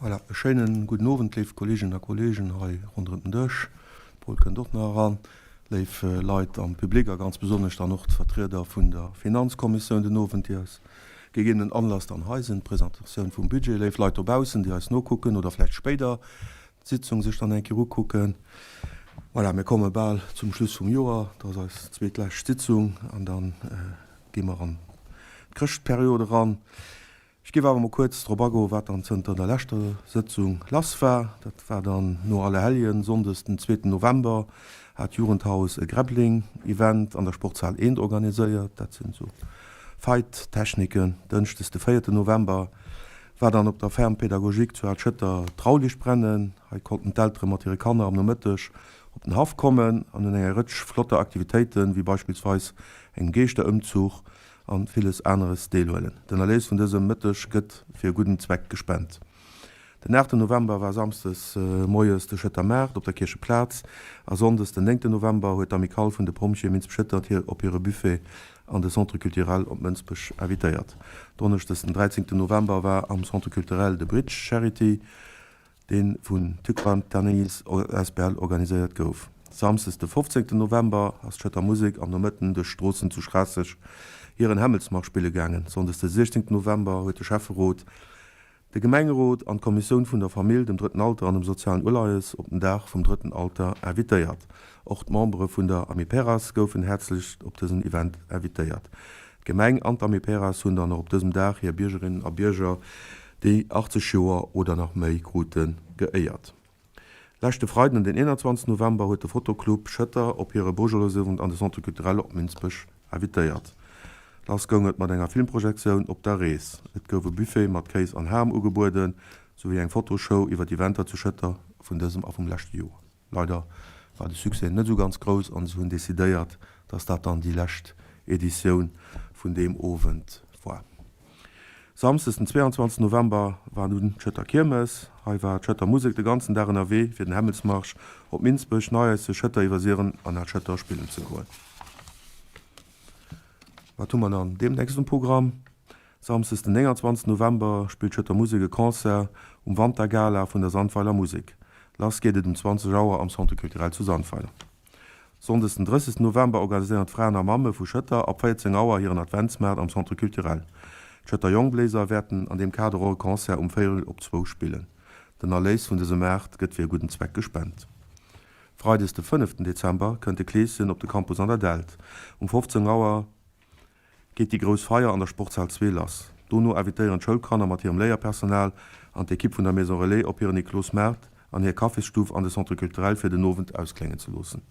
Voilà, e schéinen gudden Owend, léif Kolleeginnen a Kolleegen hei ronderëm den Dësch. De Paul kënnt och nach eran. Léif Leit am Public a ganz besonnesch dann och d'Vertrieder vun der Finanzkommissioun den Owend, déi aus gegeebenen Anlass dann hei sinn, d'Presentatioun vum Budget. Léif Leit dobaussen, déi eis nokucken oder vläicht spéider d'Sitzung sech dann eng Kéier ukucken. Voilà, mir komme bal zum Schluss vum Joer. Dat ass eis zweetlescht Sitzung an da gi mer an d'Chrëschtperiod eran. Ech géif awer mol kuerz drop agoen, wat dann zënter der leschter Sëtzung lass war. Dat war dann no Allerhelljen, sonndes den zweeten November, hat d'Jugendhaus e Grappling-Event an der Sportshal Eent organiséiert. Dat sinn esou Fight-Techniken. Dënschdes de véierten November war dann op der Ferme pédagogique zu Al-Schëtter d'Trauliichtbrennen. Hei konnten d'Eltere mat hire Kanner am Nomëtteg op den Haff kommen an un enger Rëtsch flotter Aktivitéiten, wéi beispillsweis engem Geeschterëmzuch, an villes aneres deelhuelen. Den Erléis vun dësem Mëtteg gëtt fir e gudden Zweck gespent. Den 8 November war Samsdes moies de Schëtter Maart op der Kiercheplaz a Sonndes den 9 November huet d'Amicale vun de Pompjeeë Minsbech-Schëtter hir op hire Buffet an de Centre Culturel op Mënsbech invitéiert. Donneschdes den 13 November war am Centre Culturel de Bridge Charity. dee vun Tucrantanese asbl organiséiert gouf. Samsdes de 15 November ass d'Schëtter Musek am Nomëtten duerch d'Stroossen zu Schraasseg hiren Hämmelsmarsch spille gaangen. Sonndes de 16 November huet de Schäfferot, de Gemengerot an d'Kommissioun vun der Famill, dem Drëtten Alter an dem sozialen Uleies op den Dag vum Drëtten Alter invitéiert. Och d'Membere vun der Amiperas goufen häerzlech op dësen Event invitéiert. D'Gemeng an d'Amiperas hunn dann och op dësem Dag hir Biergerinnen a Bierger, déi 80 Joer oder nach méi kruten, geéiert. Leschte Freiden, den 21 November, huet de Fotoclub Schëtter op hire Beaujolaisowend an de Centre Culturel op Minsbech invitéiert. Lass goung et mat enger Filmprojektioun op der Rees. Et gouf e Buffet mat Kéis an Ham ugebueden, souwéi eng Fotoshow iwwer d'Eventer zu Schëtter vun dësem a vum leschte Joer. Leider war de Succès net esou ganz grouss an se hunn decidéiert, dass dat dann déi lescht Editioun vun deem Owend war. Samsdes den 22 November war dunn d'Schëtter Kiermes. Hei war d'Schëtter Musek de ganzen Dag ënnerwee fir den Hämmelsmarsch op Minsbech, Neiaisse, Schëtter iwwer Siren an Al Schëtter spillen ze goen. Wat hu mer dann deemnächst um Programm? Samsdes den 29 November spillt d'Schëtter Musek e Concert um Wantergala vun der Sandweiler Musek. Lass geet et um 20 Auer am Centre Culturel zu Sandweiler. Sonndes den 30 November organiséieren d'Fraen a Mamme vu Schëtter ab 14 Auer hiren Adventsmaart am Centre Culturel. D'Schëtter Jongbléiser wäerten an deem Kader och e Concert um véierel op zwou spillen. Den Erléis vun dësem Maart gëtt fir e gudden Zweck gespent. Freides de 5 Dezember kënnt de Kleeschen op de Campus an der Dällt. Um 15 Auer geet déi grouss Feier an der Sportshal 2 lass. Dono invitéieren d'Schoulkanner mat hirem Léierpersonal an d'Ekipp vun der Maison Relais op hiren Eklosmaart an hir Kaffisstuf an de Centre Culturel fir den Owend auskléngen ze loossen.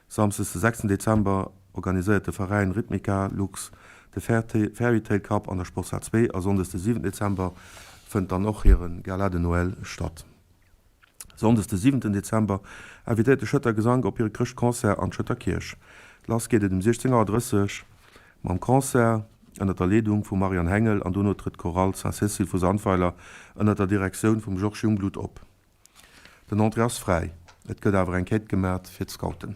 Samsdes de 6 Dezember organiséiert de Veräin Rhythmica Lux de Fairytale Cup an der Sportshal 2 a Sonndes de 7 Dezember fënnt dann och hire Gala de Noël statt. Sonndes de siwenten Dezember invitéiert de Schëtter Gesank op hire Chrëschtconcert an d'Schëtter Kierch. Lass geet et um 16 Auer 30 mam Concert ënnert der Leedung vum Marianne Hengel an dono trëtt d'Chorale Saint-Cécile vu Sandweiler ënnert der Direktioun vum Georges Jungblut op. Den Entrée ass fräi, et gëtt awer eng Quête gemat fir d'Scouten.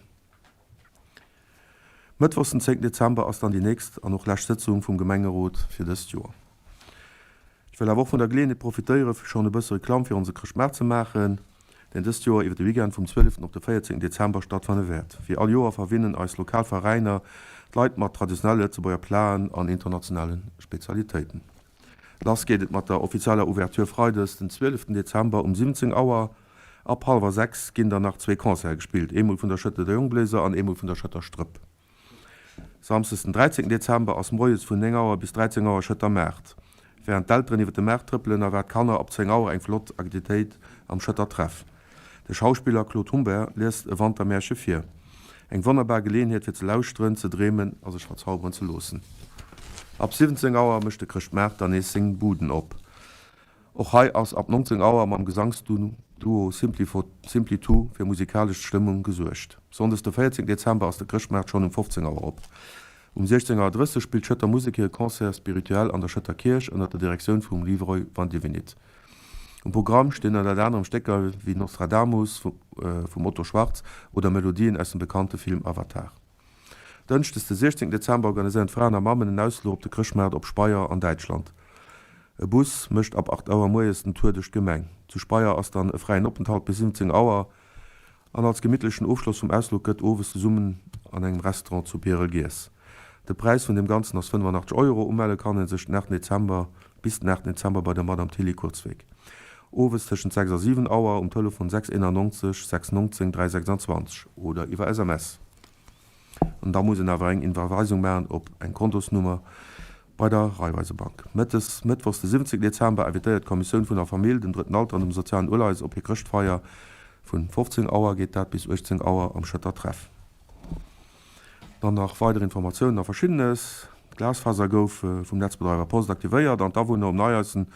Mëttwochs den 10 Dezember ass dann déi nächst an och lescht Sëtzung vum Gemengerot fir dëst Joer. Ech wëll awer och vun der Geleeënheet profitéiere fir schonn e bësse Reklamm fir onse Chrëschtmaart ze maachen, deen dëst Joer iwwer de Weekend vum 12 op de 14 Dezember stattfanne wäert. Wéi all Joer verwinnen eis lokal Veräiner d'Leit mat traditionelle Lëtzebuerger Platen an internationale Spezialitéiten. Lass geet et mat der offizieller Ouverture Freides den 12 Dezember um 17 Auer. Ab hallwer 6 ginn dann nach zwee Concerte gespillt, eemol vun der Schëtter Jongbléiser an eemol vun der Schëtter Strëpp. Samsdes den 13 Dezember ass moies vun 9 Auer bis 13 Auer Schëtter Maart. Wärend d'Elteren iwwer de Maart trëppelen, erwaart d'Kanner ab 10 Auer eng flott Aktivitéit am Schëtter Treff. De Schauspiller Claude Humbert liest e Wantermärche vir. Eng wonnerbar Geleeënheet fir ze lauschteren, ze dreemen a sech verzauberen ze loossen. Ab 17 Auer mécht de Chrëschtmaart dann nees seng Buden op. Och hei ass ab 19 Auer mam Gesangsduo Simply for Simply Two fir musikalesch Stëmmung gesuergt. Sonndes de 14 Dezember ass de Chrëschtmaart schonn um 15 Auer op. Um 16 Auer 30 spillt d'Schëtter Musek hire Concert spirituel an der Schëtter Kierch ënner der Direktioun vum Leroy Vandivinit. Um Programm stinn ënnert anerem Stécker wéi Nostradamus vum Otto Schwarz oder Melodien aus dem bekannte Film Avatar. Dënschdes de 16 Dezember organiséieren d'Fraen a Mammen en Ausfluch op de Chrëschtmaart op Speyer an Däitschland. E Bus mécht ab 8 Auer moies den Tour duerch d'Gemeng. Zu Speyer ass dann e fräien Openthalt bis 17 Auer an als gemittlechen Ofschloss vum Ausflug gëtt owes zesummen an engem Restaurant zu Pierel giess. De Präis vun deem Ganzen ass 85 Euro. Umelle kann ee sech den 8 Dezember bis den 8 Dezember bei der Madame Tilly Kurzweg. Owes tëschent 6 a 7 Auer um Telefon 6 91 6 19 3 26 oder iwwer SMS. An da muss een awer eng Iwwerweisung maachen op eng Kontosnummer bei der Raiffeisebank. Mëttes, mëttwochs de 17 Dezember, invitéiert d'Kommissioun vun der Famill, dem Drëtten Alter an dem sozialen Uleies op hir Chrëschtfeier. Vun 15 Auer geet dat bis 18 Auer am Schëtter Treff. Dann nach weider Informatiounen a Verschiddenes. D'Glasfaser gouf vum Netzbedreiwer Post aktivéiert an d'Awunner um Neieissen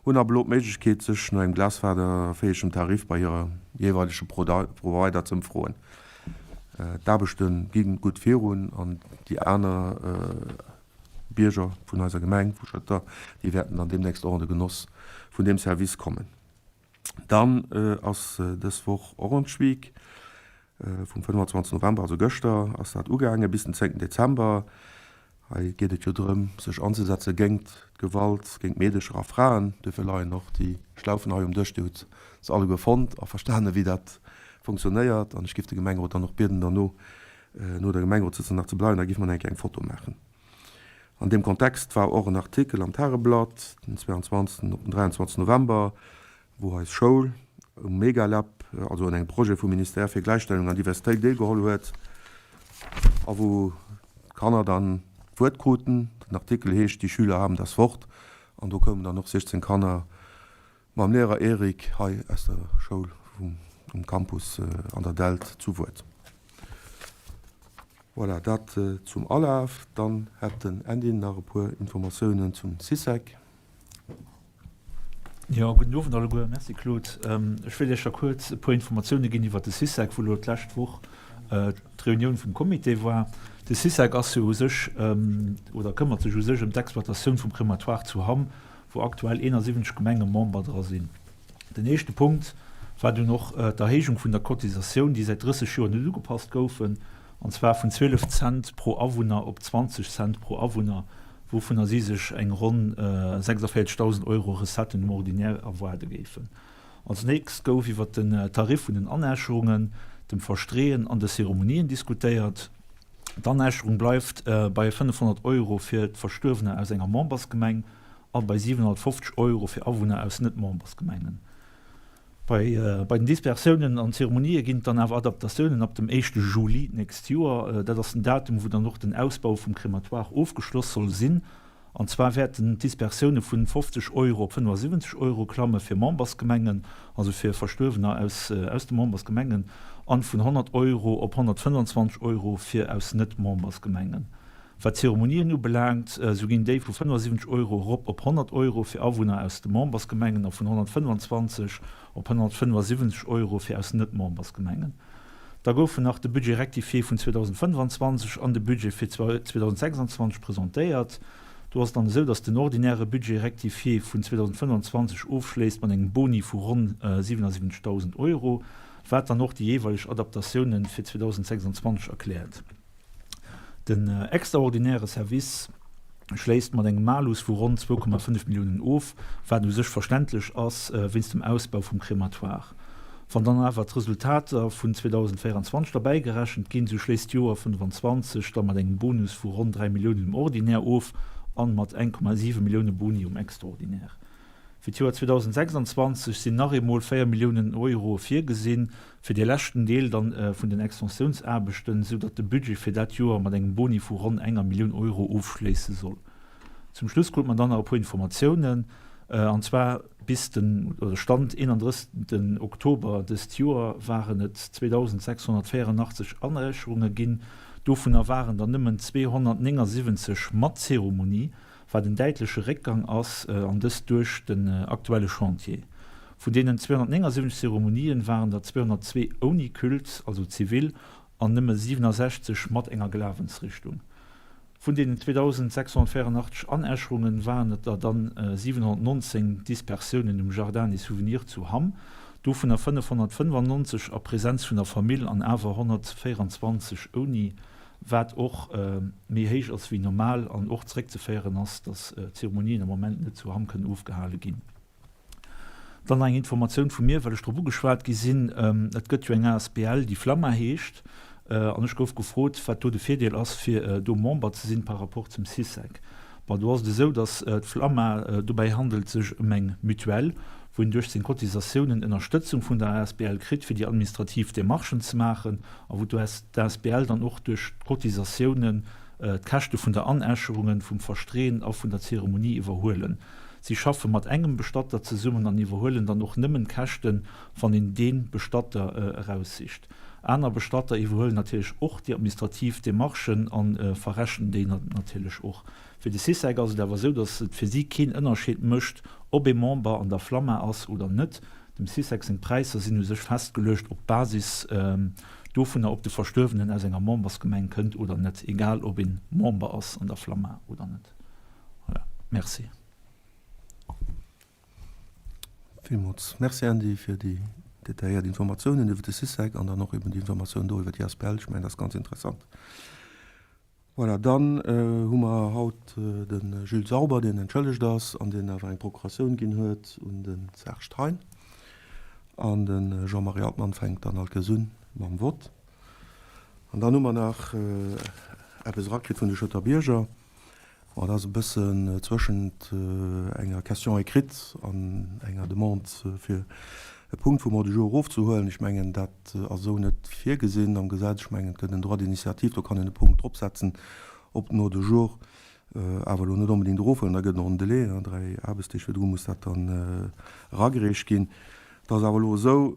hunn ab elo d'Méiglechkeet, sech no engem glasfaserfäegem Tarif bei hirem jeeweilege Provider z'ëmfroen. D'Aarbechte gi gutt virun an déi aner Bierger vun eiser Gemeng vu Schëtter, déi wäerten dann deemnächst och an de Genoss vun deem Service kommen. Dann ass dës Woch Orange Week, vum 25 November, also gëschter ass dat ugaangen, bis den 10 Dezember. Hei geet et jo drëm, sech anzesetze géingt d'Gewalt géint Meedecher a Fraen. Duerfir leien och déi Schlaufen hei um Dësch. Dir hutt se alleguer fonnt a verstanen, wéi dat funktionéiert. An ech géif de Gemengerot dann och bieden, derno no der Gemengerotssëtzung nach ze bleiwen, da géife mer nach eng Kéier eng Foto maachen. An deem Kontext war och en Artikel am Tageblatt den 22. op den 23. November, wou eis Schoul um Megalab, also un engem Projet vum Ministère fir Gläichstellung an Diversitéit deelgeholl huet a wou d'Kanner dann d'Wuert kruten. Den Artikel heescht Die Schüler haben das Wort an do koumen dann och 16 Kanner mam Lehrer Eric hei aus der Schoul um Campus an der Delt zu Wuert. Voilà, dat zum Alaf. Dann hätt den Andy nach e puer Informatiounen zum Cysec. Jo, gudden Owend alleguer. Merci Claude. Ech wéilt Iech da kuerz e puer Informatioune ginn iwwert de Cysec, wou elo d'lescht Woch d'Reunioun vum Comité war. De Cysec ass jo u sech, oder këmmert sech u sech ëm d'Exploitatioun vum Crématoire zu Hamm, wou aktuell 71 Gemenge Member dra sinn. Den éischte Punkt war dunn och d'Erhéijung vun der Cotisatioun, déi säit 30 Joer net ugepasst goufen, an zwar vun 12 Cent pro Awunner op 20 Cent pro Awunner, wouvunner si sech eng ronn 46.000 Euro Recetten um Ordinaire erwaarde géifen. Als nächst gouf iwwer den Tarif vun den Anäscherungen, dem Verstreeën an de Zeremonien diskutéiert. D'Anäscherung bleift bei 500 Euro fir d'Verstuerwener aus enger Membersgemeng a bei 750 Euro fir Awunner aus Net-Membersgemengen. Bei bei den Dispersounen an Zeremonië ginn et dann awer Adaptatiounen ab dem éischte Juli d'nächst Joer. Dat ass den Datum, wou dann och den Ausbau vum Crématoire ofgeschloss soll sinn. An zwar wäerten d'Dispersioune vun 50 Euro op 75 Euro klamme fir Membersgemengen, also fir Verstuerwener aus aus de Membersgemengen, an vun 100 Euro op 125 Euro fir aus Net-Membersgemengen. Wat d'Zeremonien ubelaangt, esou ginn déi vu 75 Euro erop op 100 Euro fir Awunner aus de Membersgemengen a vun 125 op 175 Euro fir aus Net-Membersgemengen. Da goufen nach de Budget rectifié vun 2025 an de Budget fir 2026 presentéiert. Do ass et dann esou, datt den ordinäre Budget rectifié vun 2025 ofschléisst mat engem Boni vu ronn 77.000 Euro, wat dann och déi jeeweileg Adaptatiounen fir 2026 erkläert. Den extraordinäre Service schléisst mat engem Malus vu ronn 2,5 Milliounen of, wat u sech verständlech ass wéinst dem Ausbau vum Crématoire. Wann dann awer d'Resultater vun 2024 derbäigerechent ginn, sou schléisst d'Joer 25 da mat engem Bonus vu ronn 3 Milliounen um Ordinär of an mat 1,7 Millioune Boni um Extraordinär. Fir d'Joer 2026 sinn nach eemol 4 Milliounen Euro virgesinn, fir dee leschten Deel dann vun den Extensiounsaarbechten, esou datt de Budget fir dat Joer mat engem Boni vu ronn enger Millioun Euro ofschléisse soll. Zum Schluss krut mer dann nach e puer Informatiounen, an zwar bis den, oder Stand 31. Oktober dëst Joer waren et 2.684 Areecherunge ginn, dovunner waren der nëmmen 279 mat Zeremonie, wat en däitleche Réckgang ass, an dëst duerch den aktuelle Chantier. Vun deenen 279 Zeremonien waren der 202 ouni Culte, also zivil, an nëmme 67 mat enger Glawensrichtung. Vun deenen 2.684 Anäscherungen waren et der dann 719 Dispersiounen um Jardin des Souvenirs zu Hamm, dovunner 595 a Presenz vun der Famill an awer 124 ouni. wat och méi héich ass wéi normal an och zeréckzeféieren ass, dass d'Zeremonien am Moment net zu Hamm kënnen ofgehale ginn. Dann nach eng Informatioun vu mir, well ech drop ugeschwat gi sinn. Et gëtt jo eng asbl, déi Flamma heescht, an ech gouf gefrot, wat do de Virdeel ass, fir do Member ze sinn par rapport zum Sycec. Bon, do ass et esou, datt d'Flamma, dobäi handelt sech ëm eng Mutuelle, wou een duerch seng Cotisatiounen Ënnerstëtzung vun der asbl kritt, fir déi administrativ Demarchen ze maachen, a wou d'asbl dann och duerch d'Cotisatiounen d'Käschte vun der Anäscherungen, vum Verstreeën a vun der Zeremonie iwwerhuelen. Si schaffe mat engem Bestatter zesummen an iwwerhuelen dann och nëmmen d'Käschten, wann een dee Bestatter eraussicht. Aner Bestatter iwwerhuelen natierlech och déi administrativ Demarchen a verrechnen déi natierlech och. Fir de Sycec ass et awer esou, datt et fir si keen Ënnerscheed mécht, ob ee Member an der Flamma ass oder net. Dem Sycec seng Präisser sinn u sech festgeluecht op Basis dovunner, ob de Verstuerwenen aus enger Membersgemeng kënnt oder net, egal ob ee Member ass an der Flamma oder net. Voilà, merci. Villmools Merci Andy fir déi detailléiert Informatiounen iwwer de Sycec an dann och eben déi Informatioun do iwwer déi asbl. Ech mengen, dat ass ganz interessant. Voilà, dann hu mer haut de Jules Sauber, deen entschëllegt ass an deen awer eng Procuratioun ginn huet un de Serge Thein. An de Jean-Marie Altmann fänkt dann alt gëss un mam Vott. An dann hu mer nach eppes erakritt vun de Schëtter Bierger. Bon, dat ass e bëssen zwëschent enger Question écrite an enger Demande fir e Punkt vum Ordre du jour erofzehuelen. Ech mengen, dat ass esou net virgesinn am Gesetz. Ech mengen, et gëtt en Droit d'initiative, do kann een e Punkt dropsetzen op den Ordre du jour, awer elo net onbedéngt erofhuelen. Da gëtt et och en Delai, 3 Aarbechtsdeeg virdru muss dat dann eragereecht ginn. Et ass awer elo esou,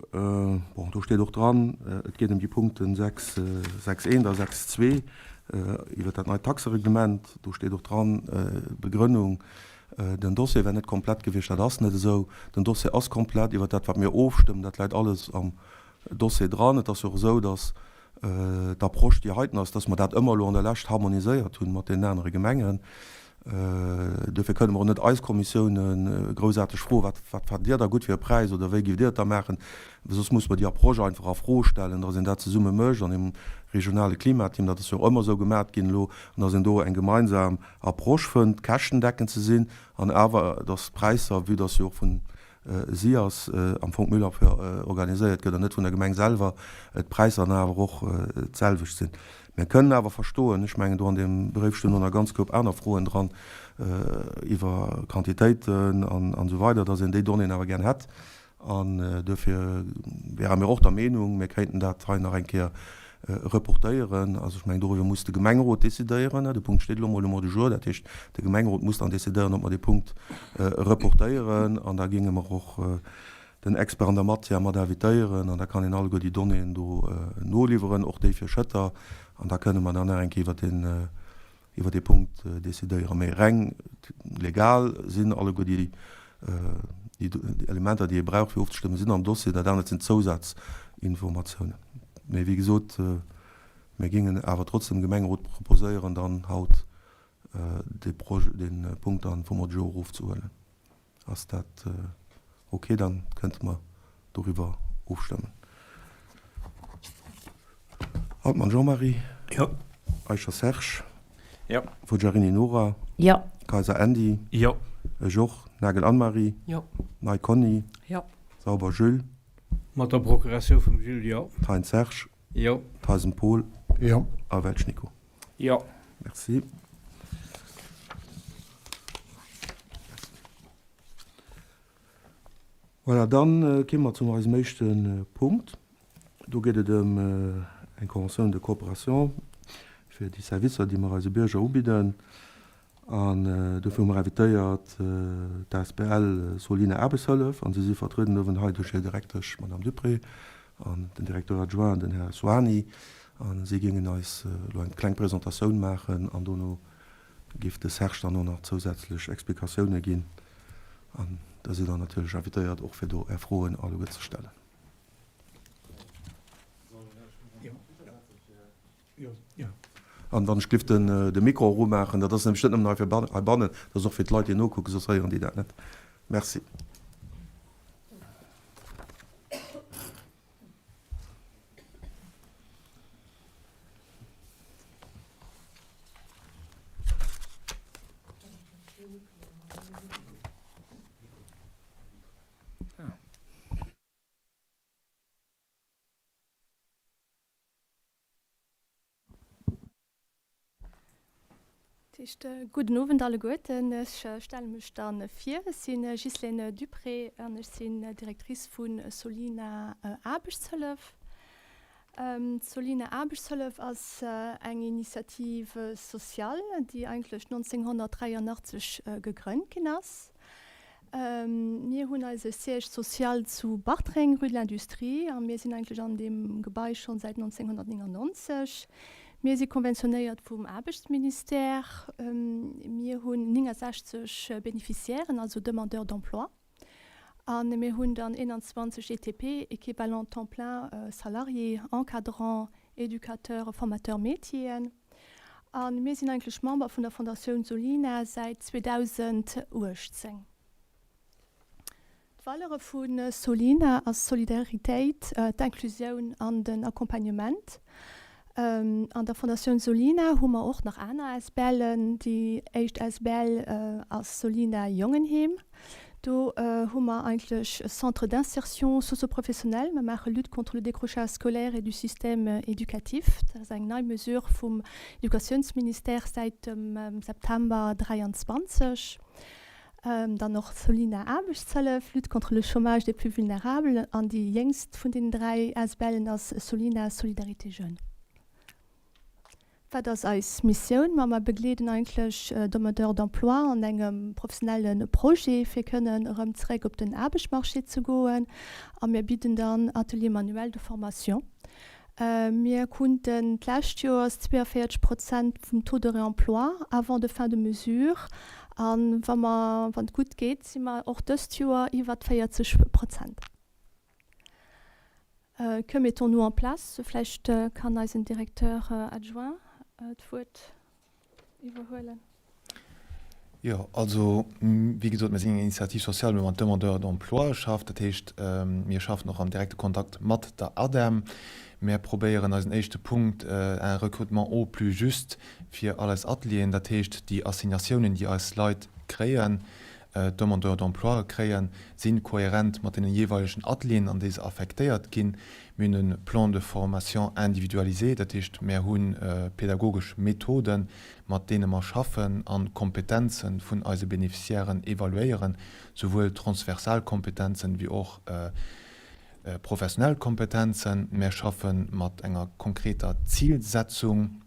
bon, do steet och dran, et geet ëm déi Punkten 6, 6, 1 a 6, 2 iwwert dat neit Taxereglement. Do steet och dran, Begrënnung, den Dossier wär net komplett gewiescht. Dat ass net esou. Den Dossier ass komplett. Iwwert dat, wat mir ofstëmmen, dat läit alles am Dossier dran. Et ass jo och esou, datt d'Approche, déi heiten ass, dass mer dat ëmmer elo an der Lescht harmoniséiert hunn mat deenen anere Gemengen. Duerfir kënne mer och net eis Kommissioune groussaarteg froen, wat, wat fannt Dir da gutt fir e Präis oder wéi giff Dir et da maachen? Soss muss mer déi Approche einfach a Fro stellen, dass een dat zesumme mécht an deem regionale Klimateam. Dat ass jo och ëmmer esou gemat ginn elo, an dass een do eng gemeinsam Approche fënnt, käschtendeckend ze sinn an awer dass d'Präisser, vue dass jo och vun Si ass am Fong d'Müllabfuhr organiséiert gëtt an net vun der Gemeng selwer, d'Präisser dann awer och d'selwecht sinn. Mir kënnen awer verstoen, ech mengen do an deem Bréif stinn och nach e ganz Koup aner Froen dran iwwer Quantitéiten an esou weider, dass een déi Donnéeën awer gär hätt. An duerfir wäre mir och der Meenung, mir kéinten dat hei nach eng Kéier reportéieren. Also ech mengen, doriwwer muss de Gemengerot decidéieren. De Punkt steet elo emol um Ordre du jour. Dat heescht, de Gemengerot muss dann decidéieren, ob mer dee Punkt reportéieren. An da géinge mer och den Expert an der Matière mat invitéieren. An da kann een alleguer déi Donnéeën do noliwweren, och déi fir Schëtter. An da kënne mer dann nach eng Kéier iwwer deen, iwwer dee Punkt decidéieren. Mee reng legal sinn alleguer déi, déi Elementer, déi ee brauch, fir ofzestëmmen, sinn am Dossier. Dat anert sinn Zousazinformatiounen. Mee wéi gesot, mir géingen awer trotzdem dem Gemengerot proposéieren, dann haut dee Projet, dee Punkt dann vum Ordre du jour erofzehuelen. Ass dat ok? Dann kënnte mer doriwwer ofstëmmen. Altmann Jean-Marie. Jo. Eicher Serge. Jo. Forgiarini Nora. Jo. Kayser Andy. Jo. Ech och. Nagel Anne-Marie. Jo. Ney Conny. Jo. Sauber Jules. Mat der Procuratioun vum Jules, jo. Thein Serge. Jo. Theisen Paul. Jo. A Welsch Nico. Jo. Merci. Voilà, dann kéime mer zu eisem éischte Punkt. Do geet et ëm eng Convention de coopération fir déi Servicer, déi mer eise Bierger ubidden. An dofir hu mer invitéiert d'ASBL Solina Aarbechtshëllef an si si vertrueden uewen hei duerch hir Direktesch, d'Madame Dupré, an den Directeur adjoint, den Här Souani. A si géingen eis elo eng kleng Presentatioun maachen an dono géif de Serge dann och nach zousätzlech Explikatioune ginn. An da sidd Der natierlech invitéiert, och fir do Är Froen alleguer ze stellen. An wann ech géif de Mikro eromaachen, dat ass nämlech net nëmmen hei fir heibannen, dat ass och fir d'Leit, déi nokucken, soss héieren déi dat net. Merci. Dat heescht, gudden Owend alleguerten. Ech stelle mech da vir. Ech si Ghislaine Dupré an ech sinn Directrice vu Solina Aarbechtshëllef. D'Solina Aarbechtshëllef ass eng Initiative sociale, déi eigentlech 1983 gegrënnt ginn ass. Mir hunn eise Siège social zu Bartreng, rue de l'Industrie, a mir sinn eigentlech an deem Gebai schonn säit 1999. Mir si konventionéiert vum Aarbechtsministère. Mir hunn 69 Bénéficiairen, also Demandeurs d'emploi, a mir hunn dann 21 ETP, Équivalent temps plein salariés, Encadrants, Éducateurs, Formateurs métieren. A mir sinn eigentlech Member vun der Fondatioun Solina säit 2018. D'Valeure vu Solina ass Solidaritéit, d'Inclusioun an den Accompagnement. An der Fondatioun Solina hu mer och nach aner ASBLen. Déi éischt asbl ass Solina Jongenheem. Do hu mer eigentlech e Centre d'insertion socio-professionnelle. Mer maache Lutte contre le décrochage scolaire et du système éducatif. Dat ass eng nei Mesure vum Educatiounsministère säit dem September 23. Dann och Solina Aarbechtshëllef, Lutte contre le chômage des plus vulnérables. An déi jéngst vun deenen 3 ASBLen ass Solina Solidarité Jeunes. Wat ass eis Missioun? Ma mer begleeden eigentlech Demandeurs d'emploi an engem professionelle Projet, fir kënnen erëm zeréck op den Aarbechtmarché ze goen. A mir bidden dann Ateliers manuels de formation. Mir kunnten d'lescht Joers 42 Prozent vum Taux de réemploi avant de fin de mesure. A wa mer, wann et gutt geet, si mer och dëst Joer iwwert 40 Prozent. Que mettons-nous en place? Vläicht kann eisen Directeur adjoint d'Wuert iwwerhuelen. Jo, also wéi gesot, mir sinn eng Initiative sociale, wou mat Demandeurs d'emploi schafft. Dat heescht, mir schaffen och am direkte Kontakt mat der ADEM. Mir probéieren eisen éischte Punkt, un recrutement au plus juste fir all eis Atelieren, dat heescht déi Assignatiounen, déi eis Leit kréien, d'Demandeurs d'emploi kréien, si kohärent mat deene jeeweilegen Atelieren, an déi se affektéiert ginn. Mir hunn e Plan de formation individualisé, dat heescht, mär hu pedagogesch Methoden, mat deene mer schaffen an d'Kompetenze vun eise Beneficiairen evaluéieren, souwuel transversal Kompetenzen wéi och professionell Kompetenzen. Mär schaffe mat enger konkreter Zilsetzung.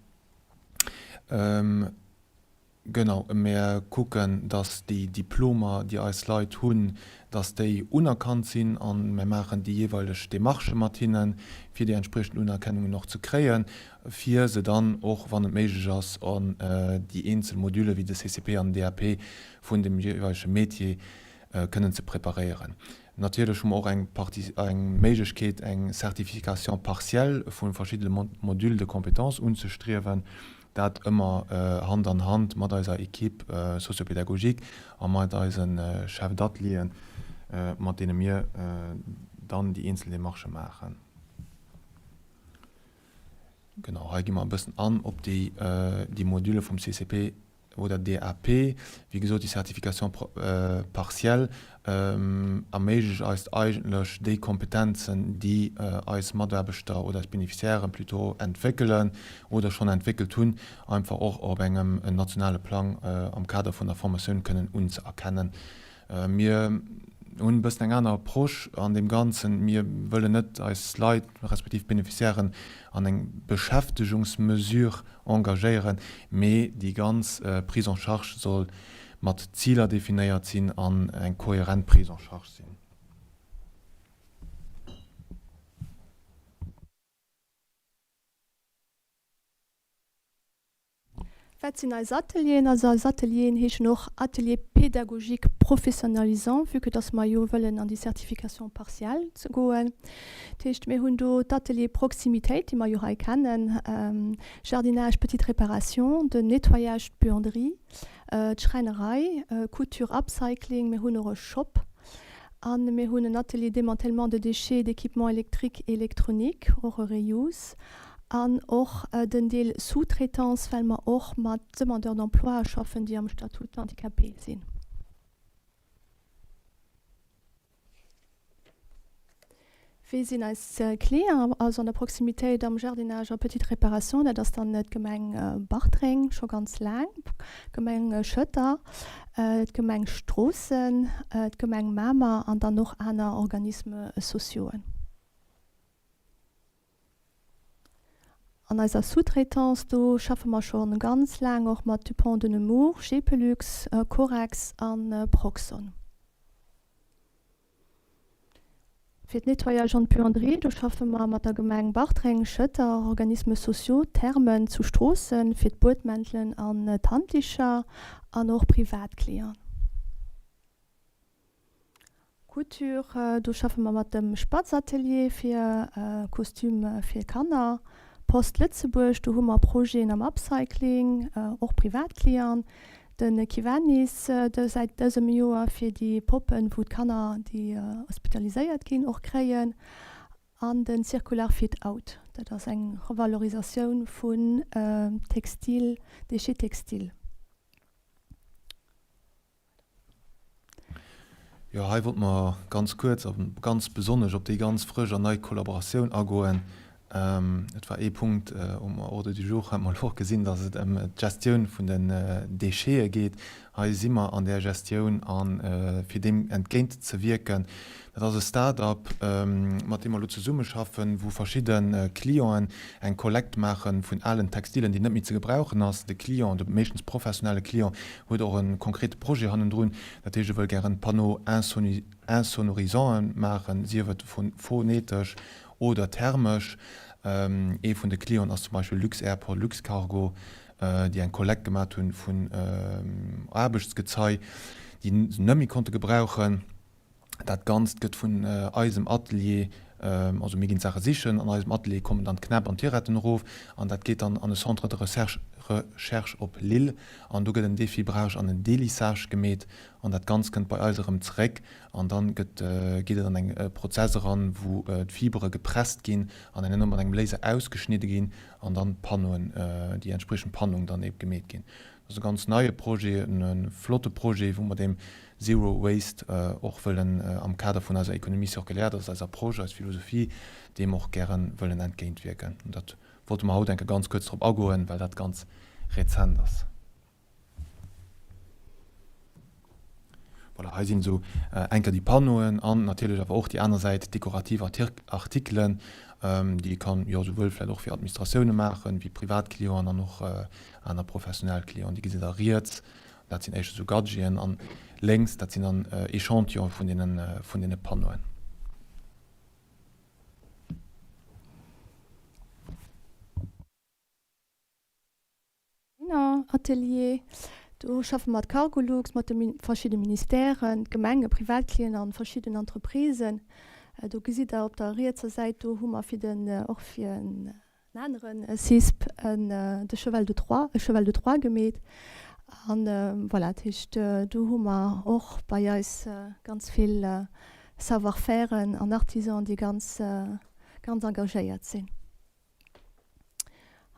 Genau, mär kucken, dass déi Diplomer, déi eis Leit hunn, dass déi unerkannt sinn a mär maachen déi jeeweileg Demarchë mat hinnen, fir déi entspriechend Unerkennungen och ze kréien, fir se dann och, wann et méiglech ass, an déi eenzel Modülle wéi de CCP an den DAP vun dem jeeweilege Métier kënnen ze preparéieren. Natierlech hu mer och eng Partie, eng Méiglechkeet, eng Certification partielle vu verschiddene Modules de compétences unzestriewen. Dat ëmmer Hand an Hand mat eiser Equipe socio-pédagogique a mat eise Chefs d'atelieren, mat deene mir dann déi eenzel Demarchë maachen. Genau, hei gi mer e bëssen an op déi Module vum CCP oder DAP. Wéi gesot, déi Certification partielle erméiglecht eis eigentlech, déi Kompetenzen, déi eis Mataarbechter oder eis Beneficiairen plutôt entwéckelen oder schonn entwéckelt hunn, einfach och op engem nationale Plang am Kader vun der Formatioun kënnen unzëerkennen. Mir hunn e bëssen eng aner Approche an deem Ganzen. Mir wëllen net eis Leit respektiv d'Beneficiairen an eng Beschäftegungsmesure engagéieren, mee déi ganz Prise en charge soll mat Ziler definéiert sinn an eng kohärent Prise en charge sinn. Wat sinn eis Atelieren? Also eis Atelieren heeschen och Ateliers pédagogiques professionnalisants, vue que dass mer jo wëllen an déi Certification partielle ze goen. Dat heescht, mir hunn do d'Atelier Proximitéit, déi mer jo hei kennen, Jardinage, Petite réparation, den Nettoyage, d'Buanderie, d'Schräinerei, Couture, Upcycling, mir hunn och e Shop a mir hunn en Atelier Démantèlement de déchets d'équipements électriques et électroniques, och e Reuse. An och den Deel Sous-traitance, well mer och mat Demandeurs d'emploi schaffen, déi am Statut d'handicapé sinn. Wie sinn eis Clienten? Also an der Proximitéit am Jardinage a Petite Réparation, dat ass dann d'Gemeng Bartreng scho ganz laang, d'Gemeng Schëtter, d'Gemeng Stroossen, d'Gemeng Mamer an dann och aner Organismes sociauxen. An eiser Sous-traitance, do schaffe mer scho ganz laang och mat Dupont de Nemours, Gepelux, Corex a Proxxon. Fir d'Nettoyage an d'Buanderie, do schaffe mer mat der Gemeng Bartreng, Schëtter, Organismes sociaux, Thermen zu Stroossen fir d'Buedmäntelen an d'Handdicher an och Privatclienten. Couture, do schaffe mer mat dem Spatzatelier fir Kostüme fir Kanner. Post Lëtzebuerg, do hu mer Projeten am Upcycling, och Privatclienten. De Kiwanis säit dësem Joer fir déi Poppen, wou d'Kanner, déi hospitaliséiert ginn, och kréien. An den Circular Fit Out, dat ass eng Revalorisatioun vun Textil, Déchets textiles. Jo, hei wollte mer ganz kuerz a ganz besonnesch op déi ganz frësch an nei Kollaboratioun agoen. Et war ee Punkt um Ordre du jour, hat mer elo och gesinn, dass et ëm d'Gestioun vun den Déchete geet. Hei si mer an där Gestioun a fir deem entgéint ze wierken, dat ass e Start-up, mat deem mer elo zesummeschaffen, wou verschidde Clienten eng Kollekt maache vun alen Textilen, déi net méi ze gebrauchen ass. De Client, de meeschtens professionelle Client, huet och e konkrete Projet hannendrun. Dat heescht, e wëll gären Panneaux insonorisants maachen, sief et phonetesch oder thermesch. Ee vun de Clienten ass zum Beispill Lux-Airport, Luxcargo, déi eng Kollekt gemat hunn vun Aarbechtsgezei, déi se net méi konnte gebrauchen. Dat Ganzt gëtt vun eisem Atelier, also mir ginn d'Saache sichen, an eisem Atelier kommen dann d'Knäpp an d'Tiretten erof an dat geet dann an e Centre de recherche recherche op Lille an do gëtt en Défibrage an en Délissage gemeet an dat Ganzt kënnt bei eis erëm zeréck an dann gëtt geet et an eng Prozess eran, wou d'Fibere gepresst ginn an herno mat engem Laser ausgeschnidde ginn an dann d'Panneauen, déi entspriechend Panneauen dann ebe gemeet ginn. Dat ass e ganz neie Projet, e flotte Projet, wou mer deem Zero Waste och wëllen am Kader vun eiser Économie circulaire, dat ass eis Approche, eis Philosophie, deem och gäre wëllen entgéintwierken. An dat wollte mer haut eng Kéier ganz kuerz drop agoen, well dat ganz rezent ass. Voilà, hei sinn esou eng Kéier déi Panneauen an natierlech awer och déi aner Säit, dekorativ Artikelen, déi ee kann, jo, souwuel vläicht och fir Administratioune maachen, wéi Privatclienten an och aner professionell Clienten. Déi gesitt Der riets, dat sinn éischter esou Gadgeten, an lénks, dat sinn dann Echantillonë vun deene, vun deene Panneauen. Atelier. Do schaffe mer mat Cargolux, mat de verschidde Ministèren, d'Gemengen, Privatclienten an verschidden Entreprisen. Do gesitt Der op der rietser Säit, do hu mer fir den, och fir en anere CISP en, de Cheval de Troie, e Cheval de Troie gemeet. An voilà, dat heescht, do hu mer och bei eis ganz vill Savoir-fairen an Artisanen, déi ganz, ganz engagéiert sinn.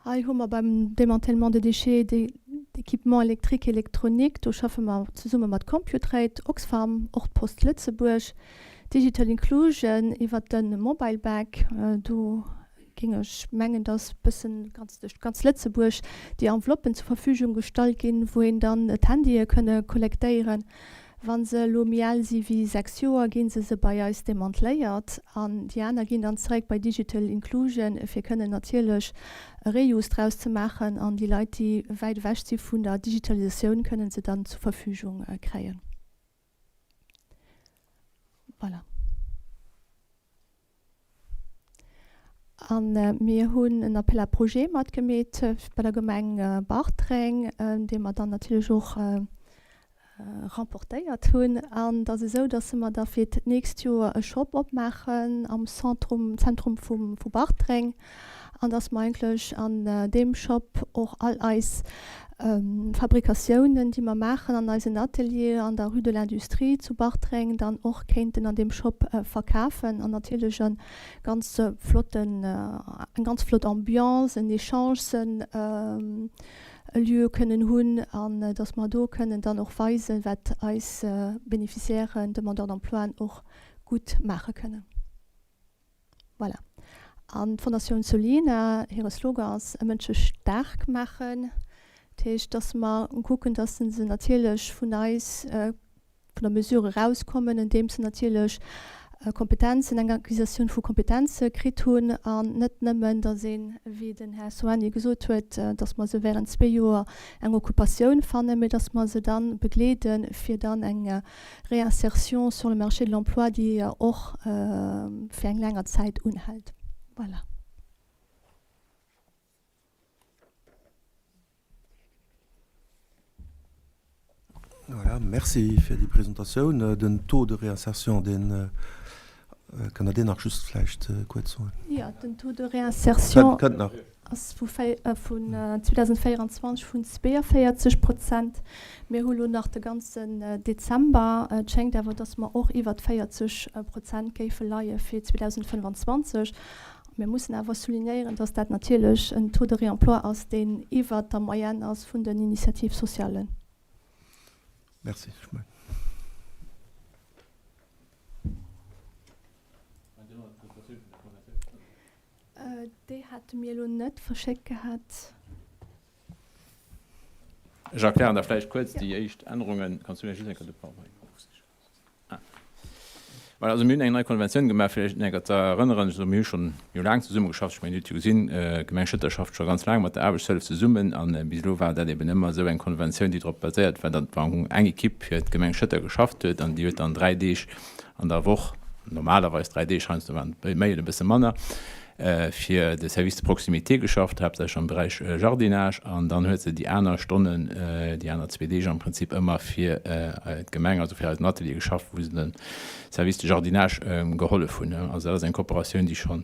Hei hu mer beim Démantèlement de déchets d'équipements électriques et électroniques, do schaffe mer zesumme mat Computrade, Oxfam, och d'Post Lëtzebuerg, Digital Inclusion iwwert de Mobile Bag. Do géing ech mengen, dass e bëssen ganz duerch ganz Lëtzebuerg déi Enveloppen zur Verfügung gestallt ginn, wou een dann d'Handye kënne kollektéieren. Wa se elo méi al si wéi 6 Joer, gi se se bei eis demanteléiert an déi aner ginn dann zeréck bei Digital Inclusion, fir kënnen natierlech e Reuse draus ze maachen an déi Leit, déi wäit ewech si vun der Digitalisatioun, kënnen se dann zur Verfügung kréien. Voilà. A mir hunn en Appel à projets matgemeet bei der Gemeng Bartreng, dee mer dann natierlech och remportéiert hunn. An et ass esou, datt mer da fir d'nächst Joer e Shop opmaachen am Centrum, Zentrum vu Bartreng. An dass mer eigentlech an deem Shop och all eis Fabrikatiounen, déi mer maachen an eisen Atelier an der Rue de l'Industrie zu Bartreng, dann och kéinten an deem Shop verkafen. An natierlech e ganz flotten, eng ganz flott Ambiance, en Echange, e Lieu kënnen hunn an dass mer do kënnen dann och weisen, wat eis Bénéficiairen, Demandeurs d'emploien och gutt maache kënnen. Voilà. An d'Fondatioun Solina, hire Slogan ass, Mënsche staark maachen. Dat heescht, dass mer kucken, dass se natierlech vun eis, vun der Mesure erauskommen, andeems se natierlech Kompetenzen, eng Acquisitioun vu Kompetenze kritt hunn an net nëmmen, datt een, wéi den Här Soani gesot huet, datt mer se während zwee Joer eng Occupatioun fannen, mee datt mer se da begleeden, fir dann eng Réinsertion sur le marché de l'emploi, déi och fir eng länger Zäit unhält. Voilà. Voilà, merci fir déi Presentatioun. Den Taux de réinsertion, deen, kënnt Der deen nach just vläicht kuerz soen? Jo, den Taux de réinsertion ass vu 2024 vun 42 Prozent. Mir hu lo nach de ganzen Dezember. Et schéngt awer, datt mer och iwwert 40 Prozent géife leie fir 2025. Mir mussen awer soulignéieren, dass dat natierlech en Taux de réemploi ass, deen iwwert der Moyenne ass vun den Initiatives sociales. Merci. Ech mengen. Déi hate mir elo net verschéckt gehat. Ech erklären da vläicht kuerz déi éischt Ännerungen. Kanns du mir just eng Kéier de PowerPoint ofsichen? Voilà, also mir hunn eng nei Konventioun gemaach, fir Iech enker ze erënneren. Also mir hu schonn jo laang zesummegeschafft, ech mengen, Dir hutt jo gesinn, d'Gemeng Schëtter schafft scho ganz laang mat der Aarbechtshëllef zesummen a bis elo war dat eben ëmmer esou eng Konventioun, déi drop baséiert war, datt am Fong eng Ekipp fir d'Gemeng Schëtter geschafft huet an déi huet dann 3 Deeg an der Woch, normalerweis 3 Deeg, heiansdo waren et méi oder e bësse manner, fir de Service de proximité geschafft, haaptsächlech am Beräich Jardinage, an dann huet se déi aner Stonnen, déi aner zwee Deeg am Prinzip ëmmer fir d'Gemeng, also fir eisen Atelier geschafft, wou se dem Service de Jardinage gehollef hunn. Also dat ass eng Kooperatioun, déi scho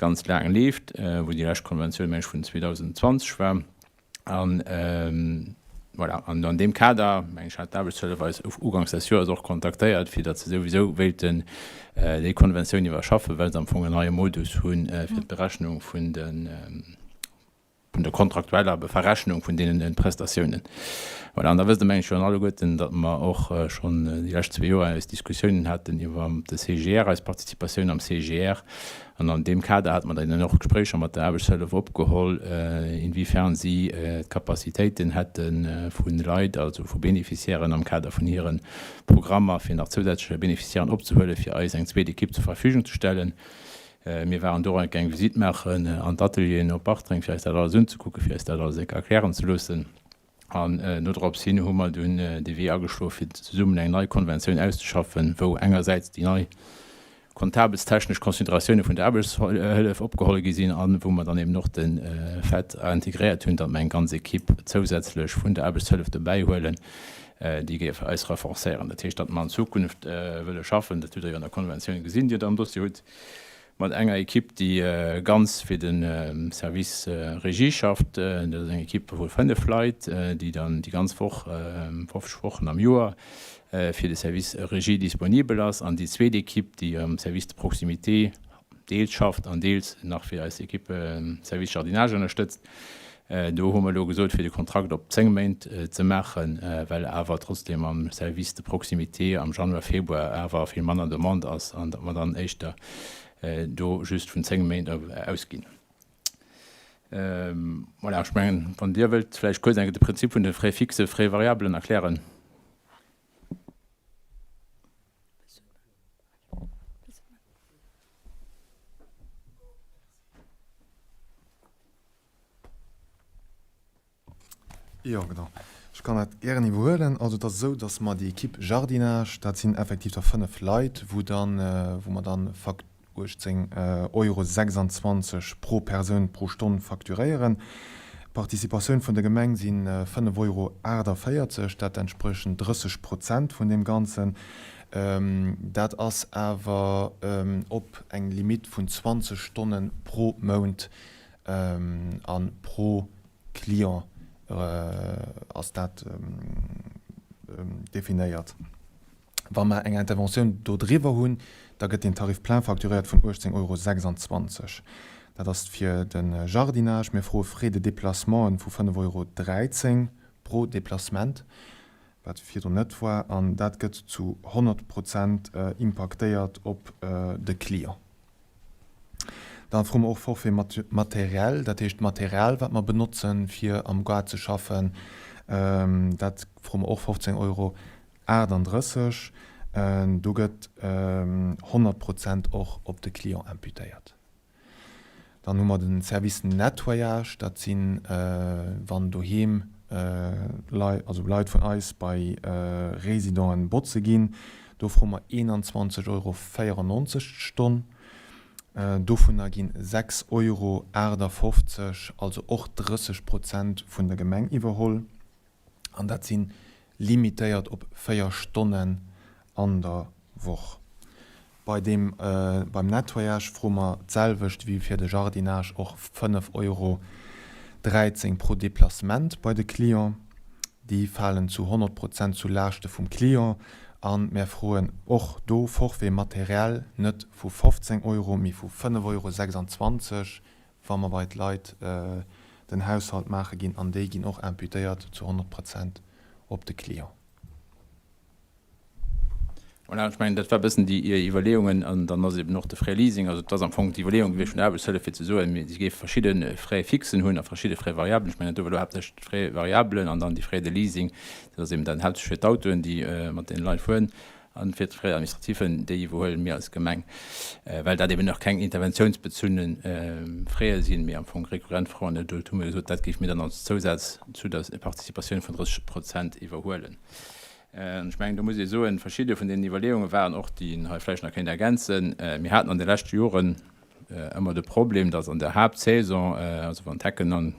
ganz laang leeft, wou déi lescht Konventioun, meng ech, vun 2020 war. An voilà, an an deem Kader, meng ech, hat d'Aarbechtshëllef eis uganks des Joers och kontaktéiert, fir datt se souwisou wéilten déi Konventioun iwwerschaffen, well se am Fong en neie Modus hu fir d'Berechnung vun de vun der kontraktueller Verrechnung vun deenen Prestatiounen. Voilà, an da wësst Der, meng ech, jo alleguerten, datt mer och schonn déi lescht zwee Joer eis Diskussiounen haten iwwer de CGR, eis Participatioun am CGR. An an deem Kader hate mer dann och Gespréicher mat der Aarbechtshëllef opgeholl, inwiefern si d'Capacitéiten hätte vu Leit, also vu Bénéficiairen am Kader vun hire Programmer, fir nach zousätzleche Bénéficiairen opzehuelen, fir eis eng zweet Ekipp zur Verfügung ze stellen. Mir waren do eng Visitt maachen an d'Atelieren op Bartreng, fir eis dat alles unzekucken, fir eis dat alles erklären ze loossen. An nodrops hin hu mer dunn de Wee ageschloe fir zesummen eng nei Konventioun auszeschaffen, wou engersäits déi nei kontabelstechnesch Consideratioune vun der Aarbechtshëllef opgeholl gi sinn a wou mer dann eben och de Fait integréiert hunn, datt mer eng ganz Equipe zousätzlech vun der Aarbechtshëllef dobäi huelen, déi géif eis renforcéieren. Dat heescht, datt mer an Zukunft wëlle schaffen, dat hutt Der jo an der Konventioun gesinn, déi Der am Dossier hutt, Mat enger Ekipp, déi ganz fir de Service Régie schafft. Dat ass eng Ekipp vu 5 Leit, déi dann déi ganz Woch, 50 Wochen am Joer, fir de Service Régie disponibel ass. An déi zweet Ekipp, déi am Service de proximité deels schafft an deels nach fir eis Ekipp Service Jardinage ënnerstëtzt. Do hu mer elo gesot, fir de Kontrakt op 10 Méint ze maachen, well awer trotzdem am Service de proximité am Januar, Februar awer vill manner Demande ass an datt mer dann éischter do just vun 10 Méint ausginn. Voilà, ech mengen, wann Dir wëllt vläicht kuerz eng Kéier de Prinzip vun de Frais fixes, Frais variablen erklären. Jo, genau. Ech kann dat gären iwwerhuelen. Also et ass esou, datt mer déi Equipe Jardinage, dat sinn effektiv da 5 Leit, wou dann, wou mer dann 18 Euro 26 pro Persoun pro Stonn facturéieren. D'Participatioun vun der Gemeng si 5 Euro 48, dat entspréchen 30 Prozent vun deem Ganzen. Dat ass awer op eng Limitt vun 20 Stonne pro Mount. A pro Client ass dat definéiert. Wa mer eng Interventioun do driwwer hunn, da gëtt deen Tarif plein facturéiert vun 18,26 Euro. Dat ass fir de Jardinage. Mir froe Frais de déplacementen vu 5,13 Euro pro Déplacement, wat virdrun net war, an dat gëtt zu 100 Prozent impaktéiert op de Client. Da froe mer och Forfait matériel, dat heescht d'Material, wat mer benotzen, fir am Gaart ze schaffen, dat froe mer och 15,38 Euro. Do gëtt 100 Prozent och op de Client imputéiert. Dann hu mer de Service Nettoyage, dat sinn, wann doheem Leit, also Leit vun eis bei Résidenten botze ginn, do froe mer 21,94 Euro d'Stonn. Dovunner ginn 6,58 Euro, also och 30 Prozent vun der Gemeng iwwerholl. An dat si limitéiert op 4 Stonnen an der Woch. Bei deem, beim Nettoyage froe mer d'selwecht wéi fir de Jardinage och 5,13 Euro pro Déplacement bei de Client. Déi falen zu 100 Prozent zu Laaschte vum Client. A mär froen och do Forfait matériel net vu 15 Euro, mee vu 5,26 Euro, wa mer bei d'Leit den Haushalt maache ginn. An déi ginn och imputéiert zu 100 Prozent op de Client. Voilà, ech mengen, dat war e bëssen déi Iwwerleeungen. An dann ass eben och de Frais Leasing, also et ass am Fong d'Iwwerleeung gewiescht vun der Aarbechtshëllef, fir ze soen, mir, si géife verschidde Frais fixen hunn a verschidde Frais variablen. Ech mengen, do war elo haaptsächlech d'Frais variablen an dann déi Frais de Leasing, dat ass eben dann haaptsächlech fir d'Autoen, déi mat deene Leit fueren, a fir d'Frais administratifen, déi iwwerhuele mir als Gemeng, well dat eben och keng interventiounsbezunne Fraise sinn, mee am Fong rekurrent Fraisen. An do hu mir gesot, dat géife mir dann als Zousaz zu der Participatioun vun 30 Prozent iwwerhuelen. An ech mengen, do muss ee soen, verschidde vun deenen Iwwerleeunge waren och, déi een hei vläicht nach kéint ergänzen, Mir haten an de leschte Joren ëmmer de Problem, datt an der Haaptsaison, also wann d'Hecken an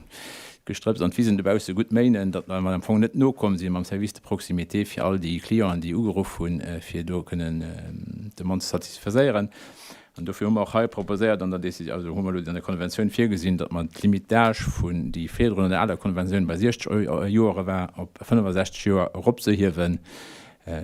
d'Gestrëpps an d'Wisen dobausse gutt méinen, datt mer am Fong net nokomm si mam Service de proximité fir all déi Clienten, déi ugeruff hunn, fir do kënnen d'Demande ze satisfaiséieren. An dofir hu mer och hei proposéiert an der Décision, also hu mer elo an der Konventioun virgesinn, datt mer d'Limite d'âge vun, déi virdrun an der aler Konventioun bei 60 Joere war, op 65 Joer eropzehiewen.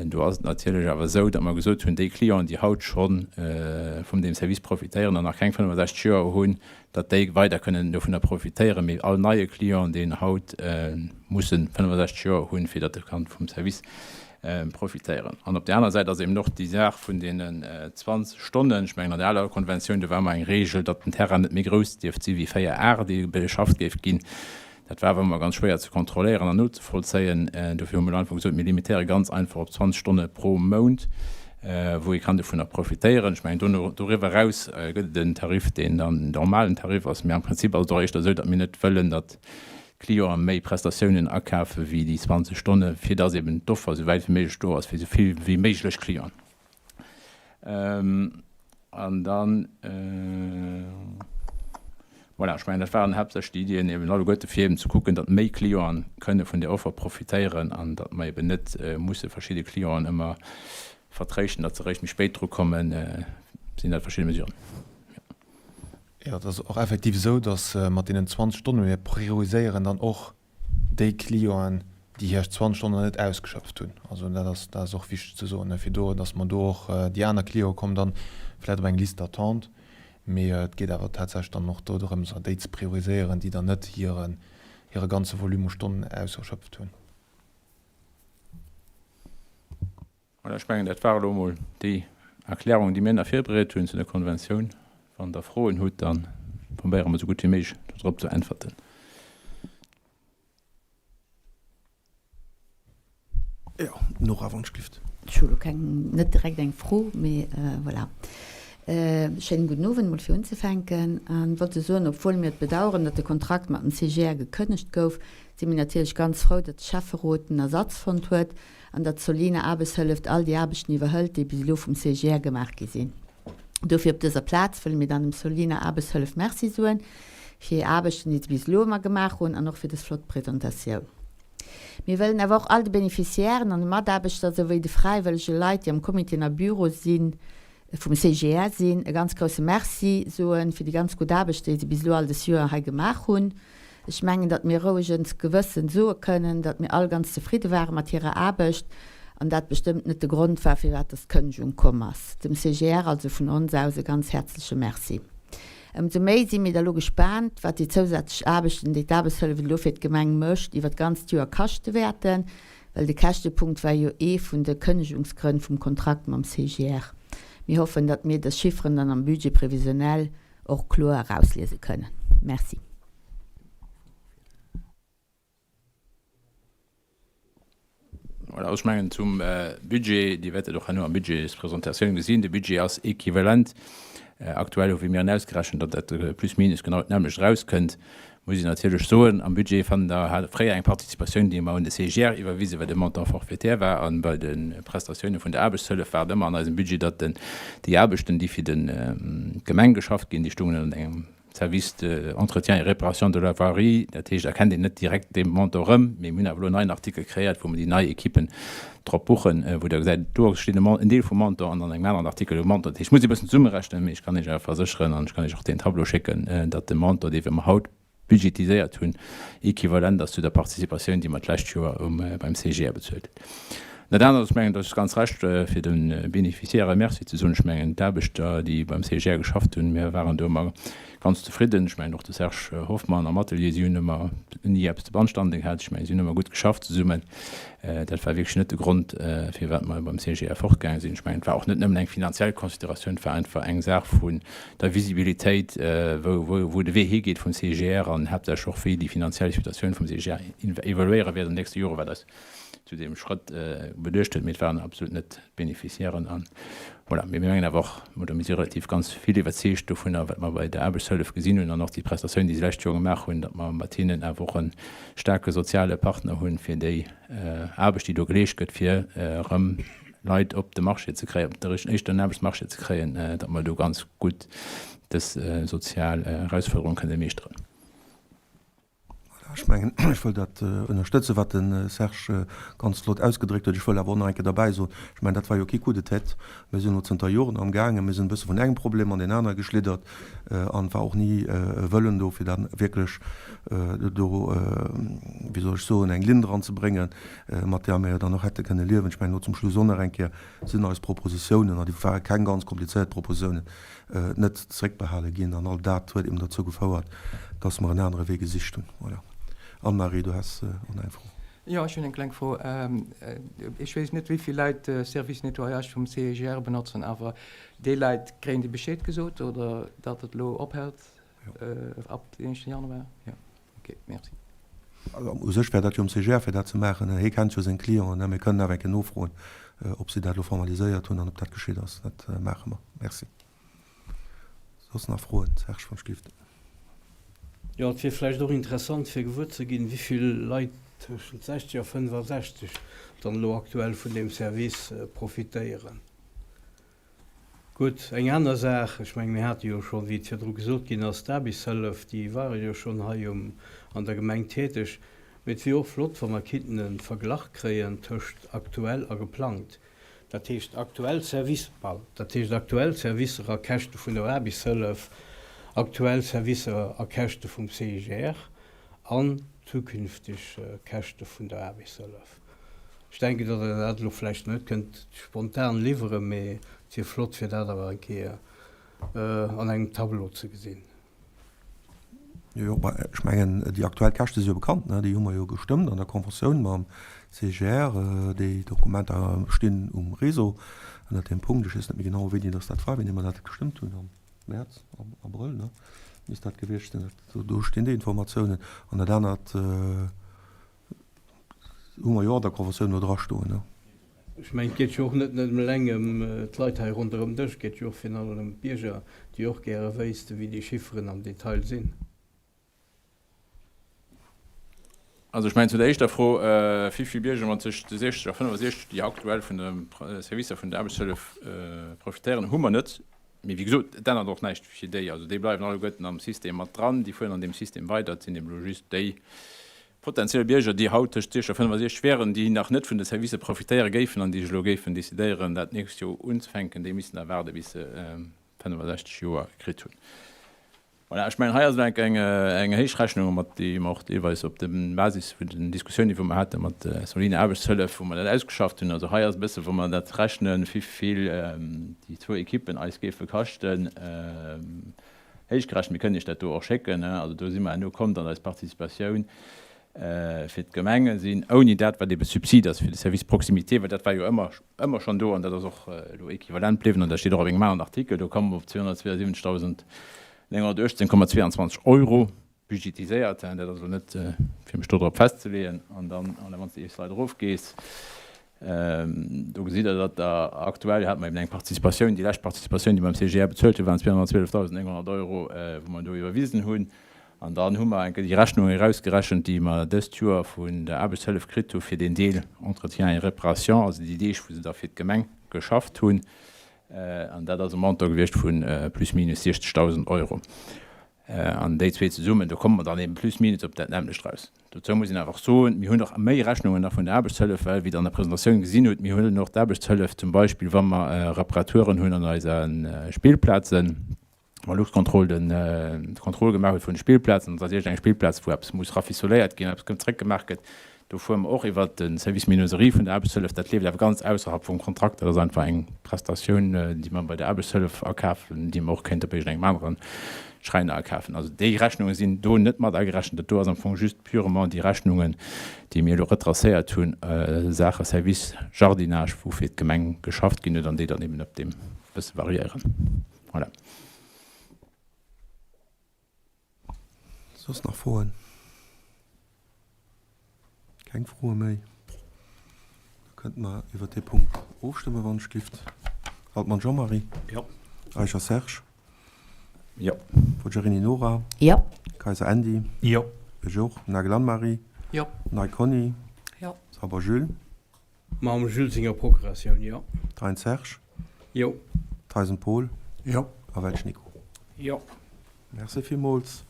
Do ass et natierlech awer esou, datt mer gesot hunn, déi Clienten, déi haut scho vum deem Service profitéieren an nach keng 65 Joer hunn, datt déi weider kënnen dovunner profitéieren. Mee all neie Client, deen haut musse 65 Joer hunn, fir datt e kann vum Service profitéieren. An op där aner Säit ass eben och déi Saach vun deenen 20 Stonnen. Ech mengen, an der aler Konventioun, do war ëmmer eng Regel, datt den Terrain net méi grouss dierft si wéi 4 Ar, déi beschafft géif ginn. Dat war awer ëmmer ganz schwéier ze kontrolléieren an nozevollzéien. Dofir hu mir elo einfach gesot, mir limitéiere ganz einfach op 20 Stonne pro Mount, wou ee kann dovunner profitéieren. Ech mengen, dono, doriwwer eraus gëtt et en Tarif, deen dann den normalen Tarif ass. Mee am Prinzip ass et och éischter esou, datt mir net wëllen, datt Clienten méi Prestatiounen akafe wéi déi 20 Stonne fir dass eben d'Offer esou wäit wéi méiglech do ass fir esou vill wéi méiglech Clienten. An dann, voilà, ech mengen dat waren haaptsächlech déi Iddien eben alleguerte fir eben ze kucken, datt méi Clienten kënne vun där Offer profitéieren an datt mer eben net musse verschidde Clienten ëmmer vertréischten, datt se eréischt méi spéit dru kommen, sinn dat verschidde Mesuren. Jo, et ass och effektiv esou, datt mat deenen 20 Stonnen, mir prioriséieren dann och déi Clienten, déi hir 20 Stonnen net ausgeschöpft hunn. Also dat ass, dat ass och wichteg ze soen, fir do, datt mer do och, déi aner Cliente kommen dann vläicht op eng Liste d'attente, mee et geet awer tatsächlech dann och do drëms, déi ze prioriséieren, déi dann net hire, hire ganze Volume u Stonnen ausgeschöpft hunn. Voilà, ech mengen, dat ware elo emol déi Erklärungen, déi mir nach virbereet hunn zu der Konventioun. Wann Der Froen hutt, da probéiere mer esou gutt wéi méiglech dodrop ze äntwerten. Jo, Nora, wann ech glift. Ech hu elo keng, net direkt eng Fro, mee voilà. Schéinen gudden Owend mol fir unzefänken. An wollt just soen, obwuel mir et bedauern, datt de Kontrakt mat dem CGR gekënnegt gouf, si mir natierlech ganz frou, datt de Schäfferot en Ersatz fonnt huet. an datt d'Solina Aarbechtshëlleft all déi Aarbechten iwwerhëlt, déi bis elo vum CGR gemaach gi sinn. Dofir op dëser Plaz wëlle mir dann dem Solina Aarbechtshëllef Merci soen fir hir Aarbechten, déi se bis elo ëmmer gemaach hunn an och fir dës flott Presentatioun. Mir wëllen awer och all de Beneficiairen an de Mataarbechter souwéi de fräiwëllege Leit, déi am Comité a Bureau sinn. Vum CGR sinn, e ganz grousse Merci soen fir déi ganz gutt Aarbecht, déi se bis elo all des Joer hei gemaach hunn. Ech mengen, datt mir rouegens Gewëssen soe kënnen, datt mir all ganz zefridde ware mat hirer Aarbecht an dat bestëmmt net de Grond war, firwat datt d'Kënnegung komm ass. Dem CGR also vun ons aus e ganz häerzleche Merci. Ëmsou méi si mir da lo gespaant, wat déi zousätzlech Aarbechten, déi d'Aarbechtshëllef elo fir d'Gemeng mécht, iwwer d'ganzt Joer kaschte wäerten. Well de Käschtepunkt war jo ee vun de Kënnegungsgrënn vum Kontrakt mam CGR. Mir hoffen, datt mir dës Chifferen dann am Budget prévisionnel och kloer erausliese kënnen. Merci. Voilà, also ech mengen zum Budget, Dir wäert dat och herno am Budgetspresentatioun gesinn, de Budget ass equivalent aktuell, hu mir en ausgerechent, datt dat plus minus genau d'nämmlecht erauskënnt. Muss een natierlech soen, am Budget fannen der hat fréier eng Participatioun, déi mer un de CGR iwwerwisen, wat e Montant forfaitaire war, an bei de Prestatioune vun der Aarbechtshëllef war et ëmmer an eisem Budget, datt den, déi Aarbechten, déi fir den, d'Gemeng geschafft ginn, déi stungen ënnert engem Service de entretien et réparation de la voirie. Dat heescht, erkennt een net direkt dee Montant erëm, mee mir hunn awer elo en neien Artikel kreéiert, wou mer déi nei Equippen drop buchen, wou Der gesäit, do steet en Deel vum Montant an an engem aneren Artikel e Montant. Dat heescht, ech muss e bëssen zesummerechnen, mee ech kann Iech awer versécheren an ech kann Iech och deen Tableau schécken, datt de Montant, dee mer haut budgetiséiert hunn, equivalent ass zu der Participatioun, déi mer d'lescht Joer beim CGR bezuelt hunn. Dat anert ass, ech mengen, dat ass ganz recht, fir de Beneficiairë Merci ze soen. Ech mengen, d'Aarbechter, déi beim CGR geschafft hunn, mir waren do ëmmer ganz zefridden. Ech mengen och de Serge Hoffmann am Atelier, si hunn ëmmer ni eppes ze beanstanden gehat. Ech mengen, si hunn ëmmer gutt geschafft zesummen. Dat war wierklech net de Grond, firwat mer beim CGR fortgaange sinn. Ech mengen, et war och net nëmmen eng finanziell Consideratioun, et war einfach eng Saach vun der Visibilitéit, wou de Wee higeet vum CGR an haaptsächlech och, wéi déi finanziell Situatioun vum CGR evoluéiere wäert an den nächste Joren, wat eis zu deem Schrëtt beduecht huet. Mee et waren absolut net d'Beneficiairen. An voilà, mee mir mengen awer och, oder mir si relativ ganz vill iwwerzeegt dovunner, wat mer bei der Aarbechtshëllef gesinn hunn an och déi Prestatioun, déi se d'lescht Joer gemaach hunn, datt mer mat hinnen awer och e staarke soziale Partner hunn, fir déi Aarbecht, déi do geleescht gëtt, fir erëm Leit op de Marché ze kréien, op de éischten Aarbechtsmarché ze kréien, datt mer do ganz gutt dës sozial Erausfuerderung kënne meeschteren. Voilà, ech mengen, ech wëll dat ënnerstëtzen, wat de Serge ganz flott ausgedréckt huet. Ech wëll awer och nach eng Kéier derbäi soen, ech mengen, dat war jo kee Coup de tête. Mir sinn elo zënter Joren amgaangen, mir sinn e bësse vun engem Problem an deen anere geschliddert an et war och ni e Wëllen do, fir da wierklech do, wéi soll ech soen, eng Linn dranzebréngen, mat där mir dann och hätte kënne liewen. Ech mengen, elo zum Schluss och nach eng Kéier sinn eis Propositiounen, an déi ware keng ganz komplizéiert Propositiounen, net zeréckbehale ginn. An all dat huet eben derzou gefouert, dass mer en anere Wee gesicht hunn. Voilà. Anne-Marie, du häss och nach eng Fro. Jo, ech hunn eng kleng Fro. Ech weess net, wéi vill Leit de Service Nettoyage vum CIGR benotzen, awer déi Leit kréien déi Bescheed gesot, oder datt et elo ophält ab den éischten Januar? Jo, ok, merci. Also u sech wär dat jo um CGR fir dat ze maachen. Hie kennt jo seng Clienten. Mir kënnen awer eng Kéier nofroen, ob si dat elo formaliséiert hunn an ob dat geschitt ass. Dat maache mer. Merci. Soss nach Froen? Serge Van Stiften. Jo, et wier vläicht och interessant fir gewuer ze ginn, wéi vill Leit tëschent 60 a 65 dann elo aktuell vun deem Service profitéieren. Gutt, eng aner Saach, ech mengen, mir hate jo schonn, wéi et virdru gesot ginn ass, d'Aarbechtshëllef, déi ware jo schonn hei um, an der Gemeng täteg. Mee et wier och flott, wa mer kinnten e Verglach kréien tëscht aktuell a geplangt. Dat heescht aktuell Service, pardon, dat heescht aktuell Servicer a Käschte vun der Aarbechtshëllef, aktuell Servicer a Käschte vum CIGR an zukünfteg Käschte vun der Aarbechtshëllef. Ech denken, datt Der dat elo vläicht net kënnt spontan liwweren, mee et wier flott, fir dat awer eng Kéier an engem Tableau ze gesinn. Jo, ma ech mengen, déi aktuell Käschte si jo bekannt, ne? Déi hu mer jo gestëmmt an der Conventioun mam CGR. Déi Dokumenter stinn um Réseau ënnert deem Punkt. Ech weess net méi genau, wéini dass dat war, wéini mer dat gestëmmt hunn, am Mäerz, am Abrëll, ne, misst dat gewiescht sinn. Do stinn déi Informatiounen. An dat anert, Hu mer jo an der Conventioun elo drastoen, ne? Ech mengen, et geet jo och net nëmmen eleng ëm d'Leit hei ronderëm Dësch, et geet jo och virun allem ëm d'Bierger, déi och gäre wéissten, wéi déi Chifferen am Detail sinn. Also ech mengen zu der éischter Fro, wéi vill Bierger mat tëscht 60 a 65, déi aktuell vun de Servicer vun der Aarbechtshëllef profitéieren, hu mer net. Mee wéi gesot, et ännert och näischt fir déi. Also déi bleiwen alleguerten am System mat dran, déi fueren an deem System weider. Et sinn eben elo just déi. Potenziell Bierger, déi haut tëscht 60 a 65 wären, déi nach net vun de Servicë profitéiere géifen an déi sech elo géifen decidéieren, dat d'nächst Joer unzefänken, déi missten da waarde bis se 65 Joer kritt hunn. Voilà, ech mengen, hei ass elo eng eng Héichrechnung, mat déi mer och deelweis op der Basis vun den Diskussiounen, wou mer hate mat der Solina Aarbechtshëllef, wou mer dat ausgeschafft hunn. Also hei ass e bësse wou mer dat rechnen, wéivill déi zwou Ekippen eis géife kaschten. Héichgerechent, mir kënnen Iech dat do och schécken, also do si mer herno komm, datt eis Participatioun fir d'Gemenge sinn, ouni dat wat ebe Subsid ass fir de Service Proximité, well dat war jo ëmmer, ëmmer schonn do an dat ass och elo equivalent bliwwen an dat steet och op engem aneren Artikel, do komme mer op 272.918,22 Euro. Budgetiséiert, dat ass elo net fir mech do drop festzeleeën. An dann, Alain, wann s de ee Slide erofgees, do gesitt Der, datt der aktuell hate mer eben eng Participatioun, déi lescht Participatioun, déi mer am CGR bezuelt hunn, waren 212.900 Euro, wou mer do iwwerwisen hunn. An dann hu mer eng Kéier déi Rechnung erausgerechent, déi mer dëst Joer vun der Aarbechtshëllef kritt hu fir deen Deel Entretien et réparation, also déi Deeg, wou se da fir d'Gemeng geschafft hunn. An dat ass e Montant gewiescht vu plus minus 60.000 Euro. An déi zwee zesummen, do komme mer dann eben plus minus op dat nämmlecht raus. Dozou muss een awer och soen, mir hunn och méi Rechnungen nach vun der Aarbechtshëllef, well, wéi Der an der Presentatioun gesinn hutt, mir huelen och d'Aarbechtshëllef zum Beispill, wa mer Reparaturen hunn an eise Spillplazen, wa Luxcontrol de Contrôle gemaach huet vun de Spillplazen, an et ass iergendeng Spillplaz, wou eppes muss rafistoléiert ginn, eppes zréckgemaach gëtt, Do fuere mer och iwwert de Service Menuiserie vun der Aarbechtshëllef. Dat leeft awer ganz ausserhalb vum Kontrakt. Dat ass einfach eng Prestatioun, déi mer bei der Aarbechtshëllef akafen, déi mer och kéinte bei iergendengem anere Schräiner akafen. Also déi Rechnunge sinn do net mat agerechent. Dat do ass am Fong just purement déi Rechnungen, déi mir elo retracéiert hunn, Saache Service Jardinage, wou fir d'Gemeng geschafft ginn huet an déi dann eben op deem bësse variéieren. Voilà. Soss nach Froen? Keng Froe méi? Da kënnte mer iwwert dee Punkt ofstëmmen, wann ech gift. Altmann Jean-Marie? Jo. Eicher Serge? Jo. Forgiarini Nora? Jo. Kayser Andy? Jo. Ech och. Nagel Anne-Marie? Jo. Ney Conny? Jo. Sauber Jules? Mam Jules senger Procuratioun, jo. Thein Serge. Jo. Theisen Paul. Jo. A Welsch Nico. Jo. Merci villmools.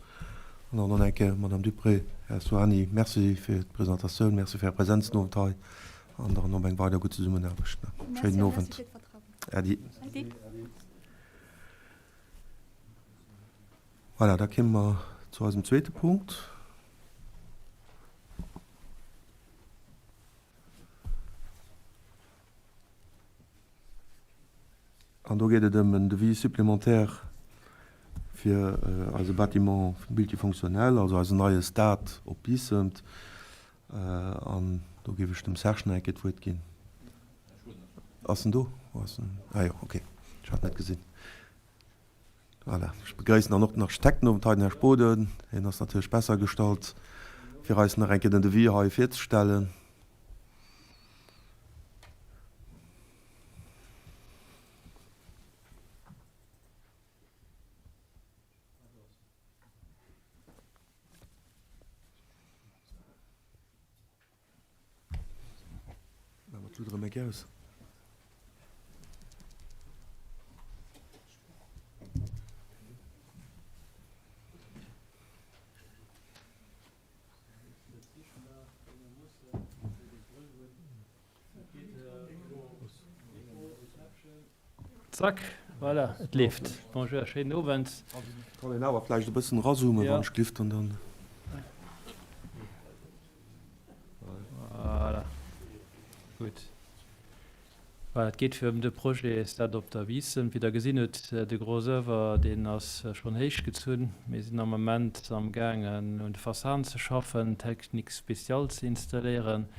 An dann nach eng Kéier, Madame Duprez, Här Stuani, Merci fir d'Presentatioun, Merci fir Är Präsenz den Owend hei an dann op eng weider gutt Zesummenaarbecht. Schéinen Owend. Äddi. Voilà, da kéime mer zu eisem zweete Punkt. An do geet et ëm en Devis supplémentaire fir eise Bâtiment multifonctionnel, also eisen neie Stade op Biissen. An do géif ech dem Serge nach eng Kéier d'Wuert ginn. Ass en do? Wou ass en? Ah jo, okay, ech hat net gesinn. Voilà, ech begréissen dann och den Architekt den Owend hei, den Här Spoden. Hien ass natierlech besser gestallt, fir eis nach eng Kéier den Devis hei virzestellen. Maache mer d'Luut erëm eng Kéier aus. Zack, voilà, et leeft. Bonjour, schéinen Owend. Kann een awer vläicht e bëssen erazoomen, wann ech glift, an dann. Voilà, gutt. Voilà, et geet fir ëm de Projet Stade op der Wiessem. Wéi Der gesinn hutt, de Gros oeuvre, deen ass schonn héich gezunn. Mir sinn am Ament am gaangen un de Fassaden ze schaffen, Technique spéciale ze installéieren.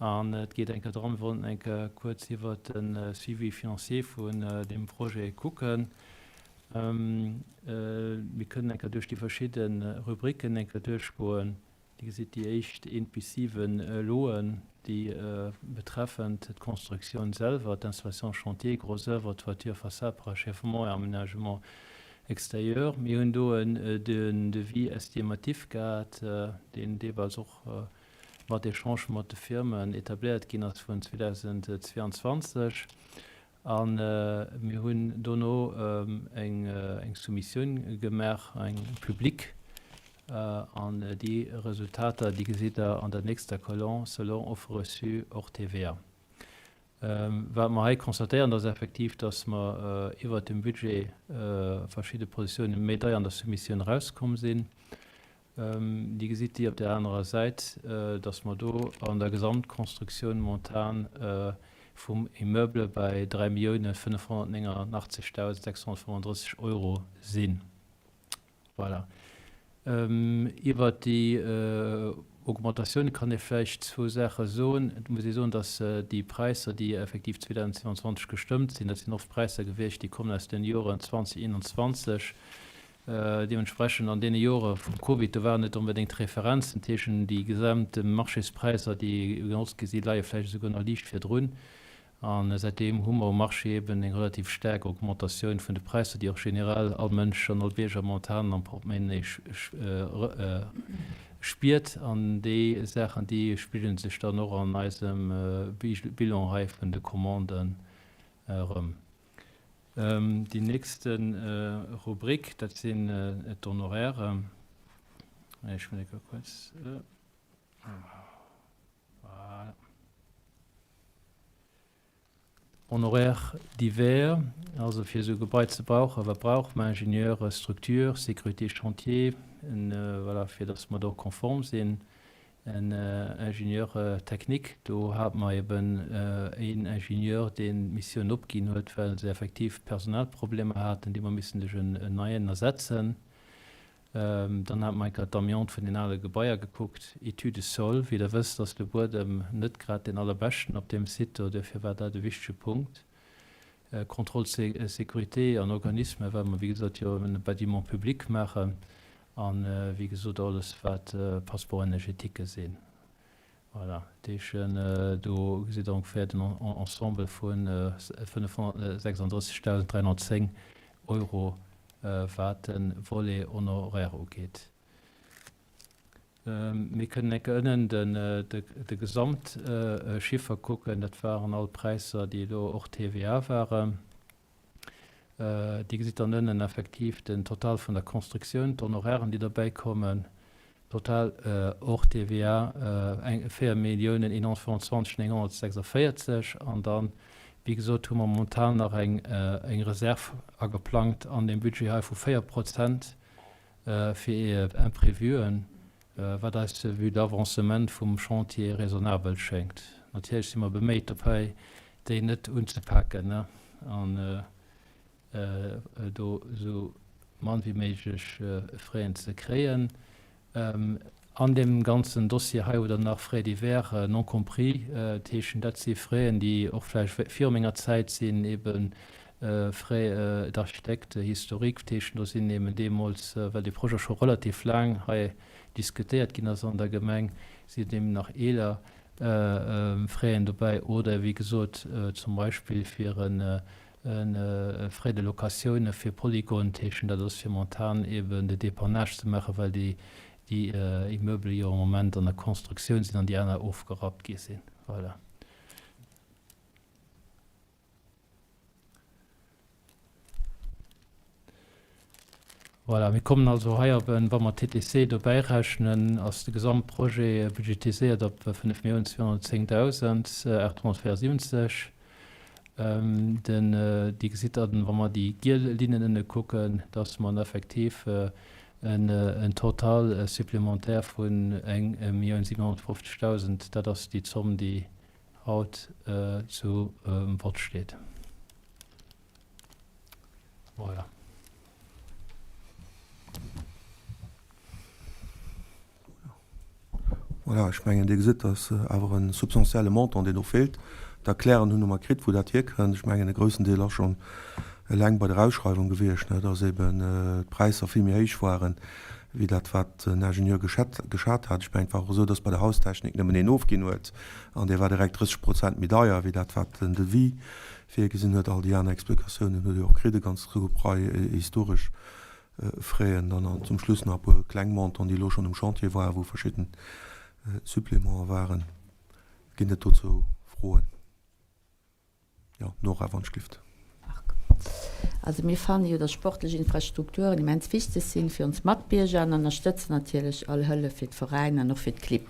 An et geet eng Kéier drëm, mir wollten eng Kéier kuerz iwwert de Suivi financier vun deem Projet kucken. Mir kënnen eng Kéier duerch déi verschidde Rubriken eng Kéier duerchgoen. Dir gesitt déi éischt eent bis 7 Loen, déi betreffend d'Constructioun selwer, d'Installation chantier, gros oeuvre, toiture, façade, parachèvement et aménagement extérieur. Mir hunn do en Devis estimatif gehat, deen deelweis och mat Echange mat de Firmen etabléiert ginn ass vun 2022. A mir hunn dono eng Soumissioun gemaach, eng publique. An déi Resultater, déi gesitt Der an der nächster Kolonn, selon offres reçues hors TVA. Wat mer hei constatéieren, ass effektiv, dass mer iwwert dem Budget verschidde Positiounen méi deier an der Soumissioun erauskomm sinn. Dir gesitt déi op där anerer Säit, dass mer do an der Gesamtkonstruktioun momentan vum Immeuble bei 3.589.635 Euro sinn. Voilà. Iwwert déi Augmentatioun kann ee vläicht zwou Saache soen. Et muss ee soen, dass déi Präisser, déi effektiv 2027 gestëmmt sinn, dat sinn oft Präisser gewiescht, déi kommen aus den Joren 2021. Deementsprechend an deene Jore vum Covid, do waren net onbedéngt d'Referenzen téschent déi gesamt Marchéspräisser, déi genotzt gi sinn, leie vläicht esouguer nach liicht virdrun. A säitdeem hu mer um Marché eben eng relativ staark Augmentatioun vun de Präisser, déi och generell all Mënsch an all Bierger momentan am Portemonnaie spiert. An déi Saachen, déi spigele sech dann och an eisem Bilan hei vun de Commanden erëm. Déi nächste Rubrik, dat sinn d'Honorairen. Ech muss eng Kéier kuerz. Voilà. Honoraires divers, also fir esou e Gebai ze brauchen, wat brauche mer? Ingenieur, Structure, Sécurité chantier, en, voilà, fir datt mer do konform sinn. En Ingenieur technique, do hate mer eben een Ingenieur, deen d'Missioun opginn huet, well se effektiv Personalproblemer haten, déi mer missen duerch en neien ersetzen. Dann hat mer enker d'Amiante vun den ale Gebaier gekuckt, Étude de sol. Wéi Der wësst, ass de Buedem net grad deen allerbeschten op deem Site do, duerfir war dat e wichtege Punkt. Contrôle sécurité an Organisme, well mer, wéi gesot, jo e Bâtiment public maachen an, wéi gesot, alles wat Passeports énergétiques sinn. Voilà, dat heescht, do gesitt Der ongeféier den Ensemble vu 536.310 Euro, wat de Volet Honoraire ugeet. Mir kënnen eng Kéier ënnen de Gesamtchiffer kucken. Dat waren all Präisser, déi elo hors TVA waren. Dir gesitt dann ënnen effektiv den Total vun der Constructioun, d'Honorairen, déi derbäi kommen, total hors TVA 4.125 946. An dann, wéi gesot, hu mer momentan nach eng Reserv ageplangt an deem Budget hei vu 4 Prozent fir Imprévuen. Wat eis vue d'Avancement vum Chantier raisonnabel schéngt. Natierlech si mer beméit dobäi, déi net unzepaken an do esou mann wéi méiglech Fräen ze kréien. An deem ganzen Dossier hei hutt Der nach Frais divers non compris. Dat heeschen, dat si Fräen, déi och vläicht viru menger Zäit sinn, ebe Frais d'architecte historique, dat heescht, do sinn eben deemools, well dee Projet scho relativ laang hei diskutéiert ginn ass an der Gemeng, sinn eben nach eeler Fraisen dobäi oder, wéi gesot, zum Beispill fir e Frais de locatioune fir Polygone, dat heescht, dat ass fir momentan eben de Dépannage ze maachen, well déi Immeubele jo am Moment an der Constructioun sinn an déi aner ofgerappt gi sinn. Voilà. Voilà, mir kommen also hei op en, wa mer d'TTC dobäi rechnen, ass de Gesamtprojet budgetiséiert op 5.210.874. Den, Dir gesitt dann, wa mer déi giel Linnen ënne kucken, dass mer effektiv en Total supplémentaire vun 1.750.000, dat ass déi Zomm, déi haut zu Wort steet. Voilà. Voilà, ech mengen, Dir gesitt, dass awer e substantielle Montant, deen do feelt. D'Erklären hunn mer kritt, wou dat hierkënnt. Ech mengen, e groussen Deel ass schonn eleng bei der Ausschreiwung gewiescht, dass eeben d'Präisser vill méi héich waren, wéi dat wat den Ingenieur geschat hat. Ech mengen, et war och esou, dass bei der Haustechnik nëmmen een ofginn huet an dee war direkt 30 Prozent méi deier wéi dat wat den Devis virgesinn huet. All déi aner Explikatiounen hutt Dir och kritt, e ganze Rei historesch Fräen dann an zum Schluss nach e puer kleng Montanten, déi elo schonn um Chantier waren, wou verschidden Supplémenten waren. Ginn et dozou Froen? Jo, Nora, wann ech glift. Marc. Also mir fanne jo, dass sportlech Infrastrukturen immens wichteg sinn fir ons Matbierger an ënnerstëtzen natierlech all Hëllef fir d'Veräiner an och fir d'Clibb.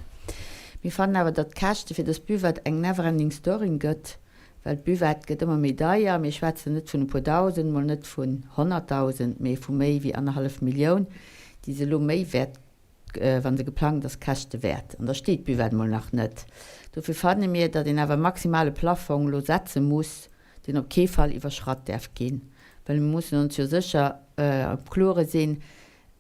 Mir fannen awer, datt d'Käschte fir dës Buvette eng never ending story gëtt, well d'Buvette gëtt ëmmer méi deier. Mir schwätzen net vun e puer Dausend, mol net vun 100.000, mee vu méi wéi annerhallef Millioun, déi se elo méi wäert wa se geplangt ass, käschte wäert. An da steet d'Buvette mol nach net. Dofir fanne mir, datt een awer e maximale Plaffong elo setze muss, deen op kee Fall iwwerschratt däerf ginn. Well mir mussen ons jo sécher am Klore sinn,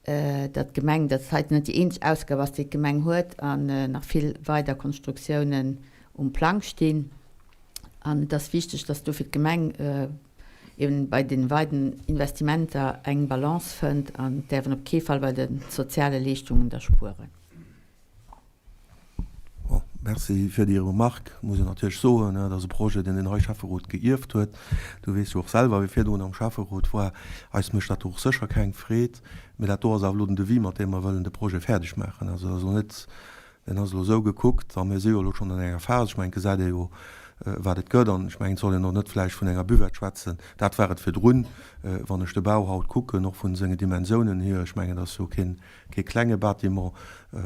datt d'Gemeng, datt dat heiten net déi eenzeg Ausgab ass, déi d'Gemeng huet an nach vill weider Konstruktiounen um Plang stinn. An et ass wichteg, datt dofir d'Gemeng eben bei den weiden Investimenter eng Balance fënnt an däerf en op kee Fall bei de soziale Leeschtungen da spueren. Bon, merci fir déi Remarque. Muss een natierlech soen, dat ass e Projet, deen den hei Schäfferot geierft huet. Du weess jo och selwer, wie virdrun am Schäfferot war. Eis mécht dat do och sécher keng Freed. Mee dat do ass awer elo den Devis, mat deem mer wëllen de Projet fäerdeg maachen. Also dat ass elo net Deen ass elo esou gekuckt, a mir si jo elo schonn an enger Phas, ech mengen, et gesäit ee jo, wat et gëtt, an ech mengen, et soll een och net vläicht vun enger Buvette schwätzen, dat war et virdrun, wann ech de Bau haut kucken, och vu senge Dimensiounen hier, ech mengen, et ass jo keen, kee klenge Bâtiment,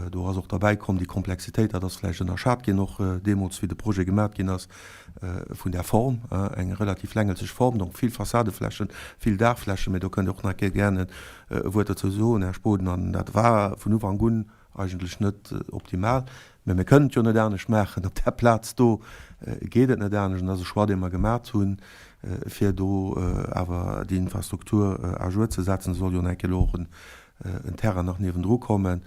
do ass och derbäi komm déi Komplexitéit, dat ass vläicht ënnerschat ginn och deemools, wéi de Projet gemat ginn ass, vun där Form, eng relativ längelzeg Form, donc vill Fassadeflächen, vill Daachflächen, mä do kënnt Dir och nach eng Kéier gären e Wuert dozou soen, Här Spoden, an dat war vun Ufank un Eigentlech net optimal, mä mir kënnen et jo net anescht maachen. Op där Plaz do geet et net anescht an dat ass e Choix, dee mer gemat hunn, fir do awer déi Infrastruktur à jour ze setzen. Et soll jo nach eng Kéier elo och en Terrain nach niewendru kommen.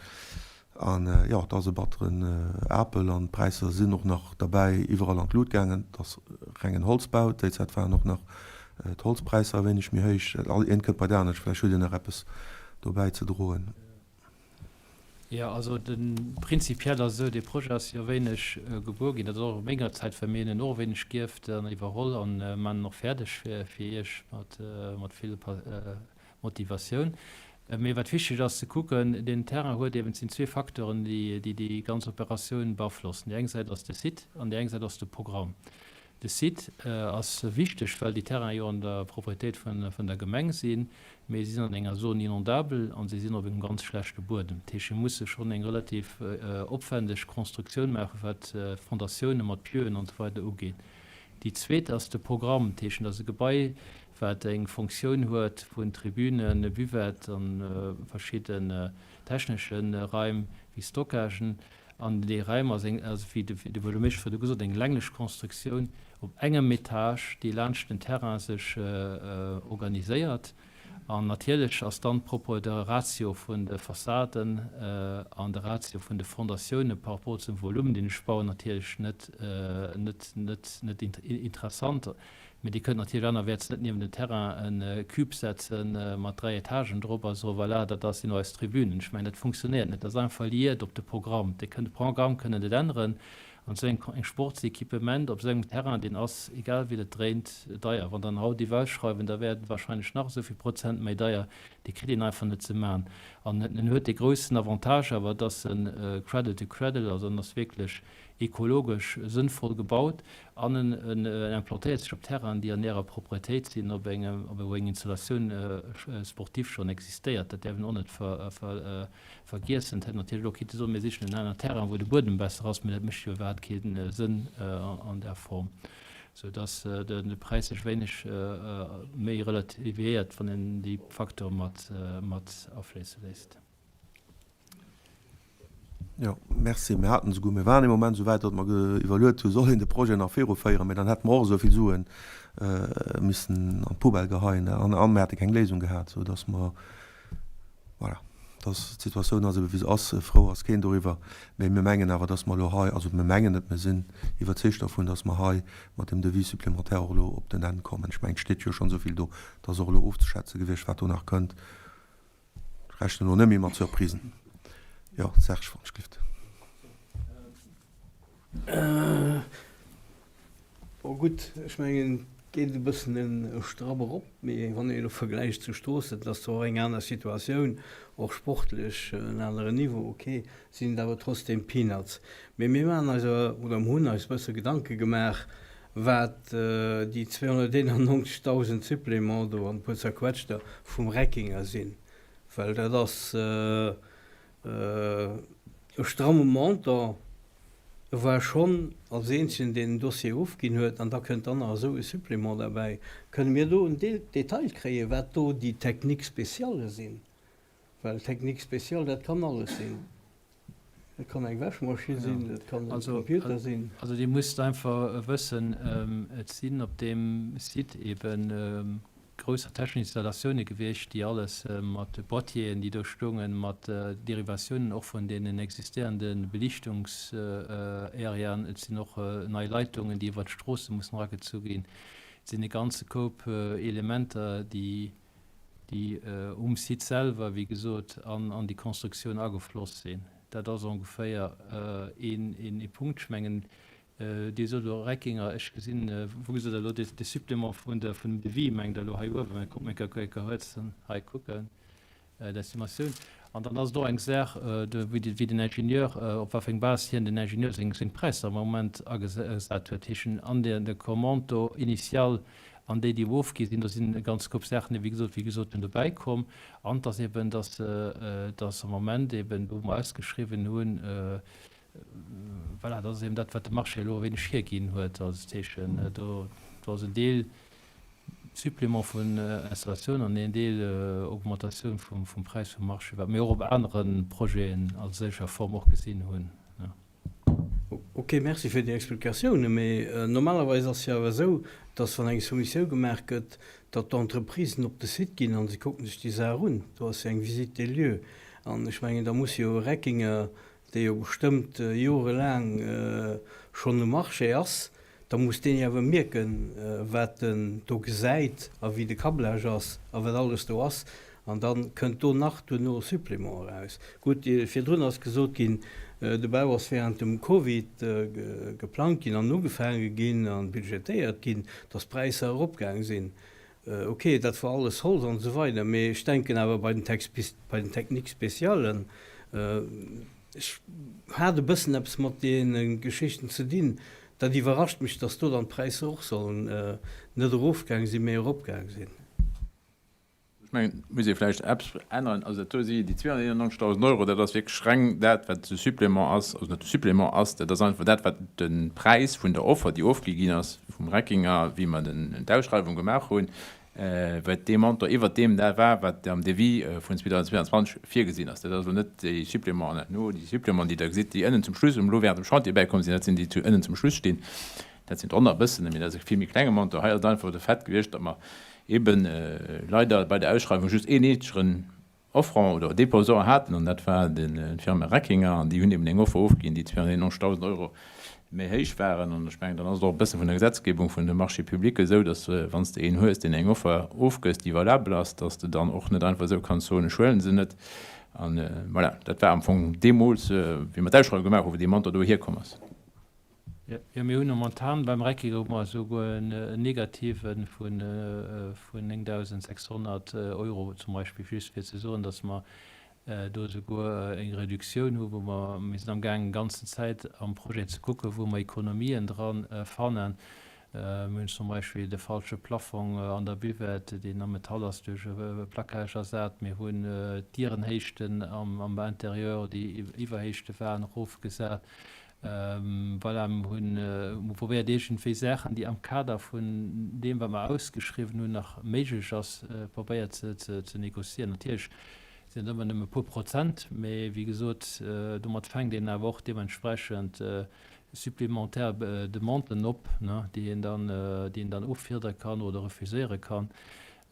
An jo, et ass e batteren Apel an d'Präisser sinn och nach derbäi iwwerall an d'Lut gaangen. Et ass rengen Holzbau, déizäit waren och nach d'Holzpräisser e wéineg méi héich. All eent kënnt bei dat anescht. Vläicht hutt Dir nach eppes dobäi ze droen. Jo, also de prinzipiell ass esou, dee Projet ass jo wéineg gebuer ginn, dat ass och a menger Zäit, well mir hunn en och e wéineg gierft an iwwerholl an maan en och fäerdeg fir Iech mat mat vill Motivatioun. Mee wat wichteg ass ze kucken, deen Terrain huet eben, et sinn zwee Facteuren, déi déi ganz Operatioun beaflossen. Déi eng Säit ass de Site an déi eng Säit ass de Programm. De Site ass wichteg, well déi Terrainen jo an der Proprietéit vun der Gemeng sinn, mee si sinn an enger Zone inondable a si sinn op engem ganz schlechte Buedem. Dat heescht, mir musse schonn eng relativ opwändeg Constructioun maachen, wat d'Fondatioune mat Pieuxen an esou weider ugeet. Déi zweet ass de Programm. Dat heescht, et ass e Gebai, wat eng Fonctioun huet vun Tribünen, Buvette a verschidden technesche Raim wéi Stockagen. An dee Raim ass eng, ass, wéi de Buergermeeschter virdu gesot huet, eng länglech Constructioun op engem Etage, déi laanscht den Terrain sech organiséiert. An natierlech ass dann d'Propos, de Ratio vun de Fassaden an de Ratio vun de Fondatioune par rapport zum Volume, deen ech bauen, natierlech net, net, net, net interessant. Mee Dir kënnt natierlech anerwäerts net niewent den Terrain e Cube setze mat 3 Etagen drop a soe voilà, dat ass sinn eis Tribünen. Ech mengen, dat funktionéiert net. Dat ass einfach liiert op de Programm. Dir kënnt de Programm kënnen net änneren. An esou eng eng Sportsequipement op esou engem Terrain, deen ass, egal wéi Der et dréint, deier. Wann Der en haut ewechschreiwen, da wär et wahrscheinlech nach esou vill Prozent méi deier. Dee kritt een einfach net ze maachen. An en huet dee groussen Avantage awer, dass e Cradle to Cradle, also en ass wierklech ekologesch sënnvoll gebaut an en implantéiert sech op Terrainen, déi an ärer Proprietéit sinn, op engem, wou eng Installatioun sportive schonn existéiert. Dat däerf een och net vergiessen. Et hätt natierlech och kinnte soen, mir sichen en aneren Terrain, wou de Buedem besser ass, mä dat mécht jo iwwerhaapt kee Sënn an där Form, sou dass de Präis sech wéineg méi relativiéiert, wann een déi Facteure mat afléisse léisst. Jo, merci. Mir haten esouguer, mir waren ee Moment esou wäit, datt mer iwwerluet hu soll een de Projet nach viruféieren, mä dann hätte mer och esou vill Sue missen an d'Poubelle geheien an a mir hätte keng Léisung gehat, sou datt mer, voilà, datt d'Situatioun ass ebe wéi se ass. Frou ass keen doriwwer, mä mir mengen awer, datt mer elo hei, also mir mengen net, mir sinn iwwerzeegt dervun, datt mer hei mat dem Devis supplémentaire och elo op den Enn kommen. Ech mengen, et steet jo schonn esou vill do, et ass och elo ofzeschätze gewiescht, wat do nach kënnt. Ech rechnen elo net méi mat Surprisen. Jo, Serge, wann ech glift. Bon, gutt, ech mengen, et geet e bëssen e Strapp erop, mee wann een elo vergläicht zu Stroossen, dat ass zwar och eng aner Situatioun, och sportlech en aneren Niveau, ok, sinn et awer trotzdeem Peanuts. Mee mir maachen eis awer, oder mir hunn eis e bësse Gedanke gemaach. wat déi 291.000 Supplément do an e puer Zerquetschter vum Reckinger sinn, well dat ass e stramme Montant. E war schonn als eenzegen, deen den Dossier ofginn huet, an da kënnt dann nach esou e Supplément derbäi. Kënne mir do en Detail kréien, wat do déi Techniques spéciales sinn? Well Technique spéciale, dat kann alles sinn. Dat kann eng Wäschmaschinn sinn, dat kann e Computer sinn. Also Dir musst einfach wëssen, et sinn op deem Site ebe grousser technesch Installatioune gewiescht, déi alles mat Boîtieren, déi do stoungen, mat Derivatiounen och vun deenen existéierende Belichtungsareaen. Et sinn och nei Leitungen, déi iwwert d'Stroosse mussen eragezu ginn. Et sinn e ganze Koup Elementer, déi déi um Site selwer, wéi gesot, an an déi Constructioun agefloss sinn. Dat ass ongeféier een ee Punkt. Ech mengen, Dir sot elo Reckinger, ech gesinn, wou gesitt Der elo de Supplément vun der, vun dem Devis, mengt Der elo hei uewen? Kuck, mir kënne kuerz hei kucken. D'Estimatioun. An dann ass et och eng Saach, wéi den Ingenieur, op wat fir eng Base hien, den Ingenieur, seng Präisser am Moment agesat huet. Heeschen, an der Commande do initiale an déi, déi ofgi sinn, do sinn e ganz Koup Saachen, wéi gesot, wéi gesot hunn, dobäi komm. An et ass eben, dass, dass am Moment eben, wou mer ausgeschriwwen hunn, voilà, dat ass eben dat, wat de Marché elo e wéineg hierginn huet. Also dat heeschen, do, do ass en Deel Supplément vun Installatioun an een Deel Augmentatioun vum, vum Präis vum Marché, wat mir och op anere Projeten a selcher Form och gesinn hunn. Ok, merci fir déi Explikatiounen. Mee normalerweis ass jo awer esou, dass wann eng Soumissioun gemaach gëtt, datt d'Entreprisen op de Site ginn an se kucken sech déi Saach un. Do ass jo eng Visite des lieux. An ech mengen, da muss jo e Reckinger, dee jo bestëmmt jorelaang schonn um Marché ass, da muss deen jo awer mierken, wat en do gesäit a wéi de Câblage ass a wat alles do ass. An da kënnt do nach duerno e Supplément eraus. Gutt, virdrun ass gesot ginn, de Bau ass während dem Covid geplangt ginn an ugefaange ginn a budgetéiert ginn, datt d'Präisser eropgaang sinn. Ok, dat war alles Holz an esou weider, mee ech denken awer bei den bei den Techniques spéciales, ech hat e bëssen eppes mat deene Geschichten ze dinn, dat iwwerrascht mech, datt do dann d'Präisser och sollen net erofgaang sinn, mee eropgaang sinn. Ech mengen, et muss ee vläicht eppes änneren. Also dat do si déi 291.000 Euro, dat ass wierklech reng dat, wat de Supplément ass, also net de Supplément ass, dat ass einfach dat, wat de Präis vun der Offer, déi ofgi ginn ass vum Reckinger, wéi mer d'Ausschreiwung gemaach hunn, wat dee Montant iwwert deem dat war, wat am Devis vun 2022 virgesinn ass. Dat ass elo net déi Supplémenten herno, déi Supplémenten, déi Der gesitt, déi ënnen zum Schluss elo während dem Chantier bäikomm sinn, dat sinn déi, déi ënnen zum Schluss stinn. Dat sinn drënner e bëssen, mee dat ass e vill méi klenge Montant. Hei ass et einfach de Fait gewiescht, datt mer eeben leider bei der Ausschreiwung just een eenzegen Offrant oder Déposant haten, an dat war d'Firma Reckinger, an déi hunn eeben eng Offer ofginn, déi 291.000 Euro méi héich waren. An ech mengen, dann ass et och e bësse vun der Gesetzgebung vun de Marchés publics esou, datt wann s de een hues, deen eng Offer ofgëss, déi valabel ass, datt s de dann och net einfach esou kanns soen, ech huele se net. An voilà, dat war am Fong deemools, wéi mer d'Ausschreiwung gemaach hunn, wou dee Montant do hierkomm ass. Jo, mir hunn momentan beim Reckinger hu mer esouguer en negative vun 9.600 Euro zum Beispill, just fir ze soen, datt mer do esouguer eng Reduktioun hu wou mer, mir sinn amgaangen ganzen Zäit am Projet ze kucken, wou mer Ekonomien dra fannen. Mir hunn zum Beispill de falsche Plafong an der Buvette, deen am Metall ass, duerch e Plaquage ersat. Mir hunn d'Dierenhéichten am Interieur, déi Iwwerhéichte waren, erofgesat. Voilà, mir hunn probéiert iergendwéi Saachen, déi am Kader vun deem, wat mer ausgeschriwwen hunn, nach méiglech ass, probéiert ze négocieren. Natierlech sinn et ëmmer nëmme e puer Prozent, mä wéi gesot, domat fänkt een awer och deementsprechend supplémentaire Demanden op, déi een dann, déi een dann offiedere kann oder refuséiere kann.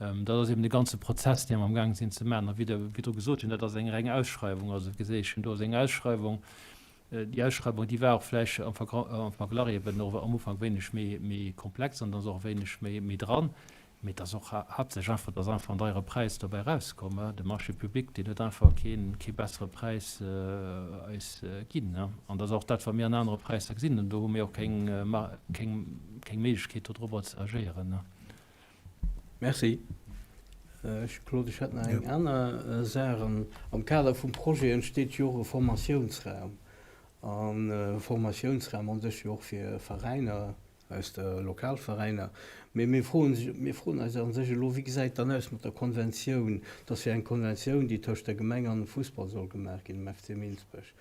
Dat ass eben de ganze Prozess, dee mer amgaang sinn ze maachen. A wéi Der virdru gesot hunn, dat ass eng reng Ausschreiwung. Also geséich ech, do ass eng Ausschreiwung. Déi Ausschreibung, déi war och vläicht am Verglach eben och am Ufank wéineg méi komplex an da ass och wéineg méi dran. Mee et ass och haaptsächlech einfach, et ass einfach en deiere Präis dobäi erauskomm. De Marché public, deen huet einfach kee bessere Präis eis ginn. An dat ass och dat, wat mir an anere Präisser gesinn hunn. Do hu mir och keng Méiglechkeet, dodrobber ze agéieren. Merci. Ech, Claude, ech hätt nach eng aner Saach. Am Kader vum Projet entsteet jo och e Formatiounsraum. An e Formatiounsraum an sech jo och fir Veräiner. Aus de Lokalveräiner. Mee mir froen sech, mir froen eis a sech elo, wéi gesäit et dann aus mat der Konventioun? Et ass jo eng Konventioun, déi tëscht der Gemeng an dem Fussball soll gemaach ginn, dem FC Minsbech.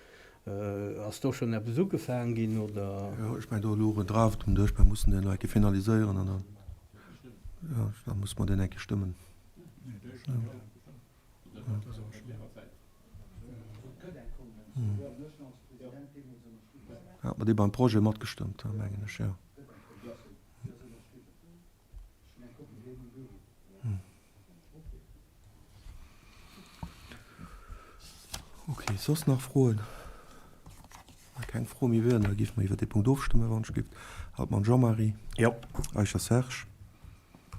Ass do schonn eppes ugefaang ginn, oder? Jo, ech mengen, do louch en Draft um Dësch. Mir mussen deen nach eng Kéier finaliséieren an dann, jo, da musse mer deen eng Kéier stëmmen. Hat mer dee beim Projet matgestëmmt, mengen ech, jo. Okay, soss nach Froen? Wa keng Froe méi wieren, da géife mer iwwer dee Punkt ofstëmmen, wann ech giff. Hartmann Jean-Marie. Jo. Eicher Serge.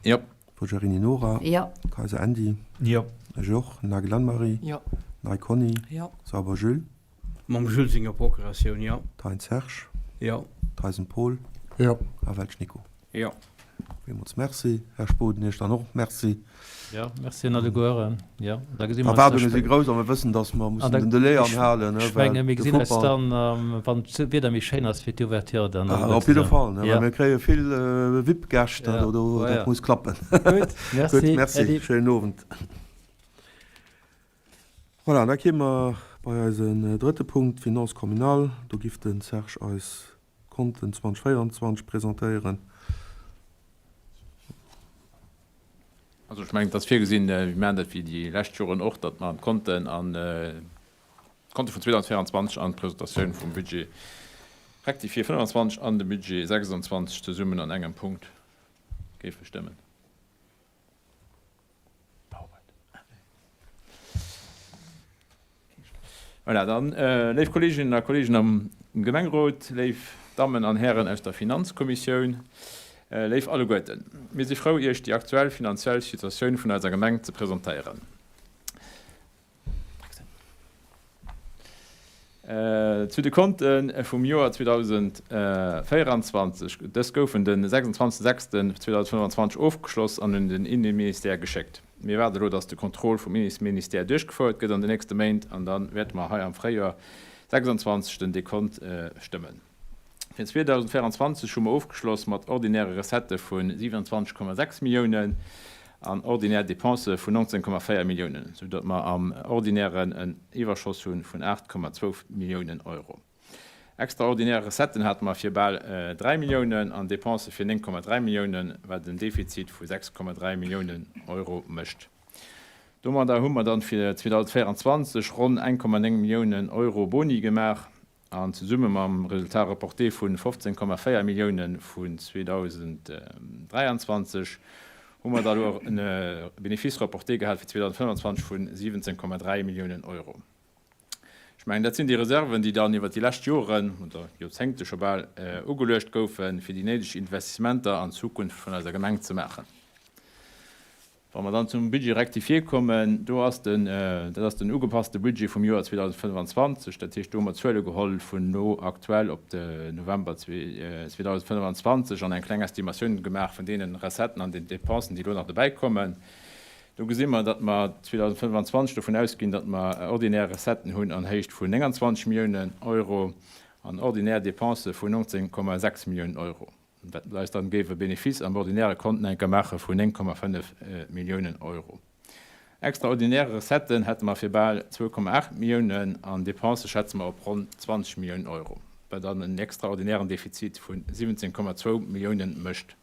Jo. Forgiarini Nora. Jo. Kayser Andy. Jo. Ech och. Nagel Anne-Marie. Jo. Ney Conny. Jo. Sauber Jules. Mam Jules senger Procuratioun, jo. Thein Serge. Jo. Theisen Paul. Jo. A Welsch Nico. Jo. Villmools Merci. Här Spoden, Iech dann och Merci. Jo, Merci un allegueren. Jo, da gesi mer eis da. D'Erwaardunge si grouss a mir wëssen, datt mer mussen den Delai anhalen. Ech menge mir gesinn eis dann, wann d'Wieder méi schéin ass fir d'Ouverture dann. Op jidde Fall, well mir kréie vill VIP-Gäscht, dat muss klappen. Gutt, merci. Gutt, merci. Schéinen Owend. Voilà, an da kéime mer bei eisen drëtte Punkt, d'Finances communales. Do giff de Serge eis d'Konten 2024 presentéieren. Also ech mengen, et ass virgesinn, mir maachen dat wéi déi lescht Joren och, datt mer d'Konten an d'Konte vun 2024 an d'Presentatioun vum Budget rectifié 25 an de Budget 26 zesummen an engem Punkt géife stëmmen. Voilà, dann, léif Kolleeginnen a Kolleegen am Gemengerot, léif Dammen an Hären aus der Finanzkommissioun, léif alleguerten, mir si frou, Iech déi aktuell finanziell Situatioun vun eiser Gemeng ze presentéieren. Zu de Konte vum Joer 2024, Dës goufen de 26 6 2025 ofgeschloss an un den Inneministère geschéckt. Mir waarde elo, datt de Contrôle vum Inneministère duerchgefouert gëtt an den nächste Méint an da wäerte mer hei am Fréijoer 26 den Dekont stëmmen. Fir 2024 hu mer ofgeschloss mat ordinäre Recettë vu 27,6 Milliounen an ordinär Depensë vun 19,4 Milliounen, sou datt mer am Ordinären en Iwwerschoss hu vun 8,2 Milliounen Euro. Extraordinär Recetten hate mer fir bal 3 Milliounen an Depensë fir 9,3 Milliounen, wat en Defizit vu 6,3 Milliounen Euro mécht. Domadder hu mer dann fir 2024 ronn 1,9 Milliounen Euro Boni gemaach. An zesumme mam Résultat reporté vu 15,4 Milliounen vun 2023 hu mer da elo e Bénéfice reporté gehat fir 2025 vu 17,3 Milliounen Euro. Ech mengen, dat sinn déi Reserven, déi dann iwwert déi lescht Joren oder Joerzéngte scho bal ugeluecht goufen, fir déi néideg Investissementer an d'Zukunft vun eiser Gemeng ze maachen. Wa mer dann zum Budget rectifié kommen, do ass den, dat ass den ugepasste Budget vum Joer 2025, dat heescht, do hu mer Zuele geholl vun no aktuell op de November 2025 an eng kleng Estimatioun gemaach vun deene Recetten an den Dépensen, déi elo nach dobäi kommen. Do gesi mer, datt mer 2025 dovun ausginn, datt mer ordinär Recetten hunn an Héicht vun 29 Milliounen Euro an ordinär Dépensë vun 19,6 Milliounen Euro. Wat eis dann géif e Bénéfice am ordinäre Konten enker maache vun 9,5 Milliounen Euro. Extraordinäre Recetten hätte mer fir bal 2,8 Milliounen an Dépensë schätze mer op ronn 20 Milliounen Euro, wat dann en extraordinären Defizit vu 17,2 Milliounen mécht.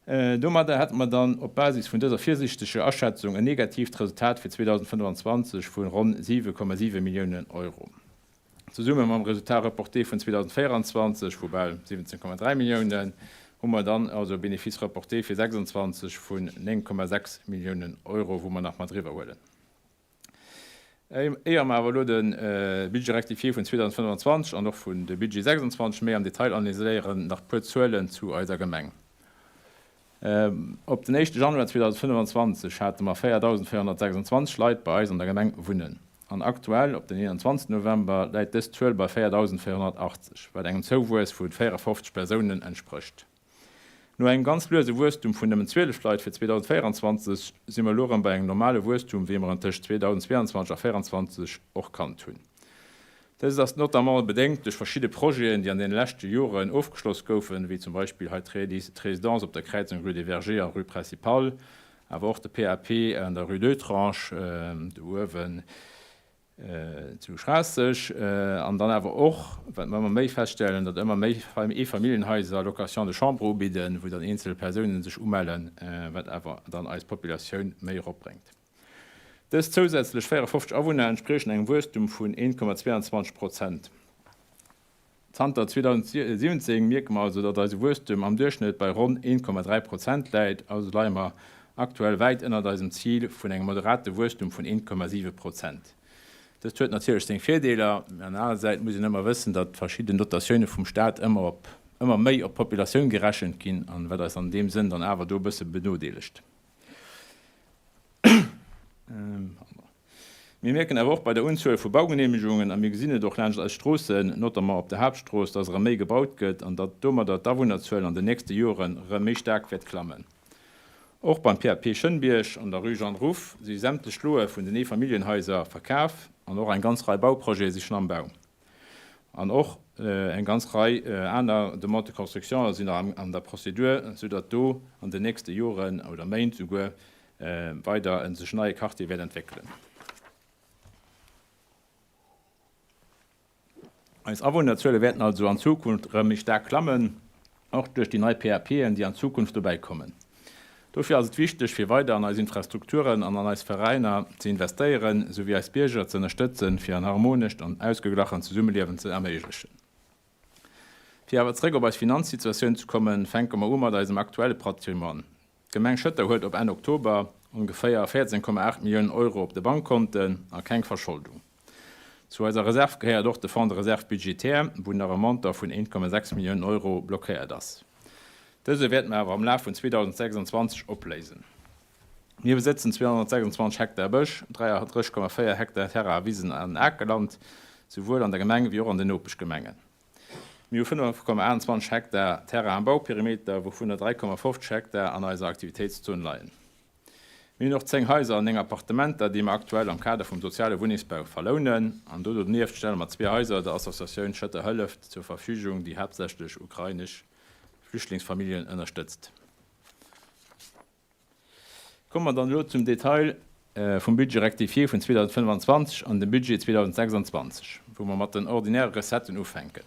Domadder hätte mer dann op Basis vun dëser virsiichteger Aschätzung en negatiivt Resultat fir 2025 vu ronn 7,7 Milliounen Euro. Zesumme mam Résultat reporté vun 2024 vu bal 17,3 Milliounen hu mer dann also e Bénéfice reporté fir 26 vun 9,6 Milliounen Euro, wou mer nach mat eriwwerhuelen. Éier mer awer elo de Budget rectifié vun 2025 an och vun de Budget 26 méi am Detail analyséieren, nach puer Zuelen zu eiser Gemeng. Op den éischte Januar 2025 hate mer 4.426 Leit bei eis an der Gemeng wunnen. An aktuell, op den 21 November, läit dës Zuel bei 4.480, wat engem Zouwuess vu 54 Persounen entsprécht. No engem ganz luese Wuesstum vun nëmmen 12 Leit fir 2024 si mer elo erëm bei engem normale Wuesstum, wéi mer en tëscht 2022 a 2024 och kannt hunn. Dëst ass notamment bedéngt duerch verschidde Projeten, déi an deene leschte Joren ofgeschloss goufen, wéi zum Beispill hei d'Résidence op der Kräizung Rue des Vergers a Rue Principale, awer och de PAP an der Rue d'Oetrange do uewen zu Schraasseg. An dann awer och, wat mer ëmmer méi feststellen, datt ëmmer méi Eefamilljenhaiser Location de chambre ubidden, wou dann eenzel Persounen sech umellen, wat awer dann eis Populatioun méi eropbréngt. Dës zousätzlech 54 Awunner entspriechen engem Wuesstum vun 1,22 Prozent. Zanter 2017 mierke mer also, datt eise Wuesstum am Duerchschnëtt bei ronn 1,3 Prozent läit, also leie mer aktuell wäit ënnert eisem Zil vun engem moderate Wuesstum vun 1,7 Prozent. Dëst huet natierlech seng Virdeeler, mä an der aner Säit muss een ëmmer wëssen, datt verschidden Dotatioune vum Staat ëmmer op ëmmer méi op d'Populatioun gerechent ginn an wat eis an deem Sënn dann awer do e bësse benodeelegt. Mir mierken awer och bei der Unzuel vu Baugeneemegungen, a mir gesinn et och laanscht eis Stroossen, notamment op der Haaptstrooss, dass erëm méi gebaut gëtt an datt domadder d'Awunnerzuel an den nächste Joren erëm méi staark wäert klammen. Och beim PAP Schënnbierg an der Rue Jeanne Ruff si sämtlech Loe vun den Eefamilljenhaiser verkaf an och eng ganz Rei Bauprojete si schonn am Bau. An och eng ganz Rei aner Demandes de construction sinn nach an der Prozedur, soudatt do an den nächste Joren oder Méint souguer weider e sech neie Quartier wäert entwéckelen. Eis Awunnerzuele wäerten also an Zukunft erëm méi staark klammen. Och duerch déi nei PAPen, déi an Zukunft dobäi kommen. Dofir ass et wichteg, fir weider an eis Infrastrukturen an an eis Veräiner ze investéieren, souwéi eis Bierger ze ënnerstëtzen, fir en harmonescht an ausgeglachent Zesummeliewen ze erméiglechen. Fir awer zeréck op eis Finanzsituatioun ze kommen, fänke mer u mat eisem aktuelle Patrimoine. D'Gemeng Schëtter huet op Enn Oktober ongeféier 14,8 Milliounen Euro op de Bankkonten a keng Verscholdung. Zu eiser Reserv gehéiert och de Fonds de réserve budgétaire, wou nach e Montant vun 1,6 Milliounen Euro blockéiert ass. Dëse wäerte mer awer am Laf vun 2026 opléisen. Mir besëtzen 226 Hektar Bësch, 33,4 Hektar Terrain, Wisen an Akerland, souwuel an der Gemeng wéi och an den Nopeschgemengen. Mir hu 5,28 Hektar Terrain am Bauperimeter, wouvunner 3,50 Hektar an eiser Aktivitéitszon leien. Mir hunn och 10 Haiser an 9 Appartementer, déi mer aktuell am Kader vum soziale Wunnengsbau verlounen. An do donieft stelle mer zwee Haiser der Associatioun Schëtter hëlleft zur Verfügung, déi haaptsächlech ukrainesch Flüchtlingsfamilljen ënnerstëtzt. Komme mer dann elo zum Detail vum Budget rectifié vun 2025 an dem Budget 2026, wou mer mat den ordinäre Recetten ufänken.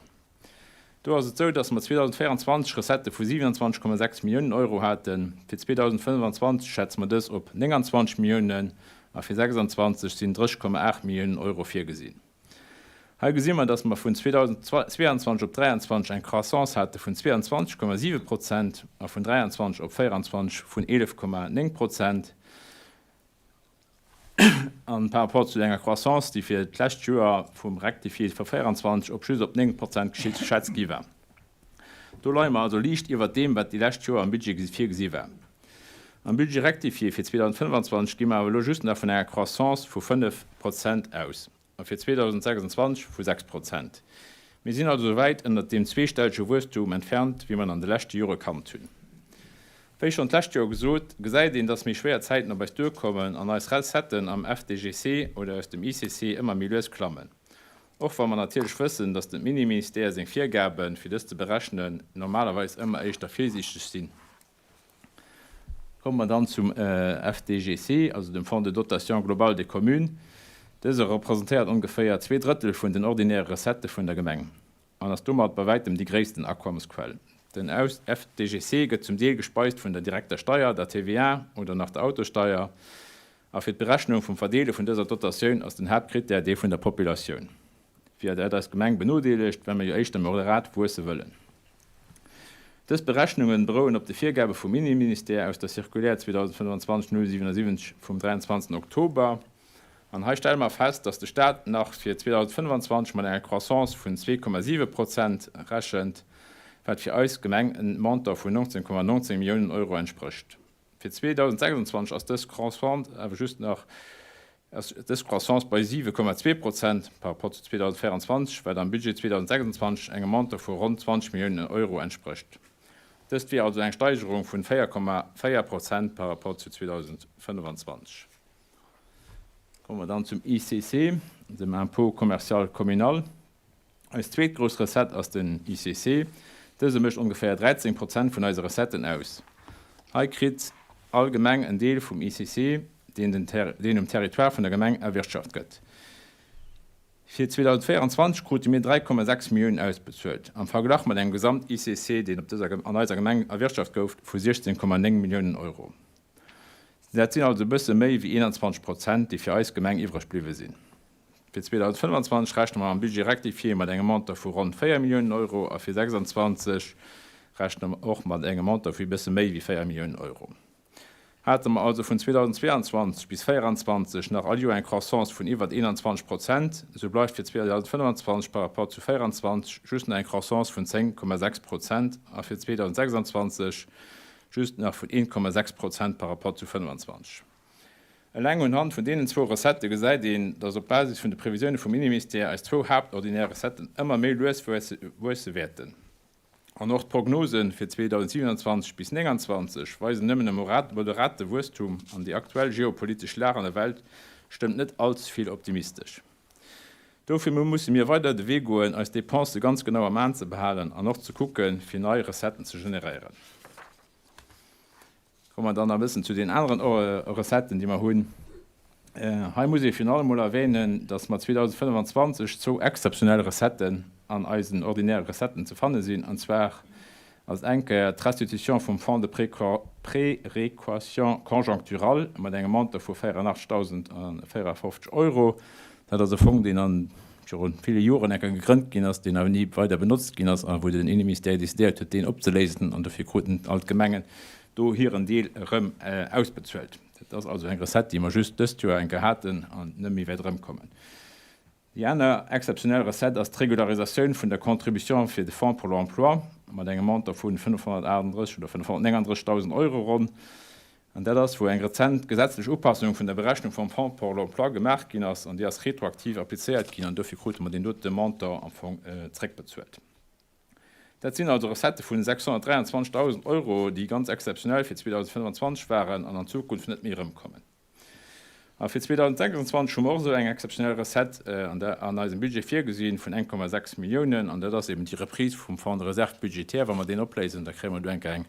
Do ass et esou, dass mer 2024 Recettë vu 27,6 Milliounen Euro haten. Fir 2025 schätze mer dës op 29 Milliounen a fir 26 sinn 30,8 Milliounen Euro virgesinn. Hei gesi mer, dass mer vun 2022 op 23 eng Croissance hate vun 22,7 Prozent a vun 23 op 24 vun 11,9 Prozent. An par rapport zu enger Croissance, déi fir d'lescht Joer vum Rectifié vu 24 op just op 9 Prozent geschätzt gi war. Do leie mer also liicht iwwert deem, wat déi lescht Joer am Budget virgesi war. Am Budget rectifié fir 2025 gi mer awer elo just nach vun enger Croissance vu 5 Prozent aus a fir 2026 vu 6 Prozent. Mir sinn also esou wäit ënnert deem zweestellege Wuesstum entfernt, wéi mer en an de leschte Jore kannt hunn. Wéi schonn d'lescht Joer gesot, gesäit een, dass méi schwéier Zäiten op eis duerkommen an eis Recetten am FDGC oder aus dem ICC ëmmer méi lues klammen. Och wa mer natierlech wëssen, dass dem Inneministère seng Virgaben, fir dës ze berechnen, normalerweis ëmmer éischter virsiichteg sinn. Komme mer dann zum FDGC, also dem Fonds de dotation globale des communes. Dëse representéiert ongeféier zweedrëttel vun den ordinäre Recettë vun der Gemeng an ass domat bei wäitem déi gréissten Akommesquell. Den FDGC gëtt zum Deel gespeist vun der direkter Steier, der TVA oder nach der Autosteier. A fir d'Berechnung vum Verdeele vun dëser Dotatioun ass den Haaptkrittär dee vun der Populatioun. Wier dat eis Gemeng benodeelegt, well mir jo éischter moderat wuesse wëllen. Dës Berechnungen berouen op de Virgabe vum Inneministère aus der Circulaire 2025 077 vum 23 Oktober. An hei stelle mer fest, dass de Staat nach fir 2025 mat enger Croissance vun 2,7 Prozent rechent, wat fir eis Gemeng en Montant vun 19,19 Milliounen Euro entsprécht. Fir 2026 ass dës Croissance awer just nach ass dës Croissance bei 7,2 Prozent par rapport zu 2024, wat am Budget 2026 engem Montant vu ronn 20 Milliounen Euro entsprécht. Dëst wier also eng Steigerung vun 4,4 Prozent par rapport zu 2025. Komme mer dann zum ICC, dem Impôt commercial communal. Eis zweet grouss Recette ass den ICC. Dëse mécht ongeféier 13 Prozent vun eise Recetten aus. Hei kritt all Gemeng en Deel vum ICC, deen deen um Territoire vun der Gemeng erwirtschaft gëtt. Fir 2024 krute mir 3,6 Milliounen ausbezuelt, am Verglach mat engem Gesamt-ICC, deen op dëser an eiser Gemeng erwirtschaft gouf, vu 16,9 Milliounen Euro. Dat sinn also e bësse méi wéi 21 Prozent, déi fir eis Gemeng iwwreg bliwwe sinn. Fir 2025 rechne mer am Budget rectifié mat engem Montant vu ronn 4 Milliounen Euro a fir 2026 rechne mer och mat engem Montant vu e bësse méi wéi 4 Milliounen Euro. Hate mer also vun 2022 bis 2024 nach all Joer eng Croissance vun iwwert 21 Prozent, esou bleift fir 2025 par rapport zu 2024 just nach eng Croissance vun 10,6 Prozent a fir 2026 just nach vun 1,6 Prozent par rapport zu 2025. Eleng unhand vun deenen zwou Recettë gesäit een, dass op Basis vun de Previsioune vum Inneministère eis zwou haaptordinär Recetten ëmmer méi lues wuesse wäerten. An och d'Prognose fir 2027 bis 2029 weisen nëmmen e moderate Wuesstum an déi aktuell geopolitesch Lag an der Welt stëmmt net all ze vill optimistesch. Dofir musse mir weider de Wee goen, eis Depensë ganz genau am Aen ze behalen an och ze kucken, fir nei Recetten ze generéieren. Komme mer dann nach e bëssen zu den aneren Recetten, déi mer hunn. Hei muss ee virun allem emol erwänen, dass mer 2025 zwou exzeptionell Recetten an eisen ordinäre Recetten ze fanne sinn, an zwar ass eng Kéier d'Restitution vum Fonds de préréquation conjoncturale mat engem Montant vu 84.054 Euro. Dat ass e Fong, deen an viru ville Joren eng Kéier gegrënnt ginn ass, deen awer ni weider benotzt ginn ass a wou den Inneministère decidéiert huet, deen opzeléisen. An dofir kruten all d'Gemengen do hiren Deel erëm ausbezuelt. Dat ass also eng Recette, déi mer just dëst Joer eng Kéier haten an net méi wäert erëmkommen. Déi aner exzeptionell Recette ass d'Régularisatioun vun der Contribution fir de Fonds pour l'emploi mat engem Montant vu 538 oder 539.000 Euro ronn. An dat ass, wou eng rezent gesetzlech Upassung vun der Berechnung vum Fonds pour l'emploi gemaach ginn ass an déi ass retroaktiv applizéiert ginn an dofir krute mer deen dote Montant am Fong zréckbezuelt. Dat sinn also Recettë vun 623.000 Euro, déi ganz exzeptionell fir 2025 waren an an Zukunft net méi erëmkommen. A fir 2026 hu mer och esou eng exzeptionell Recette an der, an eisem Budget virgesinn vun 1,6 Milliounen. An dat ass eben déi Reprise vum Fonds de réserve budgétaire. Wa mer deen opléisen, da kréie mer do eng Kéier eng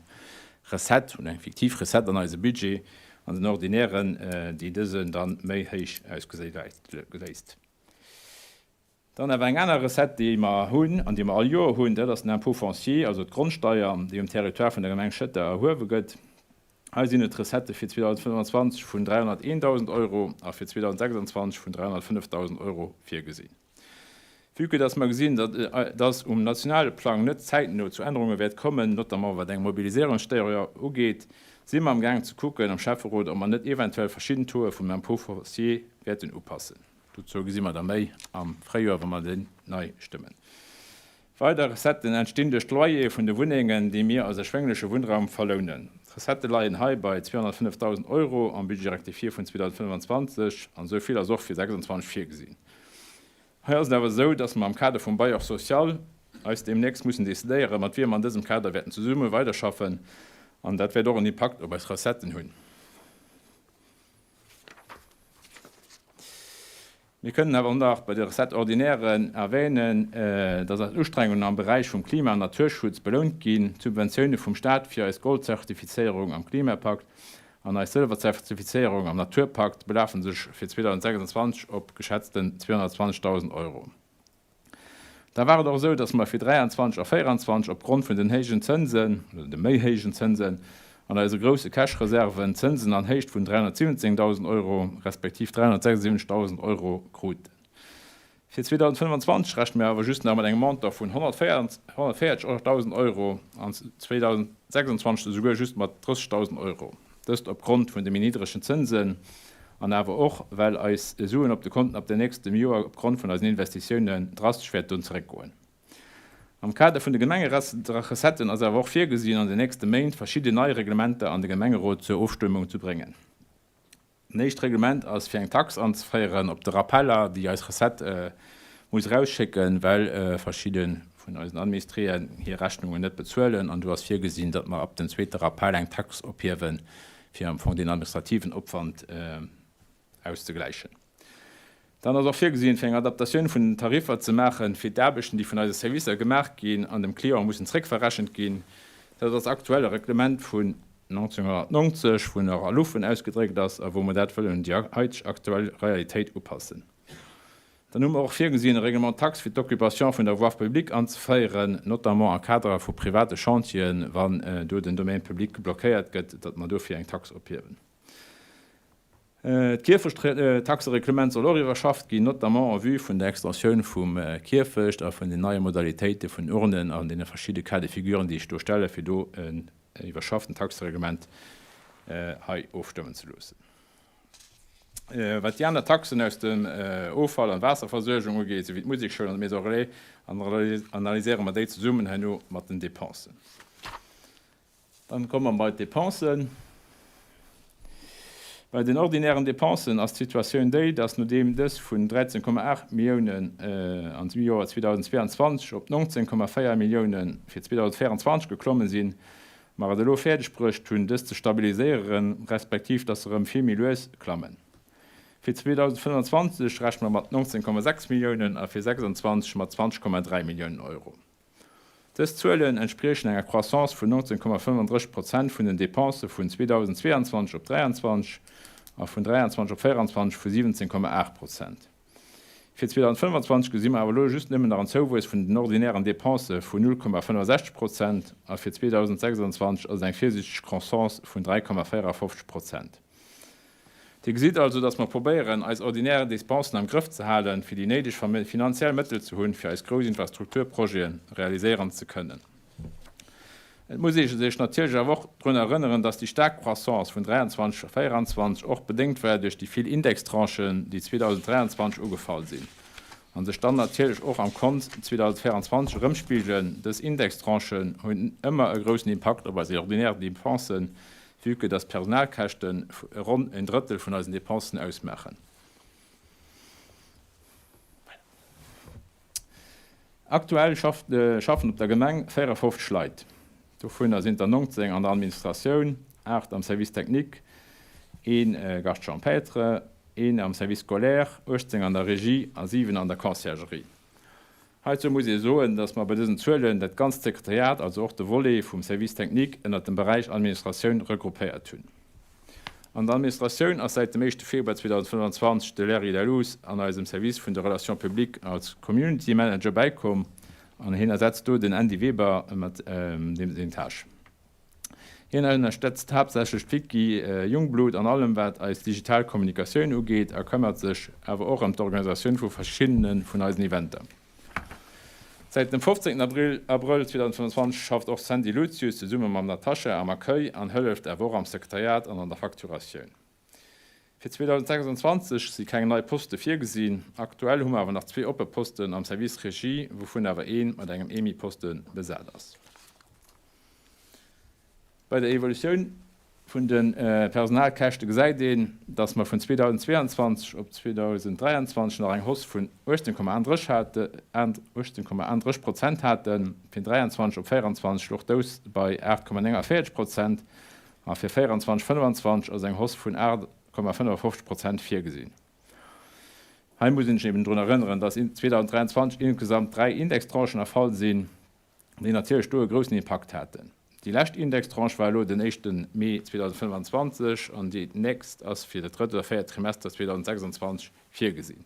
Recette oder eng fiktiv Recette an eise Budget, an den ordinären, déi dësen da méi héich ausgeséi léisst. Dann awer eng aner Recette, déi mer hunn an déi mer all Joer hunn, dat ass den Impôt foncier, also d'Grondsteier, déi um Territoire vun der Gemeng Schëtter erhuewe gëtt. Hei sinn et Recettë fir 2025 vun 301.000 Euro a fir 2026 vun 305.000 Euro virgesinn. Vue que dass mer gesinn, dass um nationale Plang net zäitno zu Ännerunge wäert kommen, notamment wat eng Mobiliséierungssteuer ugeet, si mer amgaangen ze kucken am Schäfferot, ob mer net eventuell verschidden Tauxe vum Impôt foncier wäerten upassen. Dozou gesi mer da méi am Fréijoer, wa mer déi nei stëmmen. Weider Recetten entstinn duerch d'Loyere vun de Wunnengen, déi mir als erschwéngleche Wunnraum verlounen. D'Recettë leien hei bei 205.000 Euro am Budget rectifié vun 2025 an esou vill ass och fir 26 virgesinn. Hei ass et awer esou, dass mer am Kader vum Bailleur social eis deemnächst mussen decidéieren, mat wiem mer an dësem Kader wäerten zesumme weiderschaffen an dat wäert och en Impakt op eis Recetten hunn. Mir kënnen awer och nach bei de Recettes ordinairen erwänen, dass eis Ustrengungen am Beräich vum Klima an Naturschutz belount ginn. D'Subventioune vum Staat fir eis Goldzertifizéierung am Klimapakt an eis Sëlwerzertifizéierung am Naturpakt belafen sech fir 2026 op geschätzten 220.000 Euro. Da war et och esou, dass mer fir 23 a 24 opgrond vun den héijen Zënsen, oder de méi héijen Zënsen, an eise grousse Cash-Reserven Zënsen an Héicht vun 317.000 Euro respektiv 376.000 Euro kruten. Fir 2025 rechne mir awer just nach mat engem Montant vun 140.000 Euro an 2026 esouguer just mat 30.000 Euro. Dëst opgrond vun de méi niddregen Zënsen an awer och, well eis Suen op de Konten ab dem nächstem Joer opgrond vun eisen Investitiounen drastesch wäerten zeréckgoen. Am Kader vun de Gemengerecetten ass awer och virgesinn, an den nächste Méint verschidden nei Reglementer an de Gemengerot zur Ofstëmmung ze bréngen. Den éischt Reglement ass fir eng Tax anzeféieren op de Rappeller, déi eis Recette muss erausschécken, well verschidde vun eisen Administréen hir Rechnungen net bezuelen. An do ass virgesinn, datt mer ab dem zweete Rappell eng Tax ophiewen, fir am Fong deen administrativen Opwand auszegläichen. Dann ass och virgesinn, fir eng Adaptatioun vun den Tariffer ze maachen, fir d'Aarbechten, déi vun eise Servicer gemaach ginn an dem Client mussen zréckverrechent ginn. Dat ass aktuell e Reglement vun 1990, wou nach a Luffen ausgedréckt ass a wou mer dat wëllen un déi haiteg aktuell Realitéit upassen. Dann hu mer och virgesinn, e Règlement taxe fir d'Occupation vun der Voie publique anzeféieren, notamment am Kader vu private Chantieren, wann do den Domaine public blockéiert gëtt, datt mer dofir eng Tax ophiewen. D'Kierfechttaxereglement soll och iwwerschafft ginn, notamment en vue vun der Extensioun vum Kierfecht a vun den neie Modalitéite vun Urnen an deene verschidde Cas de figuren, déi sech do stellen, fir do en iwwerschafften Taxereglement hei ofstëmmen ze loossen. Wat déi aner Taxen aus dem Offall an Waasserversuergung ugeet, souwéi d'Musekschoul an d'Maison Relais, analyséiere mer déi zesummen herno mat den Dépensen. Dann komme mer bei d'Dépensen. Bei den ordinären Dépensen ass d'Situatioun déi, dass nodeem dës vun 13,8 Milliounen am Joer 2022 op 19,4 Milliounen fir 2024 geklommen sinn, mer et elo fäerdeg bruecht hunn, dës ze stabiliséieren, respektiv dass se erëm vill méi lues klammen. Fir 2025 rechne mer mat 19,6 Milliounen a fir 2026 mat 20,3 Milliounen Euro. Dës Zuelen entspriechen enger Croissance vun 19,35 Prozent vun den Depensë vun 2022 op 2023 a vun 2023 op 2024 vu 17,8 Prozent. Fir 2025 gesi mer awer elo just nëmmen nach en Zouwuess vun den ordinären Depensë vun 0,65 Prozent a fir 2026 ass et eng virsiichteg Croissance vun 3,54 Prozent. Dir gesitt also, dass mer probéieren, eis ordinär Dépensen am Grëff ze halen, fir déi néideg finanziell Mëttel ze hunn, fir eis grouss Infrastrukturprojete realiséieren ze kënnen. Et muss ee sech natierlech awer och drun erënneren, dass déi staark Croissance vun 23 a 24 och bedéngt war duerch déi vill Indextranchen, déi 2023 ugefall sinn a sech dann natierlech och am Kont 2024 erëmspigelen. Dës Indextranchen hunn ëmmer e groussen Impakt op eis ordinär Dépensen, Vue que dass d'Personalkäschte ronn en Drëttel vun eisen Dépensen ausmaachen. Aktuell schaffen op der Gemeng 54 Leit. Dovunner sinn der 19 an der Administratioun, 8 am Service technique, ee Garde champêtre, een am Service scolaire, 18 an der Regie a 7 an der Conciergerie. Heizou muss ee soen, dass mer bei dësen Zuelen dat ganzt Sekretariat, also och de Volet vum Service technique, ënnert dem Beräich Administratioun regroupéiert hunn. An der Administratioun ass säit dem éischte Februar 2025 de Larry Daluz an eisem Service vun de Relations publiques als Community Manager bäikomm an hien ersetzt do den Andy Weber mat deem seng Tâche. Hien ënnerstetzt haaptsächlech d'Vicky Jungblut an allem wat eis digital Kommunikatioun ugeet a këmmert sech awer och ëm d'Organisatioun vu verschiddene vun eisen Eventer. Säit dem 15 Abrëll 2025 schafft och d'Sandy Lucius zesumme mam Natasha am Accueil an hëlleft awer och am Sekretariat an an der Facturatioun. Fir 2026 si keng nei Poste virgesinn. Aktuell hu mer awer nach zwee oppe Posten am Service Regie, wouvun awer ee mat engem EMI-Poste besat ass. Bei der Evolutioun vun de Personalkäschte gesäit een, dass mer vun 2022 op 2023 nach eng Hausse vun 18,31 Prozent haten, fir 23 op 24 louch d'Hausse bei 8,49 Prozent A fir 24, 25 ass eng Hausse vun 8,55 Prozent virgesinn. Hei muss een sech eben drun erënneren, dass 2023 insgesamt dräi Indextranchen erfall sinn, déi natierlech do e groussen Impakt haten. Déi lescht Indextranche war elo den éischte Mee 2025 an déi nächst ass fir dat drëtt oder véiert Trimester 2026 virgesinn.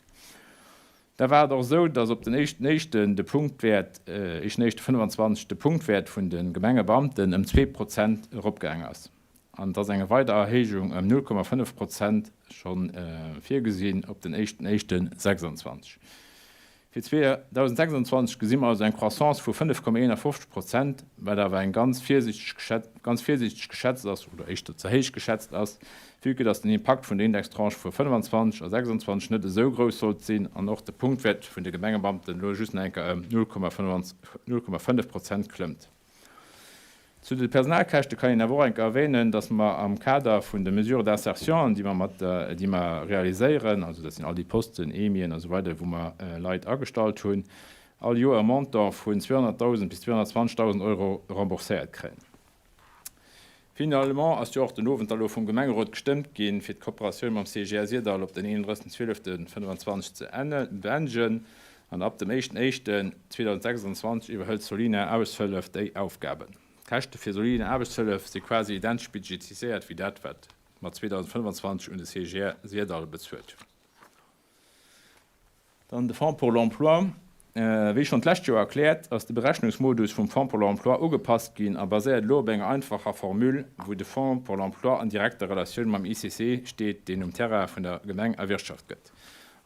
Da war et och esou, dass op den éischten éischten de Punktwäert, éischten éischte 25, de Punktwäert vun de Gemengebeamten ëm 2 Prozent eropgaang ass. An et ass eng weider Erhéijung ëm 0,5 Prozent scho virgesinn op den éischten éischte 26. Fir 2026 gesi mer also eng Croissance vu 5,51 Prozent, wat awer eng ganz virsiichteg, ganz virsiichteg geschätzt ass, oder éischter ze héich geschätzt ass, Vue que dass den Impakt vun der Indextranche vu 25 a 26 net esou grouss sollt sinn an och de Punktwäert vun de Gemengebeamten elo just nach eng Kéier ëm 0,5 Prozent klëmmt. Zu de Personalkäschte kann een awer och eng Kéier erwähnen, dass mer am Kader vun de Mesures d'insertion, déi mer mat, déi mer realiséieren, also dat sinn all déi Posten, EMIen a sou weider, wou mer Leit agestallt hunn, all Joer e Montant vun 200.000 bis 220.000 Euro rembourséiert kréien. Finalement ass jo och den Owend da lo vum Gemengerot gestëmmt ginn, fir d'Kooperatioun mam CGR Syrdall op den 31.12.25 ze beendegen an ab dem 1.1.2026 iwwerhëlt Solina Aarbechtshëllef déi Aufgaben. D'Käschte fir Solina Aarbechtshëllef si quasi identesch budgetiséiert wéi dat, wat mer 2025 un de CGR Syrdall bezuelt hunn. Dann de Fonds pour l'emploi. Wéi schonn d'lescht Joer erkläert, ass de Berechnungsmodus vum Fonds pour l'emploi ugepasst ginn a baséiert elo op enger einfacher Formule, wou de Fonds pour l'emploi an direkter Relatioun mam ICC steet, deen um Terrain vun der Gemeng erwirtschaft gëtt,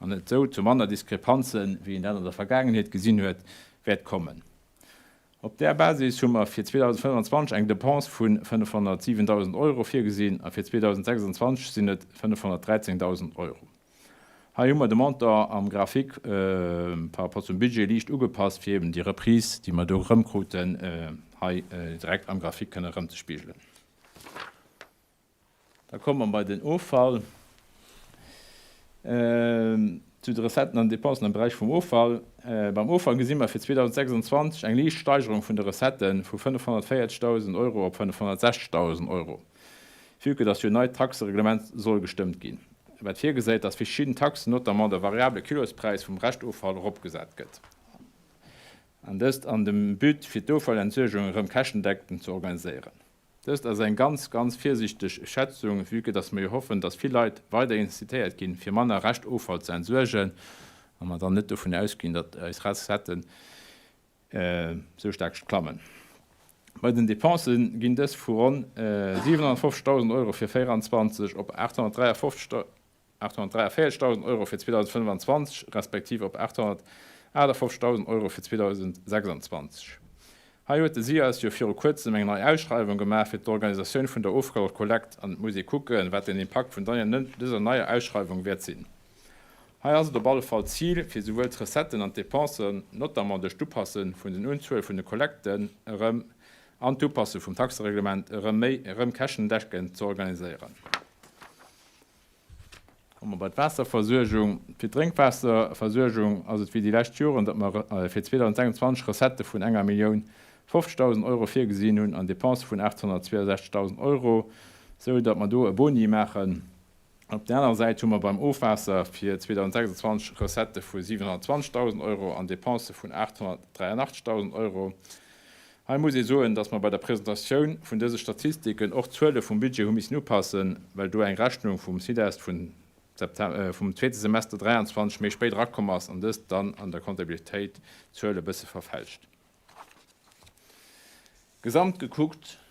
an et esou zu manner Diskrepanzen, wéi een dat an der Vergaangenheet gesinn huet, wäert kommen. Op där Basis hu mer fir 2025 eng Depense vu 507.000 Euro virgesinn a fir 2026 sinn et 513.000 Euro. Hei hu mer de Montant am Graphique par rapport zum Budget liicht ugepasst, fir eben déi Reprise, déi mer do erëmkruten, hei direkt am Graphique kënne erëmzespigelen. Da komme mer bei den Offall, zu de Recetten an Dépensen am Beräich vum Offall. Beim Offall gesi mer fir 2026 eng liicht Steigerung vun de Recettë vu 540.000 Euro op 560.000 Euro. Vue que dass jo en neit Taxereglement soll gestëmmt ginn, wat virgesäit, dass verschidden Taxen, notamment de variable Kilospräis vum Reschtoffall, eropgesat gëtt, an dëst an dem But, fir d'Offallentsuergung erëm käschtendeckend ze organiséieren. Dëst ass eng ganz, ganz virsichteg Schätzung, vue que dass mer jo hoffen, dass vill Leit weider incitéiert ginn, fir manner Reschtoffall ze entsuergen, a mer dann net dovun ausginn, datt eis Recetten sou staark klammen. Bei den Depensë ginn dës vu ronn 750.000 Euro fir 24 op 843.000 Euro fir 2025 respektiv op 858.000 Euro fir 2026. Hei huet de SIAS jo viru kuerzem eng nei Ausschreiwung gemaach fir d'Organisatioun vun der Ofkallkollekt an et muss ee kucken, wat den Impakt vun dëser neier Ausschreiwung wäert sinn. Hei ass et op alle Fall d'Zil, fir souwuel d'Recetten an d'Depensen, notamment duerch d'Upasse vun den Unzuel vun de Kollekten erëm an d'Upasse vum Taxereglement erëm méi erëm käschtendeckend ze organiséieren. Komme mer bei d'Waasserversuergung. Fir d'Drénkwaasserversuergung ass et wéi déi lescht Joren, datt mer fir 2026 Recettë vun enger Millioun 50.000 Euro virgesinn hunn an Depensë vun 862.000 Euro, sou datt mer do e Boni maachen. Op der anerer Säit hu mer beim Ofwaasser fir 2026 Recettë vu 720.000 Euro an Depensë vun 883.000 Euro. Hei muss ee soen, dass mer bei der Presentatioun vun dëse Statistiken och d'Zuele vum Budget hu missen upassen, well do eng Rechnung vum SIDEST vun vum zweete Semester 23 méi spéit erakomm ass an dëst dann an der Comptabilitéit d'Zuele bësse verfälscht. Gesamt gekuckt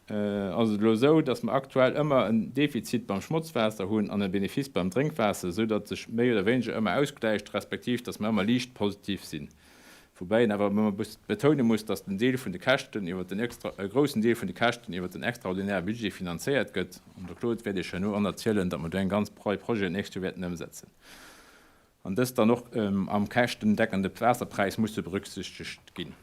ass et elo esou, datt mer aktuell ëmmer en Defizit beim Schmotzwaasser hunn an e Benefice beim Drénkwaasser, esou datt sech méi oder wéineger ëmmer ausgläicht, respektiv datt mer ëmmer liicht positiv sinn. Woubäi een awer ëmmer betoune muss, datt den Deel vun de Käschten iwwer den extra, e groussen Deel vun de Käschten iwwer den extraordinäre Budget finanzéiert gëtt. An de Claude wäert Iech herno an erzielen, datt mer do eng ganz Rei Projeten d'nächst Joer wäerten ëmsetzen an dëst dann och am käschtendeckende Waasserpräis musse berücksichtegt ginn.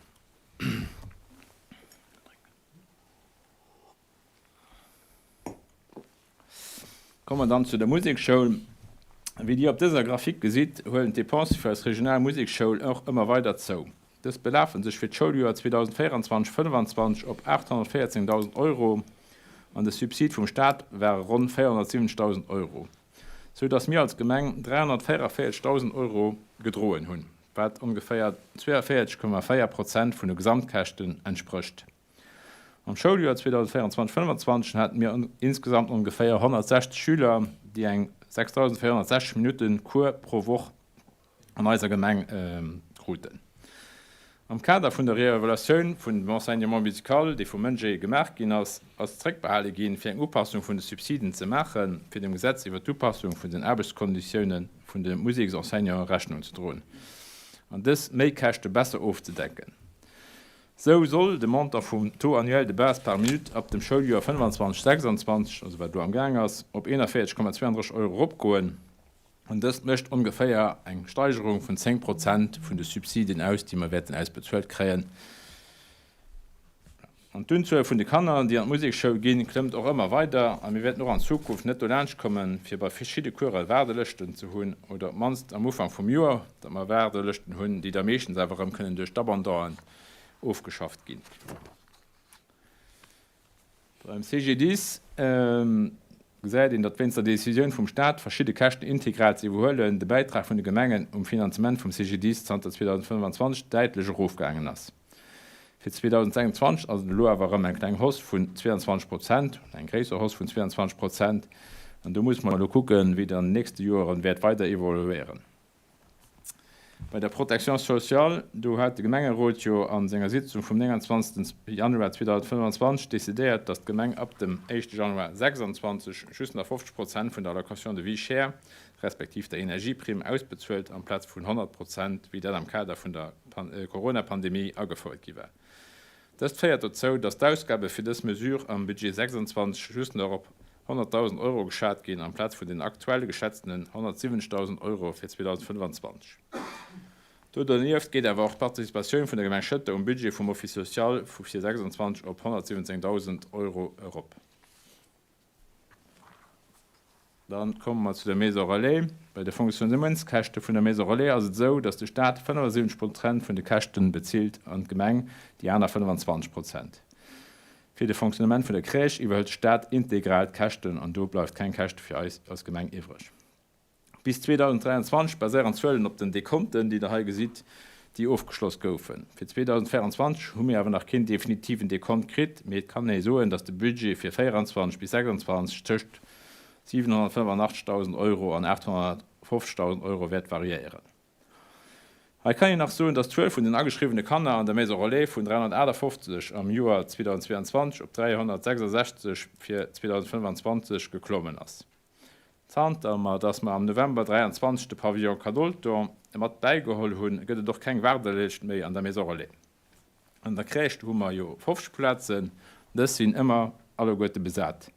Komme mer dann zu der Musekschoul. Wéi Dir op dëser Grafik gesitt, huelen d'Depensë fir eis regional Musekschoul och ëmmer weider zou. Dës belafe sech fir d'Schouljoer 2024, 25 op 814.000 Euro an de Subsid vum Staat ware ronn 470.000 Euro, sou datt mir als Gemeng 344.000 Euro gedroen hunn. wat ongeféier 42,4 Prozent vun de Gesamtkäschten entsprécht. Am Schouljoer 2024, 25 haten mir insgesamt ongeféier 160 Schüler, déi eng 6.460 Minutten Cours pro Woch an eiser Gemeng kruten. Am Kader vun der Reevaluatioun vun dem Enseignement musical, déi vum MENJE gemaach ginn ass, ass zréckbehale ginn, fir eng Upassung vun de Subsiden ze maachen, fir dem Gesetz iwwer d'Upassung vun den Aarbechtskonditiounen vun de Museksenseignanten Rechnung ze droen an dës Méikäschte besser ofzedecken. Sou soll de Montant vum Taux annuel de base par minute ab dem Schouljoer 25, 26, also wat elo am Gaang ass, op 41,32 Euro eropgoen an dëst mécht ongeféier eng Steigerung vun 10 Prozent vun de Subsiden aus, déi mer wäerten ausbezuelt kréien. An d'Unzuel vun de Kanner, déi an d'Musekschoul ginn, klëmmt och ëmmer weider a mir wäerten och an Zukunft net dolaanscht kommen, fir bei verschidde Course Waardelëschten ze hunn oder op d'mannst am Ufank vum Joer, datt mer Waardelëschten hunn, déi da meeschtens awer erëm kënnen duerch d'Abandonen ofgeschafft ginn. Beim CGDIS gesäit een, datt wéinst der Decisioun vum Staat, verschidde Käschten integral ze iwwerhuelen, de Bäitrag vun de Gemengen um Finanzement vum CGDIS zanter 2025 däitlech erofgaangen ass. Fir 2026 ass et elo awer erëm eng kleng Hausse vun 22 Prozent, oder eng gréisser Hausse vun 22 Prozent. An do musse mer elo kucken, wéi et an den nächste Joere wäert weider evoluéieren. Bei der Protection sociale, do hat de Gemengerot jo a senger Sitzung vum 29. Januar 2025 decidéiert, datt d'Gemeng ab dem éischte Januar 2026 just nach 50 Prozent vun der Allocation de vie chère respektiv der Energieprimm ausbezuelt, amplaz vun 100 Prozent, wéi dat am Kader vun der Corona-Pandemie agefouert gi war. Dëst féiert dozou, datt d'Ausgabe fir dës Mesure am Budget 26 just nach op 100.000 Euro geschat ginn, amplaz vun den aktuell geschätztenen 170.000 Euro fir 2025. Do donieft geet awer och d'Participatioun vun der Gemeng Schëtter um Budget vum Office social vu fir 26 op 117.000 Euro erop. Dann komme mer zu der Maison relais. Bei de Fonctionnementskäschte vun der Maison relais ass et esou, dass de Stat 75 Prozent vun de Käschte bezilt an d'Gemeng déi aner 25 Prozent. Fir de Fonctionnement vun der Crèche iwwerhëlt de Stat integral d'Käschten an do bleift keng Käschte fir eis als Gemeng iwwreg. Bis 2023 baséieren d'Zuelen op den Dekonten, déi Der hei gesitt, déi ofgeschloss goufen. Fir 2024 hu mir awer nach keen definitiven Dekont kritt, mee et kann ee soen, datt de Budget fir 24 bis 26 tëscht 785.000 Euro an 850.000 Euro wäert variéieren. Hei kann een nach soen, datt d'Zuel vun den ageschriwwene Kanner an der Maison Relais vun 358 am Joer 2022 op 366 fir 2025 geklommen ass. Zanter mer dass mer am November 23 de Pavillon Cadolto mat bäigeholl hunn, gëtt et och keng Waardelëscht méi an der Maison Relais. An der Crèche hu mer jo 50 Plazen, dës sinn ëmmer alleguerte besat.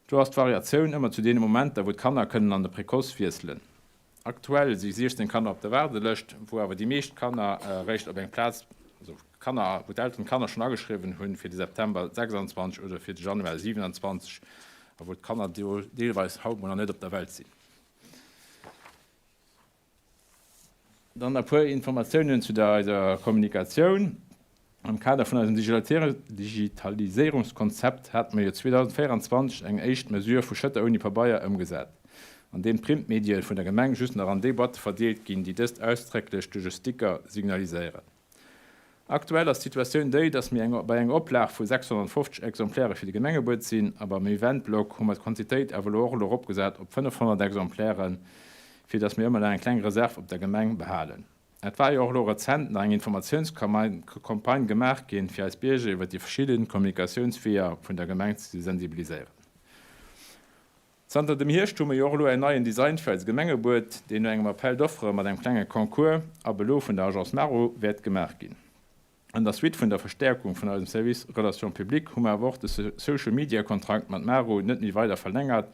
Do ass d'Variatioun ëmmer zu deene Momenter, wou d'Kanner kënnen an de Précoce wiesselen. Aktuell si 16 Kanner op der Waardelëscht, wou awer déi meescht Kanner eréischt op eng Plaz, also Kanner, wou d'Elteren d'Kanner schonn ageschriwwen hunn fir de September 26 oder fir de Januar 27 a wou d'Kanner deelweis haut mol nach net op der Welt sinn. Dann e puer Informatiounen zu der eiser Kommunikatioun. Am Kader vun eisem Digitaliséierungskonzept hate mer jo 2024 eng éischt Mesure vu Schëtter ouni Pabeier ëmgesat, an deem d'Printmedie vun der Gemeng just nach an déi Boîte verdeelt ginn, déi dëst ausdrécklech duerch e Sticker signaliséieren. Aktuell ass d'Situatioun déi, dass mir bei enger Oplag vu 650 Exemplaire fir de Gemengebuet sinn a beim Eventblock hu mer d'Quantitéit awer elo och elo eropgesat op 500 Exemplairen, fir dass mir ëmmer nach eng kleng Reserv op der Gemeng behalen. Et war jo och elo rezent nach eng Informatiounscampagne gemaach ginn, fir eis Bierger iwwer déi verschidde Kommunikatiounsweeër vun der Gemeng ze sensibiliséieren. Zanter dem Hierscht hu mir jo och elo en neien Design fir eise Gemengebuet, deen no engem Appel d'offres mat engem klenge Concours ab elo vun der Agence Maro wäert gemaach ginn. An der Suite vun der Verstäerkung vun eisem Service Relations publiques hu mer awer och de Social Media Kontrakt mat Maro net méi weider verlängert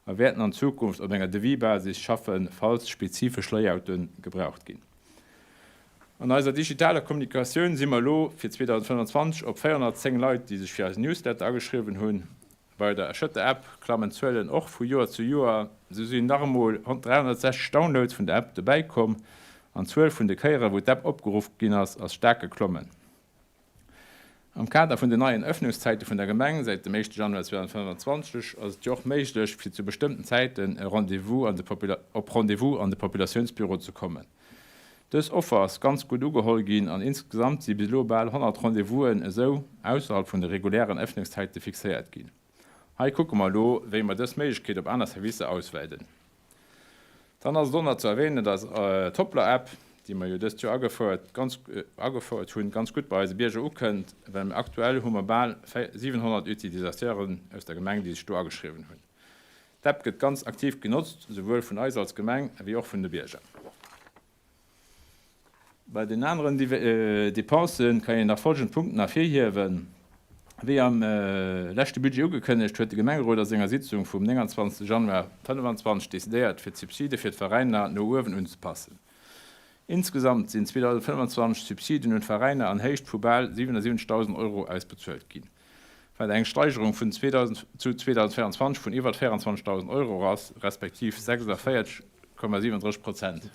a wäerten an Zukunft op enger Devis-Basis schaffen, falls spezifesch Layoute gebraucht ginn. An eiser digitaler Kommunikatioun si mer elo fir 2025 op 410 Leit, déi sech fir eisen Newsletter ageschriwwen hunn. Bei der Schëtter App klammen d'Zuelen och vu Joer zu Joer. Esou sinn nach emol 360 Downloads vun der App dobäi komm an d'Zuel vun de Kéiere wou d'App opgeruff ginn ass, ass staark geklommen. Am Kader vun den neien Ëffnungszäite vun der Gemeng säit dem éischte Januar 2025 ass et jo och méiglech fir zu bestëmmten Zäiten e Rendez-vous an de op Rendez-vous an de Populatiounsbüro ze kommen. Dës Offer ass ganz gutt ugeholl ginn an insgesamt si bis elo bal 100 Rendez-vousen esou ausserhalb vun de regulären Ëffnungszäite fixéiert ginn. Hei kucke mer elo, wéi mer dës Méiglechkeet op aner Servicer auswäiden. Dann ass et och nach ze erwähnen, dass d'Hoplr-App, déi mer jo dëst Joer agefouert, ganz agefouert hunn, ganz gutt bei eise Bierger ukënnt, well mir aktuell hu mer bal 700 Utilisateuren aus der Gemeng, déi sech do ageschriwwen hunn. D'App gëtt ganz aktiv genotzt, souwuel vun eis als Gemeng ewéi och vun de Bierger. Bei den aneren Depensen kann een nach folgend Punkten ervirhiewen, Wéi am leschte Budget ugekënnegt, huet de Gemengerot a senger Sitzung vum 29 Januar 2025 decidéiert, fir d'Subside fir d'Veräiner no uewen unzepassen. Insgesamt sinn 2025 Subsiden un d'Veräiner an Héicht vu bal 77.000 Euro ausbezuelt ginn. wat eng Steigerung vun zu 2024 vun iwwer 24.000 Euro ass, respektiv 46,37 Prozent.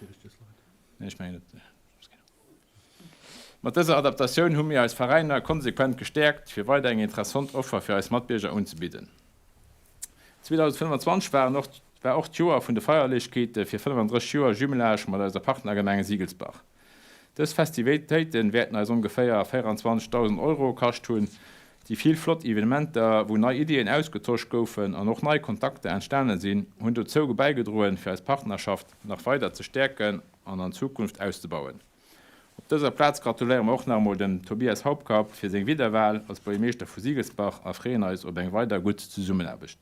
Mat dëser Adaptatioun hu mir eis Veräiner konsequent gestäerkt, fir weider eng interessant Offer fir eis Matbierger unzebidden. 2025 waren och war och d'Joer vun de Feierlechkeete fir 35 Joer Jumelage mat eiser Partnergemeng Siegelsbach. Dës Festivitéite wäerten eis ongeféier 24.000 Euro kascht hunn. Déi vill flott Evenementer, wou nei Iddien ausgetosch goufen an och nei Kontakter entstane sinn, hunn dozou bäigedroen, fir eis Partnerschaft nach weider ze stäerken an an Zukunft auszebauen. Op dëser Plaz gratuléiere mer och nach emol dem Tobias Hauptkapp fir seng Wiederwahl als Buergermeeschter vu Siegelsbach a freeën eis op eng weider gutt Zesummenaarbecht.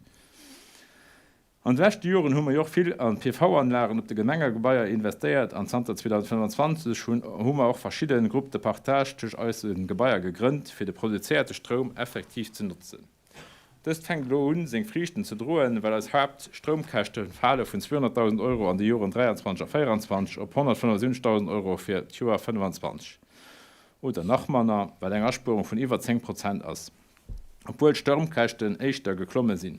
An de leschte Joren hu mer jo och vill an d'PV-Anlagen op de Gemengegebaier investéiert an zanter 2025 hunn hu mer och verschidde Groupes de partage tëscht eise Gebaier gegrënnt, fir de produzéierte Stroum effektiv ze notzen. Dëst fänkt elo un, seng Friichten ze droen, well eis Haaptstroumkäschte fale vun 200.000 Euro an de Joren 23 a 24 op 175.000 Euro fir d'Joer 25 oder nach manner, wat eng Aspuerung vun iwwer 10 Prozent ass, obwuel d'Stourmkäschten éischter geklomme sinn.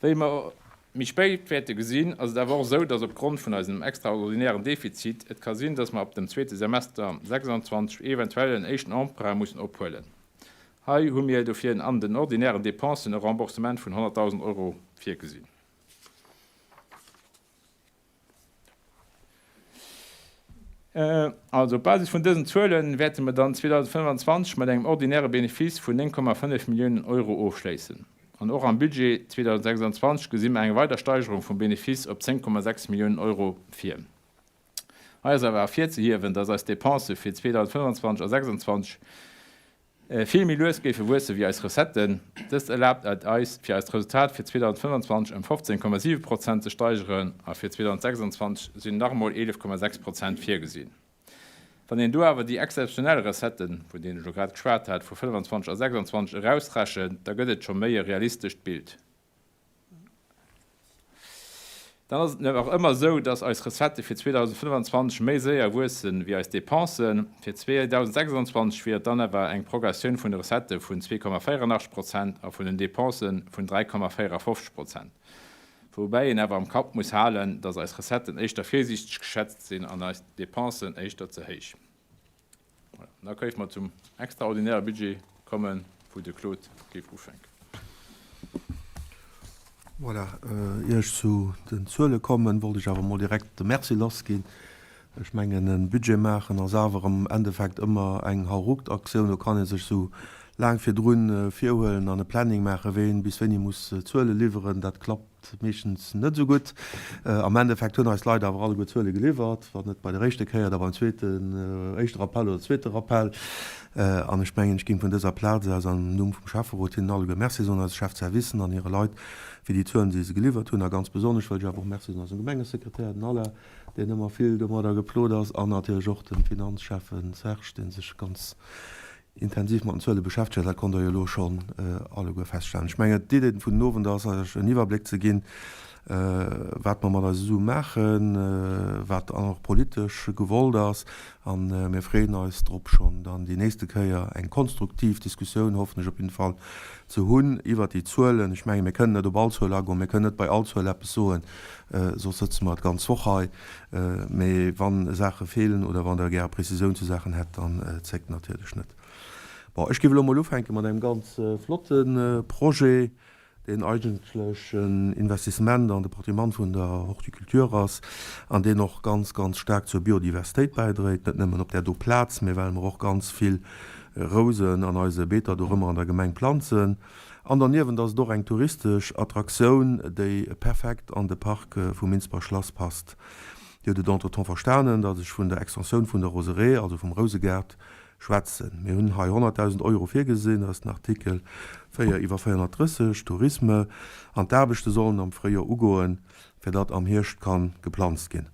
Wéi mer méi spéit wäerte gesinn, ass et awer och esou, dass opgrond vun eisem extraordinären Defizit et ka sinn, dass mer ab dem zweete Semester 26 eventuell en éischten Emprunt mussen ophuelen. Hei hu mir dofir an den ordinären Dépensen e Remboursement vun 100.000 Euro virgesinn. Also op Basis vun dësen Zuele wäerte mer dann 2025 mat engem ordinäre Benefice vun 9,5 Milliounen Euro ofschléissen. An och am Budget 2026 gesi mer eng weider Steigerung vum Benefice op 10,6 Milliounen Euro vir. Hei ass awer ervirzehiewen, dass eis Depensë fir 2025 a 2026 vill méi lues géife wuesse wéi eis Recetten. Dëst erlaabt et eis, fir eist Resultat fir 2025 ëm 15,7 Prozent ze steigeren a fir 2026 sinn nach emol 11,6 Prozent virgesinn. Wann een do awer déi exzeptionell Recetten, vun deenen ech elo grad geschwat hat, vu 25 a 26 erausrechent, da gëtt et scho méi e realistescht Bild. Dann ass et nach ëmmer esou, dass eis Recettë fir 2025 méi séier wuessen wéi eis Dépensen. Fir 2026 wier et dann awer eng Progressioun vun de Recettë vun 2,84 Prozent a vun den Dépensë vun 3,54 Prozent. Woubäi een awer am Kapp muss halen, dass eis Recetten éischter virsiichteg geschätzt sinn an eis Dépensen éischter ze héich. Voilà, da kéife mer zum extraordinäre Budget kommen, wou de Claude géif ufänken. Voilà, ier ech zu den Zuele kommen, wollt ech awer emol direkt de Merci lassginn. Ech mengen, e Budget maachen ass awer am Endeffekt ëmmer eng Hauruck-Aktioun. Do kann ee sech esou laang virdrun virhuelen an e Planning maachen, ween bis wéini muss Zuele liwweren. Dat klappt Meeschtens net esou gutt. Am Endeffekt hunn eis Leit awer alleguer Zuele geliwwert, wann net bei der éischter Kéier, da beim zweeten, éischte Rappell oder zweete Rappell. An ech mengen, ech géing vun dëser Plaz aus am Numm vum Schäfferot hinnen alleguer Merci soen, eise Chefservicen an hire Leit, fir déi Zuelen, déi se geliwwert hunn. A ganz besonnesch wëll ech awer och Merci soen eisem Gemengesekretär, den Alain, deen ëmmer vill domadder geplot ass, an natierlech och dem Finanzschäffen Serge, dee sech ganz intensiv mat den Zuele beschäftegt, dat konnt Der jo elo schonn alleguer feststellen. Ech mengen, d'Idee vun den Owend ass, Iech en Iwwerbléck ze ginn, wat mer mat eise Sue maachen, wat och politesch gewollt ass. A mir freeën eis drop, schonn dann déi nächste Kéier eng konstruktiv Diskussioun, hoffen ech op jidde Fall, ze hunn iwwert déi Zuelen. Ech menge mir kënnen net op all Zuel agoen, mir kënnen net bei all Zuel eppes soen, soss sëtze mer d'ganz Woch hei. Mee wann Saache feelen oder wann Der gäre Prezisioun zu Saachen hätt, dann zéckt natierlech net. Bon, ech géif elo mol ufänke mat engem ganz flotte Projet, deen eigentlech en Investissement an de Patrimoine vun der Horticulture ass an deen och ganz, ganz staark zur Biodiversitéit bäidréit, net nëmmen op där do Plaz, mee well mer och ganz vill Rousen an eise Beeter dorëmmer an der Gemeng planzen. An derniewent ass et och eng touristesch Attraktioun, déi perfekt an de Park vum Minsber Schlass passt. Dir hutt et entretemps verstanen, datt ech vun der Extensioun vun der Roseraie, also vum Rousegaart, schwätzen. Mir hunn hei 100.000 Euro virgesinn, dat ass den Artikel 4 iwwer 430, Tourisme, an d'Aarbechte sollen am Fréijoer ugoen, fir datt am Hierscht ka geplanzt ginn.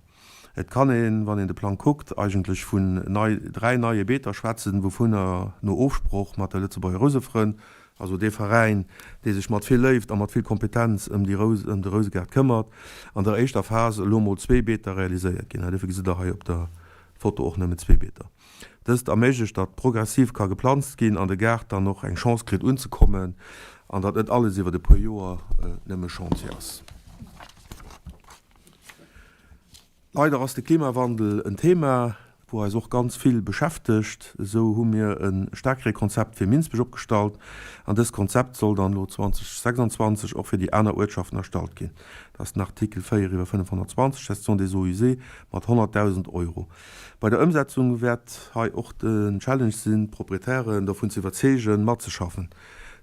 Et kann een, wann een de Plang kuckt, eigentlech vun nei, dräi neie Beeter schwätzen, wouvunner no Ofsproch mat de Lëtzebuerger Rousefrënn, also dee Veräin, dee sech mat vill Léift a mat vill Kompetenz ëm déi Rous, ëm de Rousegaart këmmert, an der éischter Phas elo mol zwee Beeter realiséiert ginn. Dofir gesitt Der hei op der Foto och nëmmen zwee Beeter. Dëst erméiglecht, datt progressiv ka geplanzt ginn an de Gaart dann och eng Chance kritt unzekommen an datt net alles iwwert e puer Joer nëmme Chantier ass. Leider ass de Klimawandel en Thema. wou eis och ganz vill beschäftegt. Esou hu mir e Staarkreekonzept fir Minsbech opgestallt an dëst Konzept soll dann elo 2026 och fir déi aner Uertschaften erstallt ginn. Dat ass den Artikel 4 iwwer 520, Gestion des eaux usées, mat 100.000 Euro. Bei der Ëmsetzung wäert hei och den Challenge sinn, d'Proprietären dovun ze iwwerzeegen, matzeschaffen.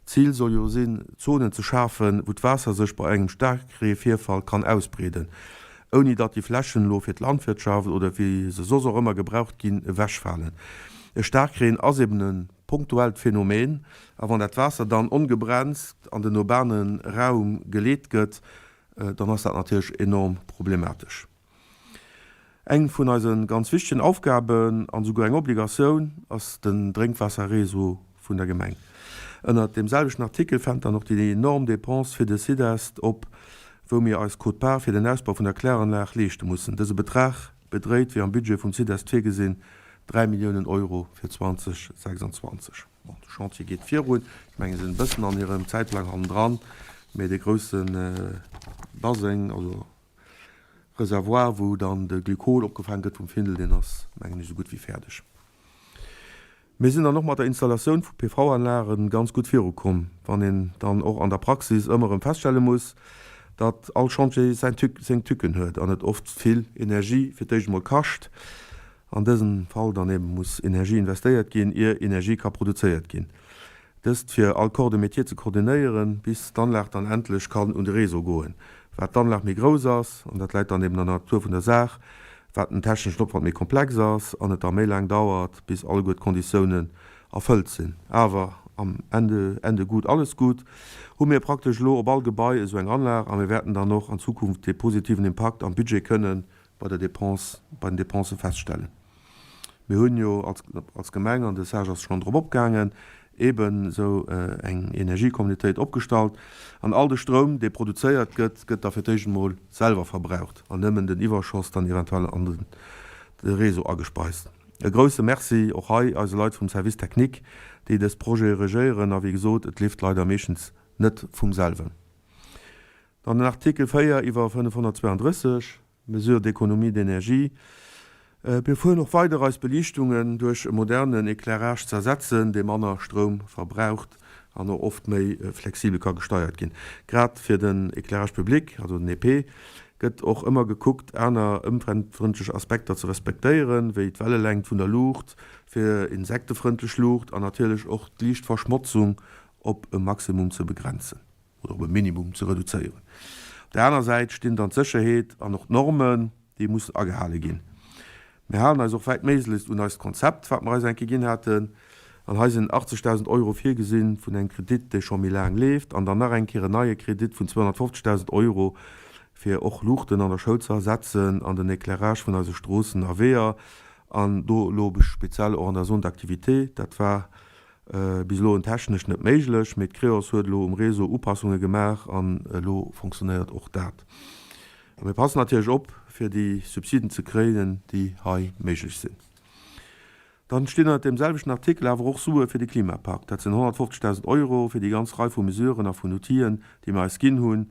D'Zil soll jo sinn, Zonen ze schafen, wou d'Waasser sech bei engem Staarkreevirfall kann ausbreeden, ouni datt déi Flächen elo fir d'Landwirtschaft oder wéi se soss och ëmmer gebraucht ginn, ewechfalen. E Staarkreen ass eben e punktuellt Phänomen, a wann dat Waasser dann ongebremst an den urbane Raum geleet gëtt, dann ass dat natierlech enorm problematesch. Eng vun eise ganz wichtegen Aufgaben an esouguer eng Obligatioun ass den Drénkwaasserréseau vun der Gemeng. Ënnert deem selwechten Artikel fennt dann och déi enorm Dépense fir de SIDEST op, wou mir eis Quote-part fir den Ausbau vun der Kläranlag leeschte mussen. Dëse Betrag bedréit, wéi am Budget vum SIDEST virgesinn, 3 Milliounen Euro fir 2026. Bon, de Chantier geet virun. Ech mengen, se sinn e bëssen an hirem Zäitplang hannendran, mee de grousse Baseng, also Reservoir, wou dann de Glykol opgefaang gëtt vum Findel, deen ass, mengen ech, esou gutt wéi fäerdeg. Mir sinn dann och mat der Installatioun vu PV-Anlage ganz gutt virukomm, wann een dann och an der Praxis ëmmer erëm feststelle muss, datt all Chantier säin Tück, seng Tücken huet an et oft vill Energie fir d'éischt emol kascht, an dësem Fall dann eben muss Energie investéiert ginn, ier Energie ka produzéiert ginn. Dëst fir all Corps de métier ze koordinéieren, bis d'Anlag dann endlech kann un de Réseau goen. Wat d'Anlag méi grouss ass, an dat läit dann eben an der Natur vun der Saach, wat den techneschen Opwand méi komplex ass an et da méi laang dauert, bis alleguer d'Konditiounen erfëllt sinn. Awer am Ende, Ende gut, alles gut, hu mir praktesch elo op all Gebai esou eng Anlag a mir wäerten dann och an Zukunft dee positiven Impakt am Budget kënnen bei der Dépense, bei den Dépensen feststellen. Mir hunn jo als, als Gemeng, an de Serge ass schonn drop opgaangen, eeben esou eng Energiecommunautéit opgestallt. An all de Stroum, dee produzéiert gëtt, gëtt da fir d'éischt emol selwer verbraucht an nëmmen den Iwwerschoss dann eventuell an den, de Réseau agespeist. E grouse Merci och hei eise Leit vum Service technique, déi dës Projete regéieren. A wéi gesot, et leeft leider meeschtens net vum selwen. Dann den Artikel 4 iwwer 532. Mesures d'économie d'énergie. Mir fueren och weider eis Beliichtungen duerch e modernen Éclairage ze ersetzen, dee manner Stroum verbraucht an och oft méi flexibel ka gesteiert ginn. Grad fir den Éclairage public, also den EP, gëtt och ëmmer gekuckt, aner ëmweltfrëndlech Aspekter ze respektéieren, wéi d'Wellelängt vun der Luucht fir insektefrëndlech Luucht an natierlech och d'Liichtverschmotzung op e Maximum ze begrenzen. oder op e Minimum ze reduzéieren. Op där aner Säit stinn dann d'Sécherheet an och d'Normen, déi mussen agehale ginn. Mir halen eis och wäit méiglechst un eist Konzept, wat mer eis eng Kéier ginn haten. An hei sinn 80.000 Euro virgesinn vun engem Kredit, dee scho méi laang leeft, an dann nach eng Kéier en neie Kredit vun 250.000 Euro, fir och Luuchten an der Schoul ze ersetzen an den Éclairage vun eise Stroossen a Weeër, an do elo speziell och an der Zone d'activité. Dat war Bis elo en technesch net méiglech, mee d'Creos huet elo um Réseau Upassunge gemaach an elo fonctionnéiert och dat. A mir passen natierlech op, fir déi Subsiden ze kréien, déi hei méiglech sinn. Dann stinn ënnert deem selwechten Artikel awer och Sue fir de Klimapakt. Dat sinn 150.000 Euro fir déi ganz Rei vu Mesuren a vun Outill'en, déi mir eis ginn hunn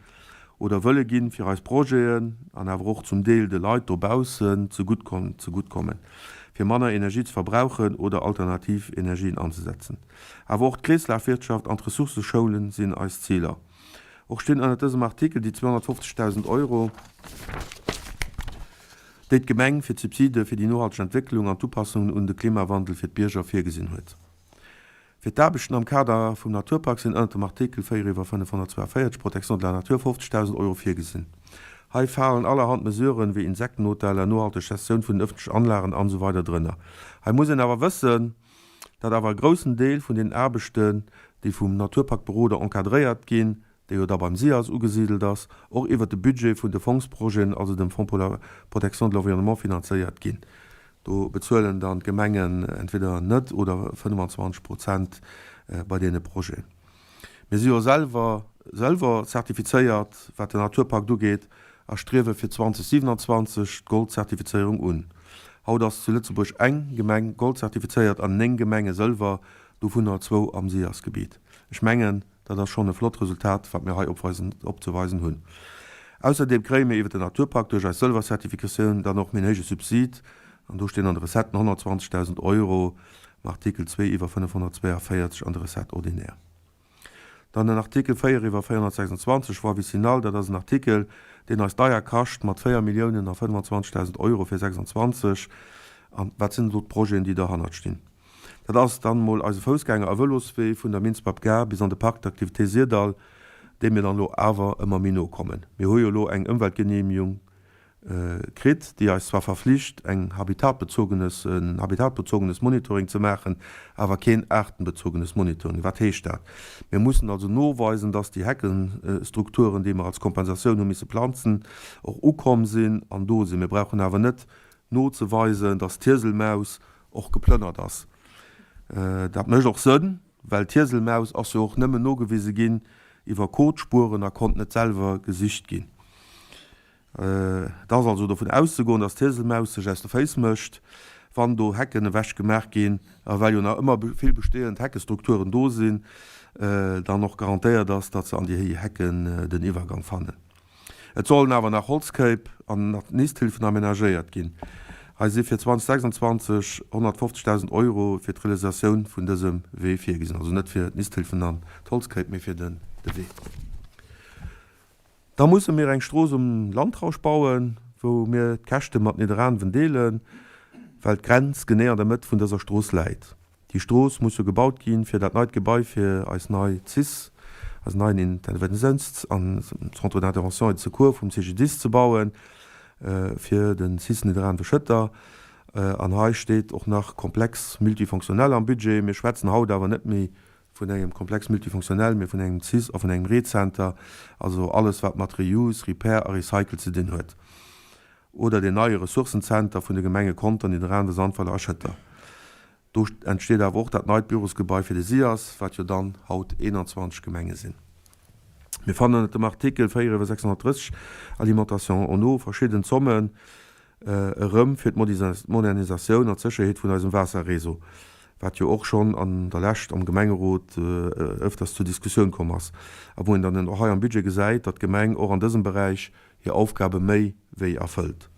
oder wëlle ginn, fir eis Projeten an awer och zum Deel de Leit dobaussen zegutt kommen, fir manner Energie ze verbrauchen oder alternativ Energien anzesetzen. Awer och d'Kreeslafwirtschaft an d'Ressourcëschoulen sinn eis Ziler. Och stinn ënnert dësem Artikel déi 250.000 Euro, déi d'Gemeng fir d'Subside fir déi nohalteg Entwécklung an d'Upassungen un de Klimawandel fir d'Bierger virgesinn huet. Fir d'Aarbechten am Kader vum Naturpark sinn ënnert dem Artikel 4 iwwer 542, Protection de la nature, 50.000 Euro virgesinn. Hei falen allerhand Mesuren, wéi Insektenhoteller, nohalteg Gestioun vun den ëffentlechen Anlagen an esou weider drënner. Hei muss een awer wëssen, datt awer e groussen Deel vun den Aarbechten, déi vum Naturparkberoder encadréiert ginn, dee jo da beim SIAS ugesidelt ass, och iwwert de Budget vun de Fongsprojeten, also dem Fonds pour la protection de l'environnement, finanzéiert ginn. Do bezuelen dann d'Gemengen entweder net oder 25 Prozent bei deene Projeten. Mir si jo selwer sëlwer zertifizéiert, wat den Naturpakt ugeet, a striewe fir 2027 d'Gold-Zertifizéierung un. Haut ass zu Lëtzebuerg eng Gemeng Gold-zertifizéiert an 9 Gemenge sëlwer, dovunner zwou am SIAS-Gebiet. Ech mengen, Dat ass schonn e flott Resultat, wat mir hei opweisen, opzeweisen hunn. Ausserdeem kréie mir iwwer den Naturpakt duerch eis Sëlwer-Zertifikatioun dann och méi en héije Subsid. An do stinn an de Recetten 120.000 Euro am Artikel 2 iwwer 542 an de Recettes ordinaires. Dann den Artikel 4 iwwer 426, Voie vicinale, dat ass en Artikel, deen eis deier kascht mat 4 Milliounen a 25.000 Euro fir 26. An wat sinn elo d'Projeten, déi derhannert stinn? Dat ass dann emol eise Foussgänger a Vëloswee vun der Minsbap Gare bis an de Parc d'activités Syrdall, deem mir dann elo awer ëmmer méi no kommen. Mir hu jo elo eng Ëmweltgenehmigung kritt, déi eis zwar verflicht, eng habitatbezogenes, en habitatbezogenes Monitoring ze maachen, awer keen aartenbezogenes Monitoring. Wat heescht dat? Mir mussen also noweisen, dass déi Heckenstrukturen, déi mer als Kompensatioun hu misse planzen, och ukomm sinn an do sinn. Mir brauchen awer net nozeweisen, dass d'Hieselmaus och geplënnert ass. Dat mécht och Sënn, well d'Hieselmaus ass jo och nëmmen nogewise ginn iwwer Kotspueren a konnt net selwer gesicht ginn. Et ass also dovun auszegoen, dass d'Hieselmaus sech aus de Féiss mécht, wann do Hecken ewech gemaach ginn, a well jo nach ëmmer vill bestehend Heckestrukturen do sinn, dann och garantéiert ass, datt se an déi Hecken den Iwwergang fannen. Et sollen awer nach Holzkéip an Nisthilfen amenagéiert ginn. Hei si fir 2026 150.000 Euro fir d'Realisatioun vun dësem Wee virgesinn, also net fir d'Nisthilfen an d'Holzkéip, mee fir de Wee. Da musse mir eng Strooss um Landrausch bauen, wou mir d'Käschte mat Nidderaanwen deelen, well d'Grenz genee an der Mëtt vun dëser Strooss läit. Déi Strooss muss jo gebaut ginn, fir dat neit Gebai fir eis nei cis, eisen neien Interventiouns an Centre d'intervention et de secours vum CGDIS ze bauen, fir de cis Nidderaanwe-Schëtter. An hei steet och nach Complexe multifonctionnel am Budget. Mir schwätzen haut awer net méi vun engem Complexe multifonctionnel, mee vun engem cis a vun engem Re-Center, also alles wat mat Reuse, Repair a Recycle ze dinn huet, oder deen neie Ressourcenzenter vun de Gemenge Conter, Nidderaanwen, Sandweiler a Schëtter. Do entsteet awer och dat neit Bürosgebai fir de SIAS, wat jo dann haut 21 Gemenge sinn. Mir fannen ënnert dem Artikel 4 iwwer 630, Alimentation en eau, verschidden Zommen, erëm fir d'Modernisatioun an d'Sécherheet vun eisem Waasserréseau, wat jo och schonn an der Lescht am Gemengerot ëfters zur Diskussioun komm ass a wou een dann och hei am Budget gesäit, datt d'Gemeng och an dësem Beräich hir Aufgabe méi wéi erfëllt.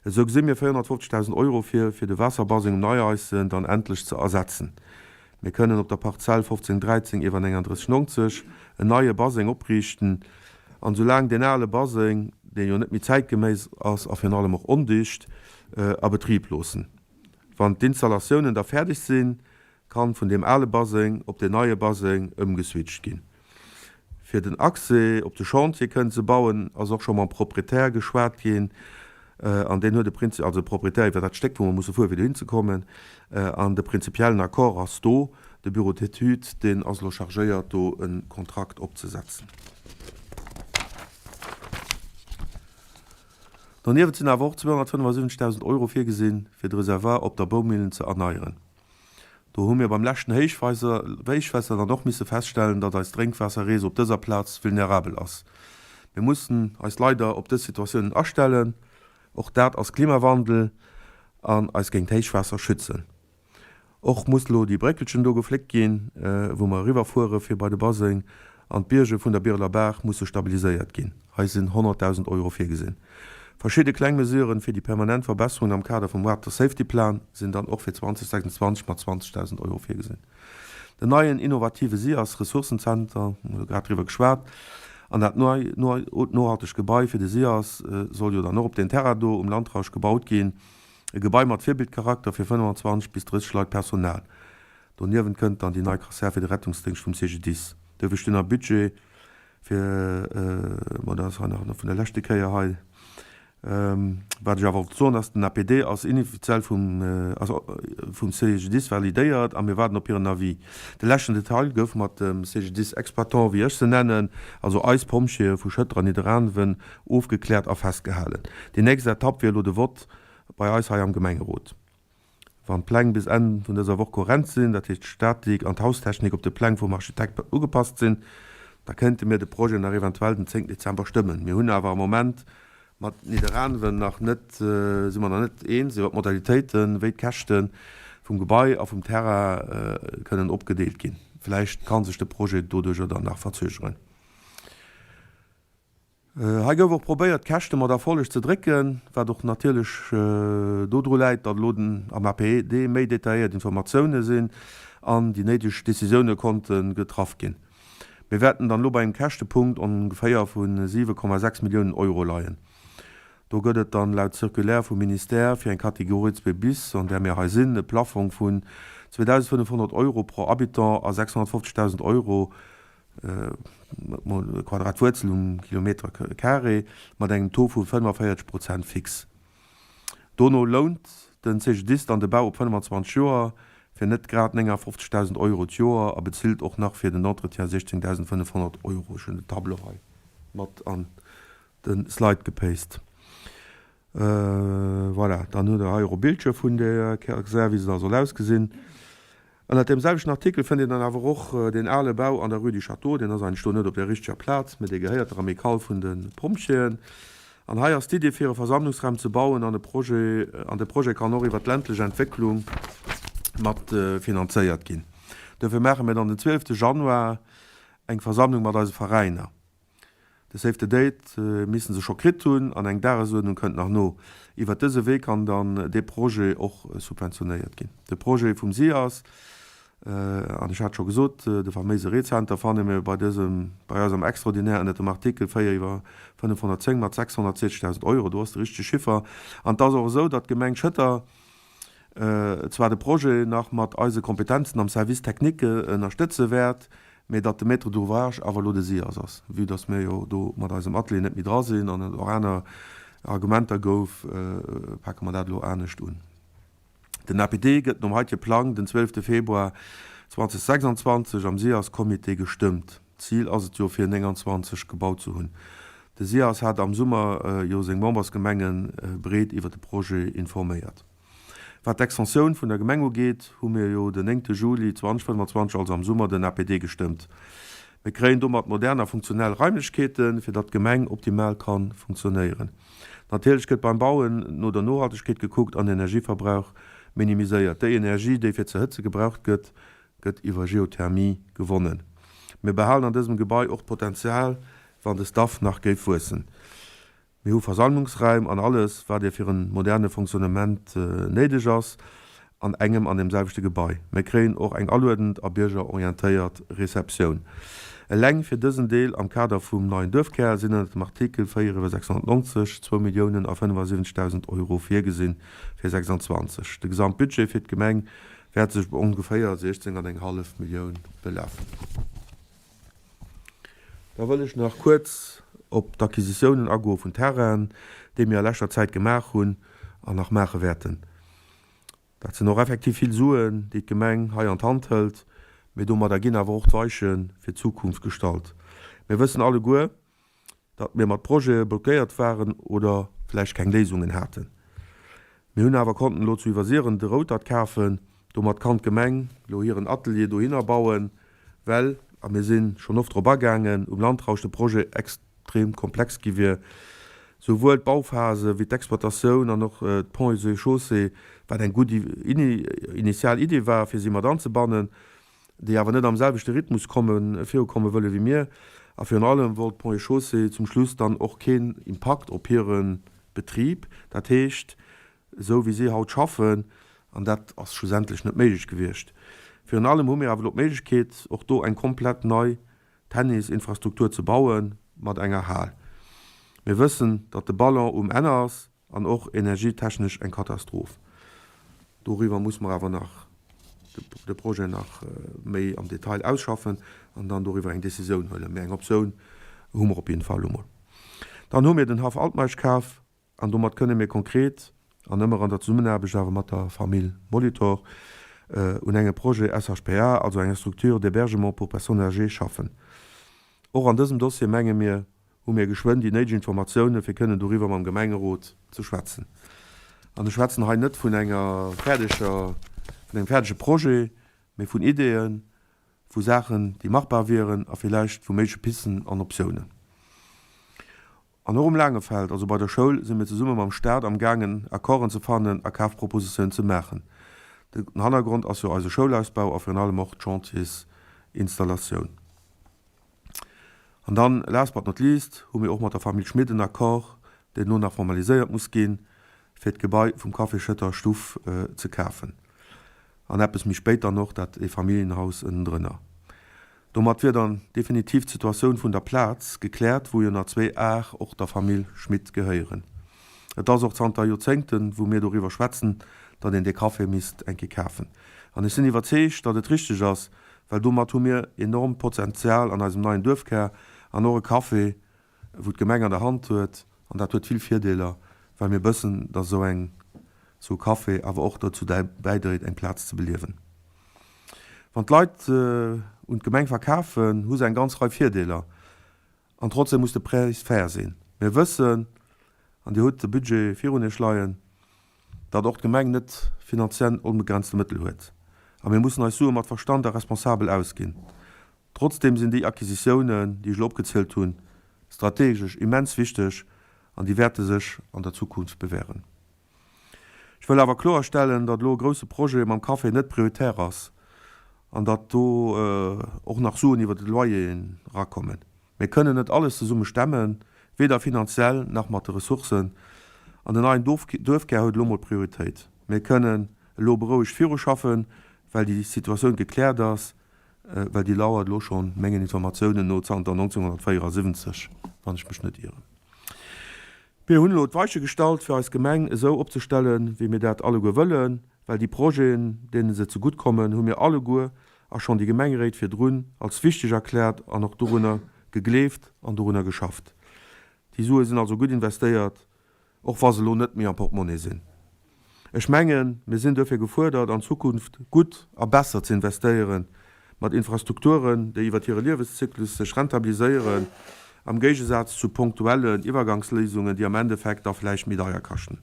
Esou gesi mir 450.000 Euro vir, fir de Waasserbaseng um Neieissen dann endlech ze ersetzen. Mir kënnen op der Parzell 1513 iwwer 3990 en neie Baseng opriichten. An soulaang deen ale Baseng, deen jo net méi zäitgeméiss ass a virun allem och ondicht, a Betrib loossen. Wann d'Installatiounen da fäerdeg sinn, kann vun deem ale Baseng op deen neie Baseng ëmgeswitcht ginn. Fir den Accès op de Chantier kënnen ze bauen, ass och scho mam Proprietär geschwat ginn an deen huet e Prinzi-, also de Proprietär iwwer dat Stéck, wou mer musse fueren, fir dohin ze kommen, an de prinzipiellen Accord ass do. De Bureau d'études, deen ass elo chargéiert, do e Kontrakt opzesetzen. Doniewent sinn awer och 275.000 Euro virgesinn, fir de Reservoir op der Boumillen ze erneieren. Do hu mir beim leschten Héichwaasser dann och misse feststellen, datt eist Drénkwaasserreseau op dëser Plaz vulnerabel ass. Mir mussen eis leider op dës Situatiounen astellen. Och dat ass Klimawandel an eis géint Héichwaasser schützen. Och muss lo déi Bréckelchen do gefléckt ginn, wou mer eriwwer fuere fir bei de Baseng, an d'Bierge vun der Bireler Baach musse stabiliséiert ginn. Hei sinn 100.000 Euro virgesinn. Verschidde kleng Mesuren fir déi permanent Verbesserungen am Kader vum Water Safety Plan sinn dann och fir 2026 mat 20.000 Euro virgesinn. Den neien innovative SIAS Ressourcenzenter, mir hu grad driwwer geschwat, an dat nohaltegt Gebai fir de SIAS soll jo dann och op deen Terrain do um Landrausch gebaut ginn. E Gebai mat Virbildcharakter fir 25 bis 30 Leit Personal. Doniewent kënnt dann déi nei Kasär fir de Rettungsdéngscht vum CGDIS. Duerfir stinn am Budget fir, bon dat ass hei nach vun der leschte Kéier hei, wat ech awer wollt soen ass, den APD ass inoffiziell vum, ass vum CGDIS validéiert a mir waarden op hiren Avis. De leschten Detail gouf mat dem CGDIS-Exploitant, wéi ech se nennen, also eis Pompjeeë vu Schëtter an Nidderaanwen, ofgekläert a festgehalen. Déi nächst Etapp wier elo de Vott bei eis hei am Gemengerot. Wann d'Pläng bis Enn vun dëser Woch kohärent sinn, dat heescht d'Statik an d'Haustechnik op de Pläng vum Architekt ugepasst sinn, da kéinte mir de Projet nach eventuell den 10 Dezember stëmmen. Mir hunn awer am Moment mat Nidderaanwen nach net, si mer nach net eens iwwer d'Modalitéiten, wéi d'Käschte vum Gebai a vum Terrain kënnen opgedeelt ginn. Vläicht ka sech de Projet doduerjer dann nach verzögeren. Hei gouf och probéiert, d'Käschte mat Erfolleg ze drécken, wat och natierlech dodru läit, datt elo am APD méi detailléiert Informatioune sinn an déi néideg Decisioune konnte getraff ginn. Mir wäerten dann elo bei engem Käschtepunkt ongeféier vu 7,6 Milliounen Euro leien. Do gëtt et dann laut Circulaire vum Ministère fir eng Kategorie 2 bis, an där mir hei sinn, e Plaffong vun 2.500 Euro pro Habitant a 650.000 Euro mol Quadrat Wuerzel um Kilometer carré mat engem Taux vu 45 Prozent fix. Dono lount den CGDIS dann de Bau op 25 Joer fir net grad 59.000 Euro d'Joer a bezilt och nach fir den Entretien 16.500 Euro. Ech hunn den Tableau hei mat an de Slide gepaste. Voilà, dann hutt Der hei och e Bildche vun der Kasär, wéi se da soll ausgesinn. Ënnert deem selwechten Artikel fënnt een dann awer och deen ale Bau an der Rue du Château. Deen ass eigentlech do net op der richteger Plaz, mä dee gehéiert der Amicale vun de Pompjeeën. An hei ass d'Idee fir e Versammlungsraum ze bauen an e Projet, an de Projet kann och iwwer d'ländlech Entwécklung mat finanzéiert ginn. Dofir maache mir dann den 12 Januar eng Versammlung mat eise Veräiner. De Save the Date missten se scho kritt hunn an eng Dagesuerdnung kënnt nach no. Iwwert dëse Wee kann dann dee Projet och subventionéiert ginn. De Projet vum SIAS, an ech hat scho gesot, de faméise Rehzenter, fanne mir bei dësem, bei eis am Extraordinaire ënnert dem Artikel 4 iwwer 510 mat 660.000 Euro. Do ass de richtege Chiffer. An et ass och esou, datt d'Gemeng Schëtter zwar de Projet nach mat eise Kompetenzen am Service technique ënnerstëtze wäert, mä datt de Maître d'ouvrage awer elo de SIAS ass. Vue datt mir jo do mat eisem Atelier net méi dra sinn an et och aner Argumenter gouf, pake mer dat elo anescht un. Den APD gëtt nom heitege Plang den 12 Februar 2026 am SIAS-Comité gestëmmt. D'Zil ass et jo fir 29 gebaut ze hunn. De SIAS hat am Summer jo seng Membersgemenge breet iwwer de Projet informéiert. Wat d'Extensioun vun der Gemeng ugeet, hu mir jo den 9 Juli 2025, also am Summer, den APD gestëmmt. Mir kréien domat modern a funktionell Raimlechkeeten, fir datt d'Gemeng optimal ka funktionéieren. Natierlech gëtt beim Bauen no der Nohaltegkeet gekuckt an den Energieverbrauch minimiséiert. Déi Energie, déi fir ze hëtze gebraucht gëtt, gëtt iwwer Geothermie gewonnen. Mir behalen an dësem Gebai och d'Potenzial, wann de Staff nach géif wuessen. Mir hu Versammlungsräim an alles, wat ee fir en moderne Fonctionnement néideg ass, an engem an deem selwechte Gebai. Mir kréien och eng aluedend a biergerorientéiert Receptioun. Eleng fir dësen Deel am Kader vum neien Duerfkär sinn ënnert dem Artikel 4 iwwer 690 zwou Milliounen a 75.000 Euro virgesinn fir 26. De Gesamtbudget fir d'Gemeng wäert sech op ongeféier 16 an eng hallef Millioun belafen. Da wëll ech nach kuerz op d'Acquisitiounen agoe vun Terrainen, déi mir a leschter Zäit gemaach hunn an nach maache wäerten. Dat sinn och effektiv vill Suen, déi d'Gemeng hei an d'Hand hëlt, mee domadder ginn awer och d'Weiche fir d'Zukunft gestallt. Mir wëssen alleguer, datt mir mat Projete blockéiert waren oder vläicht keng Léisungen haten. Mir hunn awer konnten elo zu Iwwersiren de Routert kafen. Domat kann d'Gemeng elo hiren Atelier dohinner bauen, well, a mir si schonn oft drop agaangen, um Landrausch de Projet extrem komplex gi wier, souwuel d'Bauphase wéi d'Exploitatioun an och d'Ponts et Chaussées, wat eng gutt initial Idee war, fir si mat anzebannen. déi awer net am selwechte Rhythmus komme virukomme wëlle wéi mir. A virun allem wollt Ponts et Chaussées zum Schluss dann och keen Impakt op hire Betrib, dat heescht esou wéi si haut schaffen, an dat ass schlussendlech net méiglech gewiescht. Virun allem hu mir awer elo d'Méiglechkeet, och do eng komplett nei Tennisinfrastruktur ze baue mat enger Hal. Mir wëssen, datt de Ballon um Enn ass an och energietechnesch eng Katastroph. Doriwwer muss mer awer nach de Projet nach méi am Detail ausschaffen an dann doriwwer eng Décisioun huelen. Mee eng Optioun hu mer op jidden Fall elo mol. Dann hu mir den Haff Altmeisch kaf an domat kënne mir konkret, an ëmmer an der Zesummenaarbecht awer mat der Famill Molitor, un engem Projet SHPA, also enger Structure d'hébergement pour personnes âgées, schaffen. Och an dësem Dossier, menge mir, hu mir geschwënn déi néideg Informatioune fir kënnen doriwwer mam Gemengerot ze schwätzen. An ech schwätzen hei net vun enger fäerdeger, vun engem fäerdege Projet, mee vun Ideeën, vu Saachen, déi machbar wieren a villäicht vu méigleche Pisten an Optiounen. An och um Laangefeld, also bei der Schoul, si mir zesumme mam Staat am gaangen Accorden ze fannen a Kafpropositiounen ze maachen. Den Hannergrond ass jo eise Schoulausbau a virun allem och d'Chantiersinstallatioun. An dann, last but not least, hu mir och mat der Famill Schmit en Accord, deen elo nach formaliséiert muss ginn, fir d'Gebai vum Café Schëtter Stuff ze kafen. An eppes méi spéit dann och dat Eefamilljenhaus ënnendrënner. Domat wier dann definitiv d'Situatioun vun der Plaz gekläert, wou jo nach zwéi Ar och der Famill Schmit gehéieren. Et ass och zanter Joerzéngten, wou mir doriwwer schwätzen, datt een dee Café misst eng Kéier kafen. An ech sinn iwwerzeegt, datt et richteg ass, well domat hu mir enormt Potential an eisem neien Duerfkär an och e Café, wou d'Gemeng an der Hand huet. An dat huet vill Virdeeler, well mir wëssen, datt esou eng, esou e Café awer och dozou bäidréit, eng Plaz ze beliewen. Wann d'Leit un d'Gemeng verkafen, hu se eng ganz Rei Virdeeler. An trotzdem muss de Präis fair sinn. Mir wëssen, an Dir hutt de Budget virun Iech leien, datt och d'Gemeng net finanziell onbegrenzte Mëttel huet. A mir mussen eis Sue mat Verstand a responsabel ausginn. Trotzdem sinn déi Acquisitiounen, déi ech elo opgezielt hunn, strategesch immens wichteg an déi wäerte sech an der Zukunft bewähren. Ech wëll awer kloerstellen, datt elo e grouse Projet mam Café net prioritär ass an datt do och nach Suen iwwer de Loyeren erakommen. Mir kënnen net alles zesumme stemmen, weder finanziell nach mat de Ressourcen. An den neien Duerfkär huet elo mol Prioritéit. Mir kënnen elo berouegt viruschaffen, well déi Situatioun gekläert ass, well déi lauert elo schonn, mengen Informatiounen no, zanter 1974, wann ech mech net ieren. Mir hunn elo d'Weiche gestallt, fir eis Gemeng esou opzestellen, wéi mir dat alleguer wëllen, well déi Projeten, deene se zegutt kommen, hu mir alleguer a schonn déi Gemengeréit virdrun als wichteg erkläert an och dorunner gegleeft an dorunner geschafft. Déi Sue sinn also gutt investéiert, och wa se elo net méi am Portemonnaie sinn. Ech mengen, mir sinn duerfir gefuerdert, an Zukunft gutt a besser ze investéieren, mat Infrastrukturen, déi iwwer hire Lieweszyklus sech rentabiliséieren, am Géigesaz zu punktuellen Iwwergangsléisungen, déi am Endeffekt da vläicht méi deier kaschten.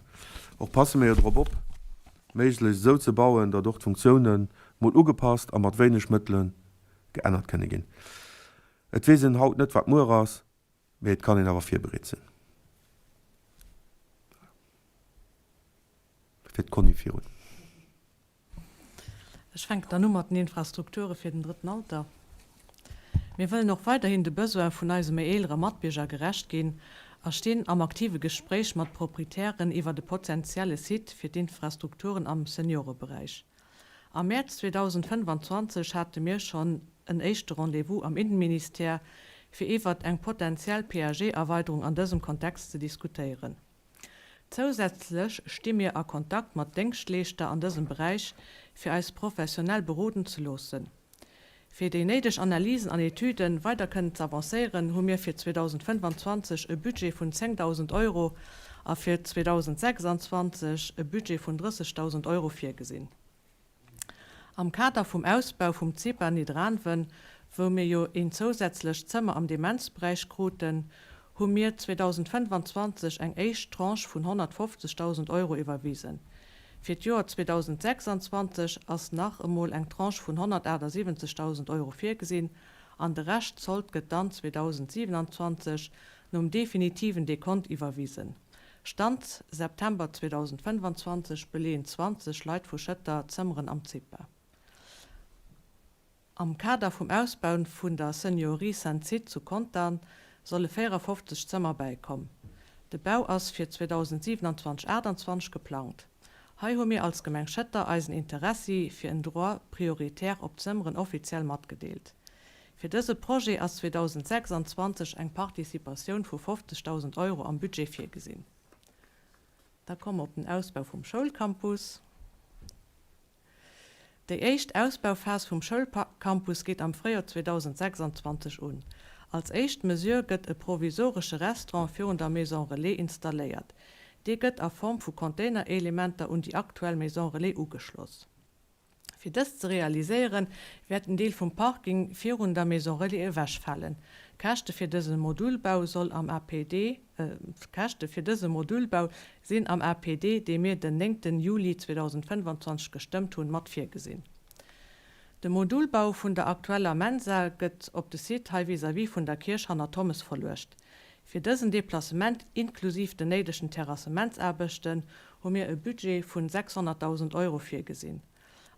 Och passe mir jo drop op, méiglechst esou ze bauen, datt och d'Funktiounen mol ugepasst a mat wéineg Mëttele geännert kënne ginn. Et weess een haut net, wat muer ass. Mee et kann een awer virbereet sinn. Fir d'Conny virun. Ech fänken dann u mat den Infrastrukture fir den drëtten Alter. Mir wëllen och weiderhin de Besoin vun eise méi eelere Matbierger gerecht ginn a stinn am aktive Gespréich mat Proprietären iwwert e potentielle Site fir d'Infrastrukturen am Senioreberäich. Am Mäerz 2025 hate mir schonn en éischte Rendez-vous am Innenministère, fir iwwert eng potentiell PAG-Erweiderung an dësem Kontext ze diskutéieren. Zousätzlech sti mir a Kontakt mat Déngschtleeschter an dësem Beräich, fir eis professionell beroden ze loossen. Fir déi néideg Analysen an Etüden weider kënnen z'avancéieren, hu mir fir 2025 e Budget vun 10.000 Euro a fir 2026 e Budget vun 30.000 Euro virgesinn. Am Kader vum Ausbau vum CIPA Nidderaanwen, wou mir jo een zousätzlecht Zëmmer am Demenzberäich kruten, hu mir 2025 eng éischt Tranche vun 150.000 Euro iwwerwisen. Fir d'Joer 2026 ass nach emol eng Tranche vun 178.000 Euro virgesinn an de Rescht Zold gëtt dann 2027 nom definitiven Dekont iwwerwisen. Stand September 2025 beleeën 20 Leit vu Schëtter Zëmmeren am CIPA. Am Kader vum Ausbau vun der Seniorie Saint-Zit zu Contern solle 54 Zëmmer bäikomm. De Bau ass fir 2027, 28 geplangt. Hei hu mir als Gemeng Schëtter eisen Interessi fir en Droit prioritaire op d'Zëmmeren offiziell matgedeelt. Fir dëse Projet ass 2026 eng Participatioun vu 50.000 Euro am Budget virgesinn. Da komme mer op den Ausbau vum Schoulcampus. Déi éischt Ausbauphas vum Schoulcampus geet am Fréijoer 2026 un. Als éischt Mesure gëtt e provisoresche Restaurant virun der Maison Relais installéiert. Dee gëtt a Form vu Containerelementer un déi aktuell Maison Relais ugeschloss. Fir dëst ze realiséieren, wäert en Deel vum Parking virun der Maison Relais ewechfalen. D'Käschte fir dëse Modulbau soll am APD. D'Käschte fir dëse Modulbau sinn am APD, dee mir den néngten Juli 2025 gestëmmt hunn, mat virgesinn. De Modulbau vun der aktueller Mensa gëtt op de Site hei vis-à-vis vun der Kierch hanner Thommes verluecht. Fir dësen Deplacement inklusiv den néidegen Terrassementsaarbechten hu mir e Budget vun 600.000 Euro virgesinn.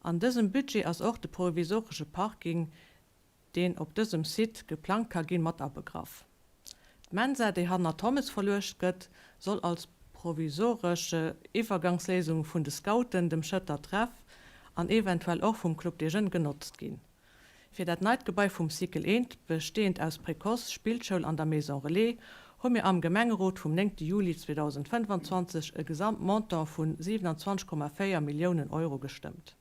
An dësem Budget ass och de provisoresche Parking. deen op dësem Site geplangt ka ginn, mat abegraff. D'Mensa, déi hanner Thommes verluecht gëtt, soll als provisoresch Iwwergangsléisung vun de Scouten, dem Schëtter Treff an eventuell och vum Club des Jeunes genotzt ginn. Fir dat neit Gebai vum Cycle I, besteeënd aus Précoce, Spillschoul an der Maison Relais, hu mir am Gemengerot vum 9 Juli 2025 e Gesamtmontant vu 27,4 Milliounen Euro gestëmmt.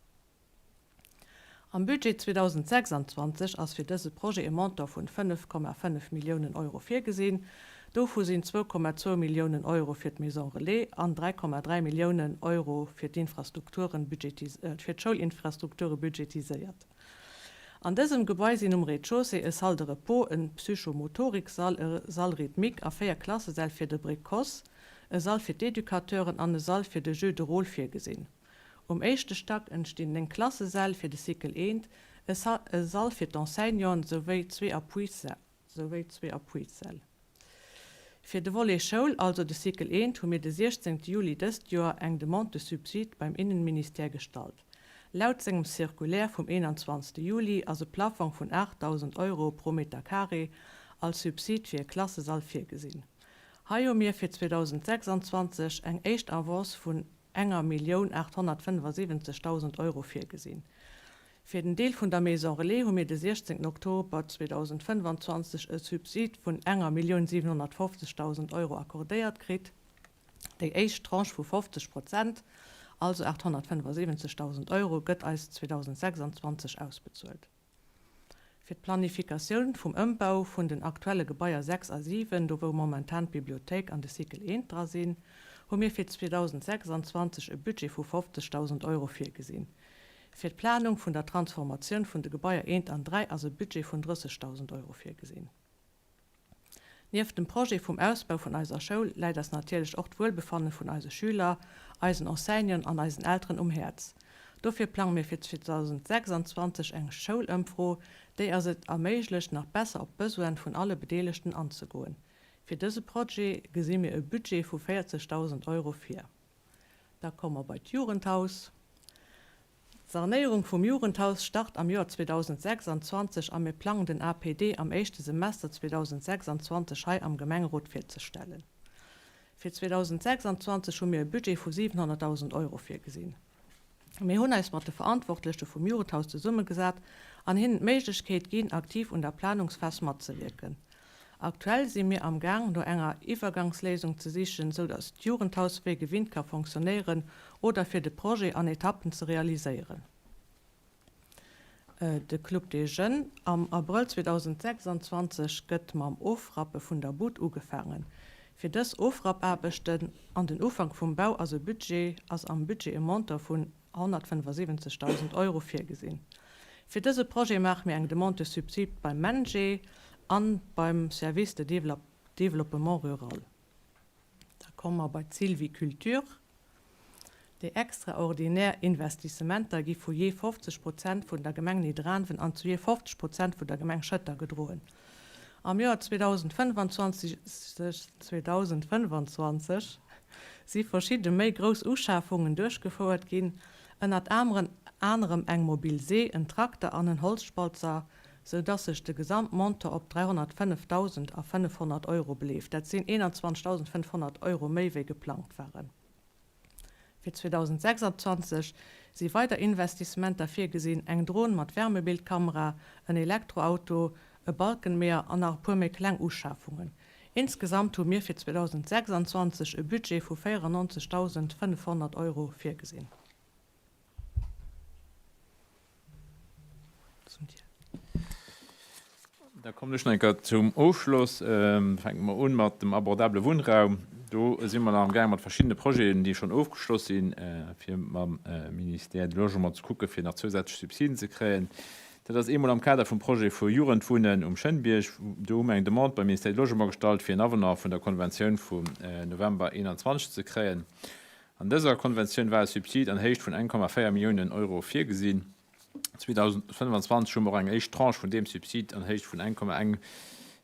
Am Budget 2026 ass fir dëse Projet e Montant vun 5,5 Milliounen Euro virgesinn. Dovu sinn 2,2 Milliounen Euro fir d'Maison Relais an 3,3 Milliounen Euro fir d'Infrastrukturen fir d'Schoulinfrastrukture budgetiséiert. An dësem Gebai sinn um Rez-de-chaussée e Salle de repos, e Psychomotoriksall, e Salle rythmique a 4 Klassesäll fir de Précoce, e Sall fir d'Educateuren an e Sall fir de Jeu de rôle virgesinn. Um éischte Stack entstinn 9 Klassesäll fir de Cycle I, e Sall fir d'Enseignanten souwéi zwee Appuissäll. Fir de Volet Schoul, also de Cycle I, hu mir de 16 Juli dëst Joer eng Demande de subside beim Innenministère gestallt. Laut sengem Circulaire vum 21 Juli ass e Plaffong vun 8.000 Euro pro Meter carré als Subsid fir e Klassesall virgesinn. Hei hu mir fir 2026 eng éischt Avance vun enger 1.875.000 Euro virgesinn. Fir den Deel vun der Maison Relais hu mir de 16 Oktober 2025 e Subsid vun enger 1.750.000 Euro accordéiert kritt. Déi éischt Tranche vu 50 Prozent, also 875.000 Euro, gëtt eis 2026 ausbezuelt. Fir d'Planifikatioun vum Ëmbau vun den aktuelle Gebaier 6 a 7, do wou momentan d'Bibliothéik an de Cycle 1 dra sinn, hu mir fir 2026 e Budget vu 50.000 Euro virgesinn. Fir d'Planung vun der Transformatioun vun de Gebaier 1 an 3 ass e Budget vun 30.000 Euro virgesinn. Nieft dem Projet vum Ausbau vun eiser Schoul läit eis natierlech och d'Wuelbefanne vun eise Schüler, eisen Enseignanten an eisen Elteren um Häerz. Dofir plange mir fir 2026 eng Schoulëmfro, déi eis et erméiglecht nach besser op d'Besoine vun alle Bedeelegten anzegoen. Fir dëse Projet gesi mir e Budget vu 40.000 Euro vir. Da komme mer bei d'Jugendhaus. D'Sanéierung vum Jugendhaus start am Joer 2026 a mir plangen den APD am éischte Semester 2026 hei am Gemengerot virzestellen. Fir 2026 hu mir e Budget vu 700.000 Euro virgesinn. Mir hunn eis mat de Verantwortleche vum Jugendhaus zesummegesat an hinnen d'Méiglechkeet ginn, aktiv un der Planungsphas matzewierken. Aktuell si mir am Gaang no enger Iwwergangsléisung ze sichen, sou datt d'Jugendhaus wéi gewinnt ka fonctionnéieren oder fir de Projet an Etappen ze realiséieren. De Club des Jeunes Am Abrëll 2026 gëtt mam Ofrappe vun der Bud ugefaangen. Fir dës Ofrappaarbechten an den Ufank vum Bau ass e Budget ass am Budget e Montant vun 175.000 Euro virgesinn. Fir dëse Projet maache mir eng Demande de subside beim MENJE an beim Service de Développement Rural. Da komme mer bei d'Sylviculture. Déi extraordinär Investissementer gi vu jee 50 Prozent vun der Gemeng Nidderaanwen an zu jee 50 Prozent vun der Gemeng Schëtter gedroen. Am Joer 2025 2025 si verschidde méi grouss Uschafungen duerchgefouert ginn, ënnert anerem eng mobil See, en Trakter an en Holzspalzer, sou dass sech de Gesamtmontant op 305.500 Euro beleeft. Dat sinn 21.500 Euro méi wéi geplangt waren. Fir 2026 si weider Investissementer virgesinn, eng Dron mat Wärmebildkamera, en Elektroauto, e Balkenmäher an nach e puer méi kleng Uschafungen. Insgesamt hu mir fir 2026 e Budget vu 94.500 Euro virgesinn. Da kommen ech nach eng Kéier zum Ofschloss. Fänke mer un mat dem abordabele Wunnraum. Do si mer nach amgaange mat verschiddene Projeten, déi schonn ofgeschloss sinn, fir mam Ministère du Logement ze kucken, fir nach zousätzlech Subsiden ze kréien. Dat ass eemol am Kader vum Projet vu Jugendwunnen um Schënnbierg. Do hu mer eng Demande beim Ministère du Logement gestallt, fir en Avenant vun der Konventioun vum November 21 ze kréien. An dëser Konventioun war e Subsid an Héicht vun 1,4 Milliounen Euro virgesinn. 2025 hu mer och eng éischt Tranche vun deem Subsid an Héicht vun 1,1.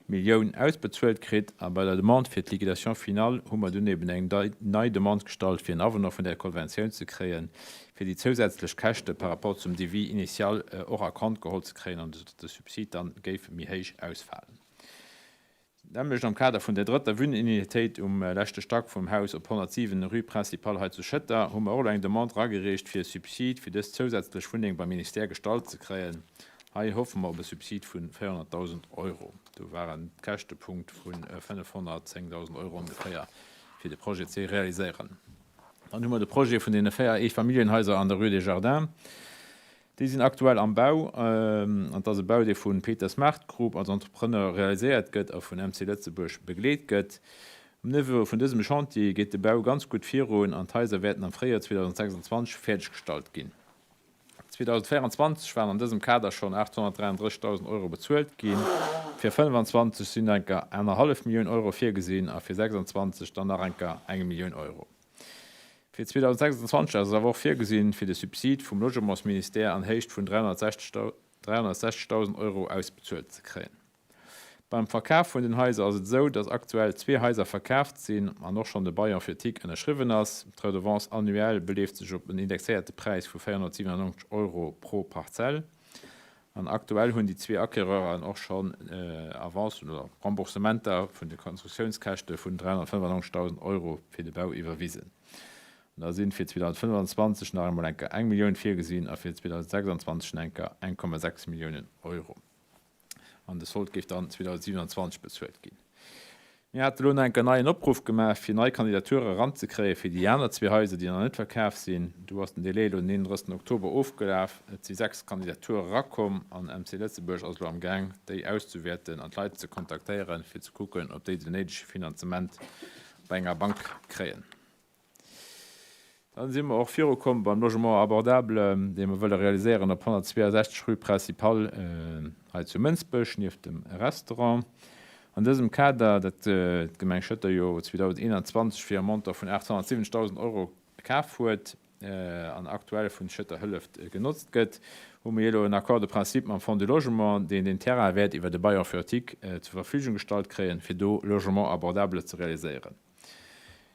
Millioun ausbezuelt kritt. A bei der Demande fir d'Liquidation finale hu mer dunn eben eng nei Demande gestallt, fir en Avenant vun där Konventioun ze kréien, fir déi zousätzlech Käschte par rapport zum Devis initial och a Compte geholl ze kréien an esou datt de Subsid dann géif méi héich ausfalen. D'nämmlecht am Kader vun der drëtter Wunnunitéit um leschte Stack vum Haus op 107, rue Principale hei zu Schëtter hu mer och elo eng Demande eragereecht, fir e Subsid fir dës zousätzlech Wunneng beim Ministère gestallt ze kréien. Hei hoffe mer op e Subsid vu 400.000 Euro. Do war en Käschtepunkt vu 510.000 Euro ongeféier, fir de Projet ze realiséieren. Dann hu mer de Projet vun deene 4 Eefamilljenhaiser an der rue des Jardins. Déi sinn aktuell am Bau an et ass e Bau, dee vu Peter Smart Group als Entrepreneur realiséiert gëtt a vun MC Lëtzebuerg begleet gëtt. Um Niveau vun dësem Chantier geet de Bau ganz gutt virun an d'Haiser wäerten am Fréijoer 2026 fäerdeggestallt ginn. 2024 waren an dësem Kader schonn 833.000 Euro bezuelt ginn, fir 25 sinn enker anerhallef Millioun Euro virgesinn a fir 26 dann nach enker eng Millioun Euro. Fir 2026 ass awer och virgesinn, fir de Subsid vum Logementsministère an Héicht vun 360.000 Euro ausbezuelt ze kréien. Beim Verkaf vun den Haiser ass et esou, datt aktuell zwee Haiser verkaaft sinn an och schonn de Bail emphytique ënnerschriwwen ass. D'Redevance annuelle beleeft sech op en indexéierte Präis vu 497 Euro pro Parzell. An aktuell hunn déi zwee Acquéreuren och schonn Avancen oder Remboursementer vun de Konstruktiounskäschte vun 395.000 Euro fir de Bau iwwerwisen. An da sinn fir 2025 nach emol enker eng Millioun virgesinn a fir 2026 nach enker 1,6 Milliounen Euro. An de Sold géif dann 2027 bezuelt ginn. Mir hate lo nach enker neien Opruff gemaach, fir nei Kandidature eranzekréien, fir déi aner zwee Haiser, déi nach net verkaf sinn. Do ass den Delai elo den 31 Oktober ofgelaf. Et si 6 Kandidature erakomm an MC Lëtzebuerg ass elo am Gaang, déi auszuwäerten an d'Leit ze kontaktéieren, fir ze kucken, ob déi den néidege Finanzement bei enger Bank kréien. Dann si mer och virukomm beim Logement abordable, dee mer wëlle realiséieren op 162 rue Principale hei zu Mënsbech, nieft dem Restaurant. An dësem Kader, dat d'Gemeng Schëtter jo 2021 fir e Montant vun 870.000 Euro kaf huet an aktuell vun Schëtter Hëlleft genotzt gëtt, hu mir elo en Accord de principe mam Fonds du Logement, deen den Terrain wäert iwwert e Bail emphytique zur Verfügung gestallt kréien, fir do Logement abordable ze realiséieren.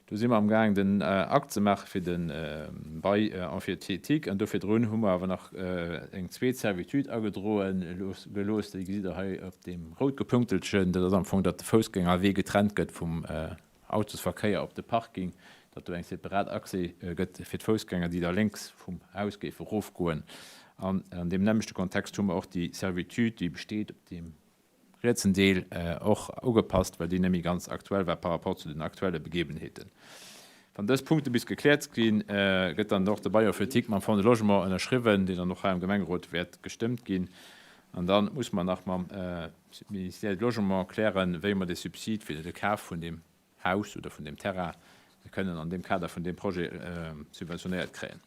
Do si mer amgaang den Akt ze maache fir de Bail emphytétique an do virdrun hu mer awer nach eng zweet Servitude agedroe gelooss. Déi gesitt Der hei op deem rout gepunktelchen. Dat ass am Fong, datt de Foussgängerwee getrennt gëtt vum Autosverkéier op de Parking, datt do eng separat Accès gëtt fir d'Foussgänger, déi da lénks vum Haus géife erofgoen. An an deem nämmlechte Kontext hu mer och déi Servitude, déi besteet op deem rietsen Deel och ugepasst, well déi net méi ganz aktuell war par rapport zu den aktuelle Begebenheeten. Wann dës Punkte bis gekläert ginn, gëtt dann och de Bail emphytique mam Fonds de Logement ënnerschriwwen, deen dann och hei am Gemengerot wäert gestëmmt ginn. An da muss mer nach mam Ministère du Logement klären, wéi mer de Subsid fir de Kaf vun deem Haus oder vun deem Terrain kënnen an deem Kader vun deem Projet subventionéiert kréien.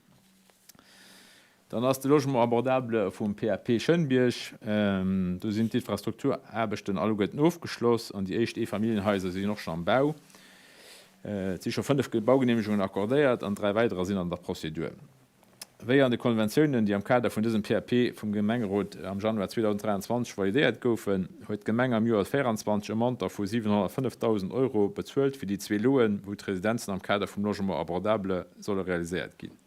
Dann ass de Logement abordable vum PAP Schënnbierg. Do sinn d'Infrastrukturaarbechten alleguerten ofgeschloss an déi éischt Eefamilljenhaiser sinn och scho am Bau. Et si scho 5 Baugeneemegungen accordéiert an 3 weiderer sinn an der Prozedur. Wéi an de Konventiounen, déi am Kader vun dësem PAP vum Gemengerot am Januar 2023 validéiert goufen, huet d'Gemeng am Joer 24 e Montant vu 705.000 Euro bezuelt fir déi zwee Loen, wou d'Residenzen am Kader vum Logement abordable solle realiséiert ginn.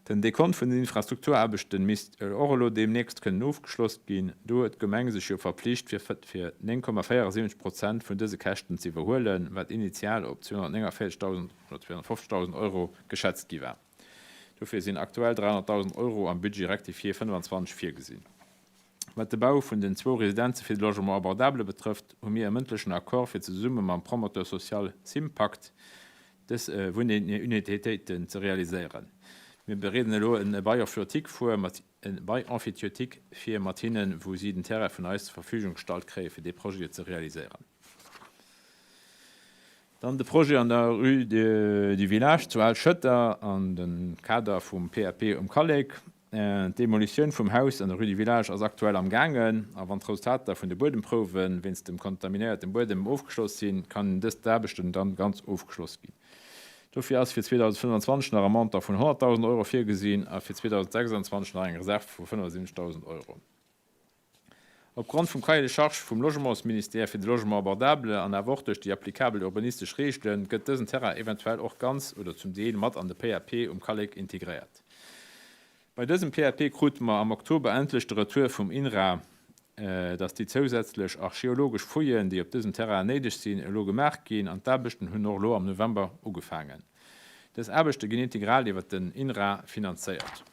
Den Dekont vun den Infrastrukturaarbechten misst och elo deemnächst kënnen ofgeschloss ginn. Do huet d'Gemeng sech jo verpflicht, fir 9,74 Prozent vun dëse Käschten ze iwwerhuelen, wat initial op 249.000 oder 250.000 Euro geschätzt gi war. Dofir sinn aktuell 300.000 Euro am Budget rectifié 25 virgesinn. Wat de Bau vun den zwou Residenze fir de Logement abordable betrëfft, hu mir e mëndlechen Accord fir zesumme mam Promoteur social Sympact dës Wunnunitéiten ze realiséieren. Mir bereeden elo e Bail emphytique vor mat e Bail emphytiotique vir mat hinnen, wou si den Terrain vun eis zur Verfügung gestallt kréie fir dee Projet ze realiséieren. Dann de Projet an der Rue du Village zu Al-Schëtter an dem Kader vum PAP um Kallek. D'Demolitioun vum Haus an der Rue du Village ass aktuell am gaangen a wann d'Resultater vun de Buedemprouwe wéinst dem kontaminéiertem Buedem ofgeschloss sinn, kann dës d'Aarbechten dann ganz ofgeschloss ginn. Dofir ass fir 2025 nach e Montant vun 100.000 Euro virgesinn a fir 2026 nach eng Reserve vu 75.000 Euro. Opgrond vum Cahier de charges vum Logementsministère fir de Logement abordable an awer och duerch déi applikabel urbanistesch Reegele gëtt dësen Terrain eventuell och ganz oder zum Deel mat an de PAP um Kallek integréiert. Bei dësem PAP krute mer am Oktober endlech de Retour vum INRA, dass déi zousätzlech archeologesch Fouillen, déi op dësem Terrain néideg sinn, elo gemaach ginn an d'Aarbechten hunn och elo am November ugefaangen. Dës Aarbechte ginn integral iwwert den INRA finanzéiert.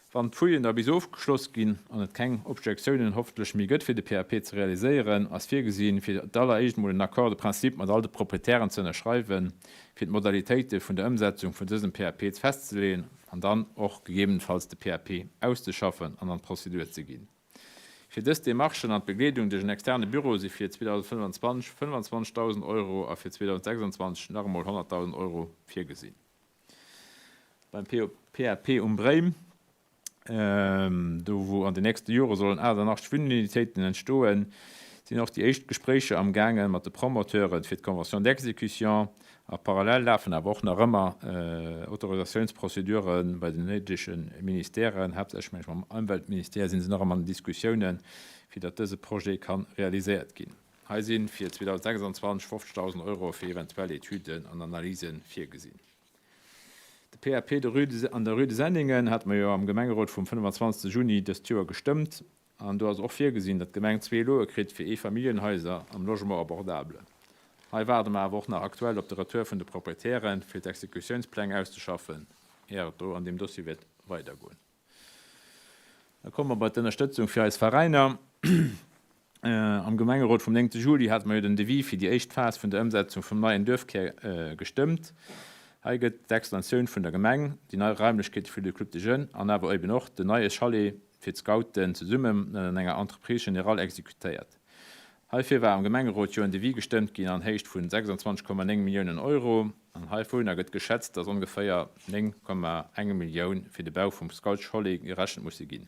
Wann d'Fouillen da bis ofgeschloss ginn an et keng Objektiounen hoffentlech méi gëtt fir de PAP ze realiséieren, ass virgesinn, fir d'alleréischt mol en Accord de principe mat all de Proprietären ze ënnerschreiwen, fir d'Modalitéite vun der Ëmsetzung vun dësem PAP festzeleeën an dann och gegebenenfalls de PAP auszeschaffen an an d'Prozedur ze ginn. Fir dës Demarchen an d'Begleedung duerch en externe Büro si fir 2025 25.000 Euro a fir 2026 nach emol 100.000 Euro virgesinn. Beim PAP um Bréim, do wou an den nächste Jore sollen 88 Wunnunitéiten entstoen, sinn och déi éischt Gespréicher am gaange mat de Promoteuren fir d'Convention d'exécution. A parallel lafen awer och nach ëmmer Autorisatiounsprozedure bei den néidege Ministèren, haaptsächlech meng ech mam Ëmweltministère si se nach ëmmer an den Diskussiounen, fir datt dëse Projet ka realiséiert ginn. Hei si fir 2026 50.000 Euro fir eventuell Etüden an Analyse virgesinn. De PAP de rue de an der Rue de Senningen hate mer jo am Gemengerot vum 25 Juni dëst Joer gestëmmt an do ass och virgesinn, datt d'Gemeng zwee Loe kritt fir Eefamilljenhaiser am Logement abordable. Hei waarde mer awer och nach aktuell op de Retour vun de Proprietären, fir d'Exekutiounspläng auszeschaffen, ier et do an deem Dossier wäert weidergoen. Da komme mer bei d'Ënnerstëtzung fir eis Veräiner. Am Gemengerot vum 9 Juli hate mer jo den Devis fir déi éischt Phas vun der Ëmsetzung vum neien Duerfkär gestëmmt. Hei gëtt d'Extensioun vun der Gemeng, déi nei Raimlechkeete fir de Club des Jeunes an awer eben och den neie Chalet fir d'Scouten zesummen an enger Entreprise générale exekutéiert. Heifir war am Gemengerot jo en Devis gestëmmt ginn an Héicht vun 26,9 Milliounen Euro. An heivunner gëtt geschätzt, dass ongeféier 9,1 Millioun fir de Bau vum Scoutschalet gerechent musse ginn.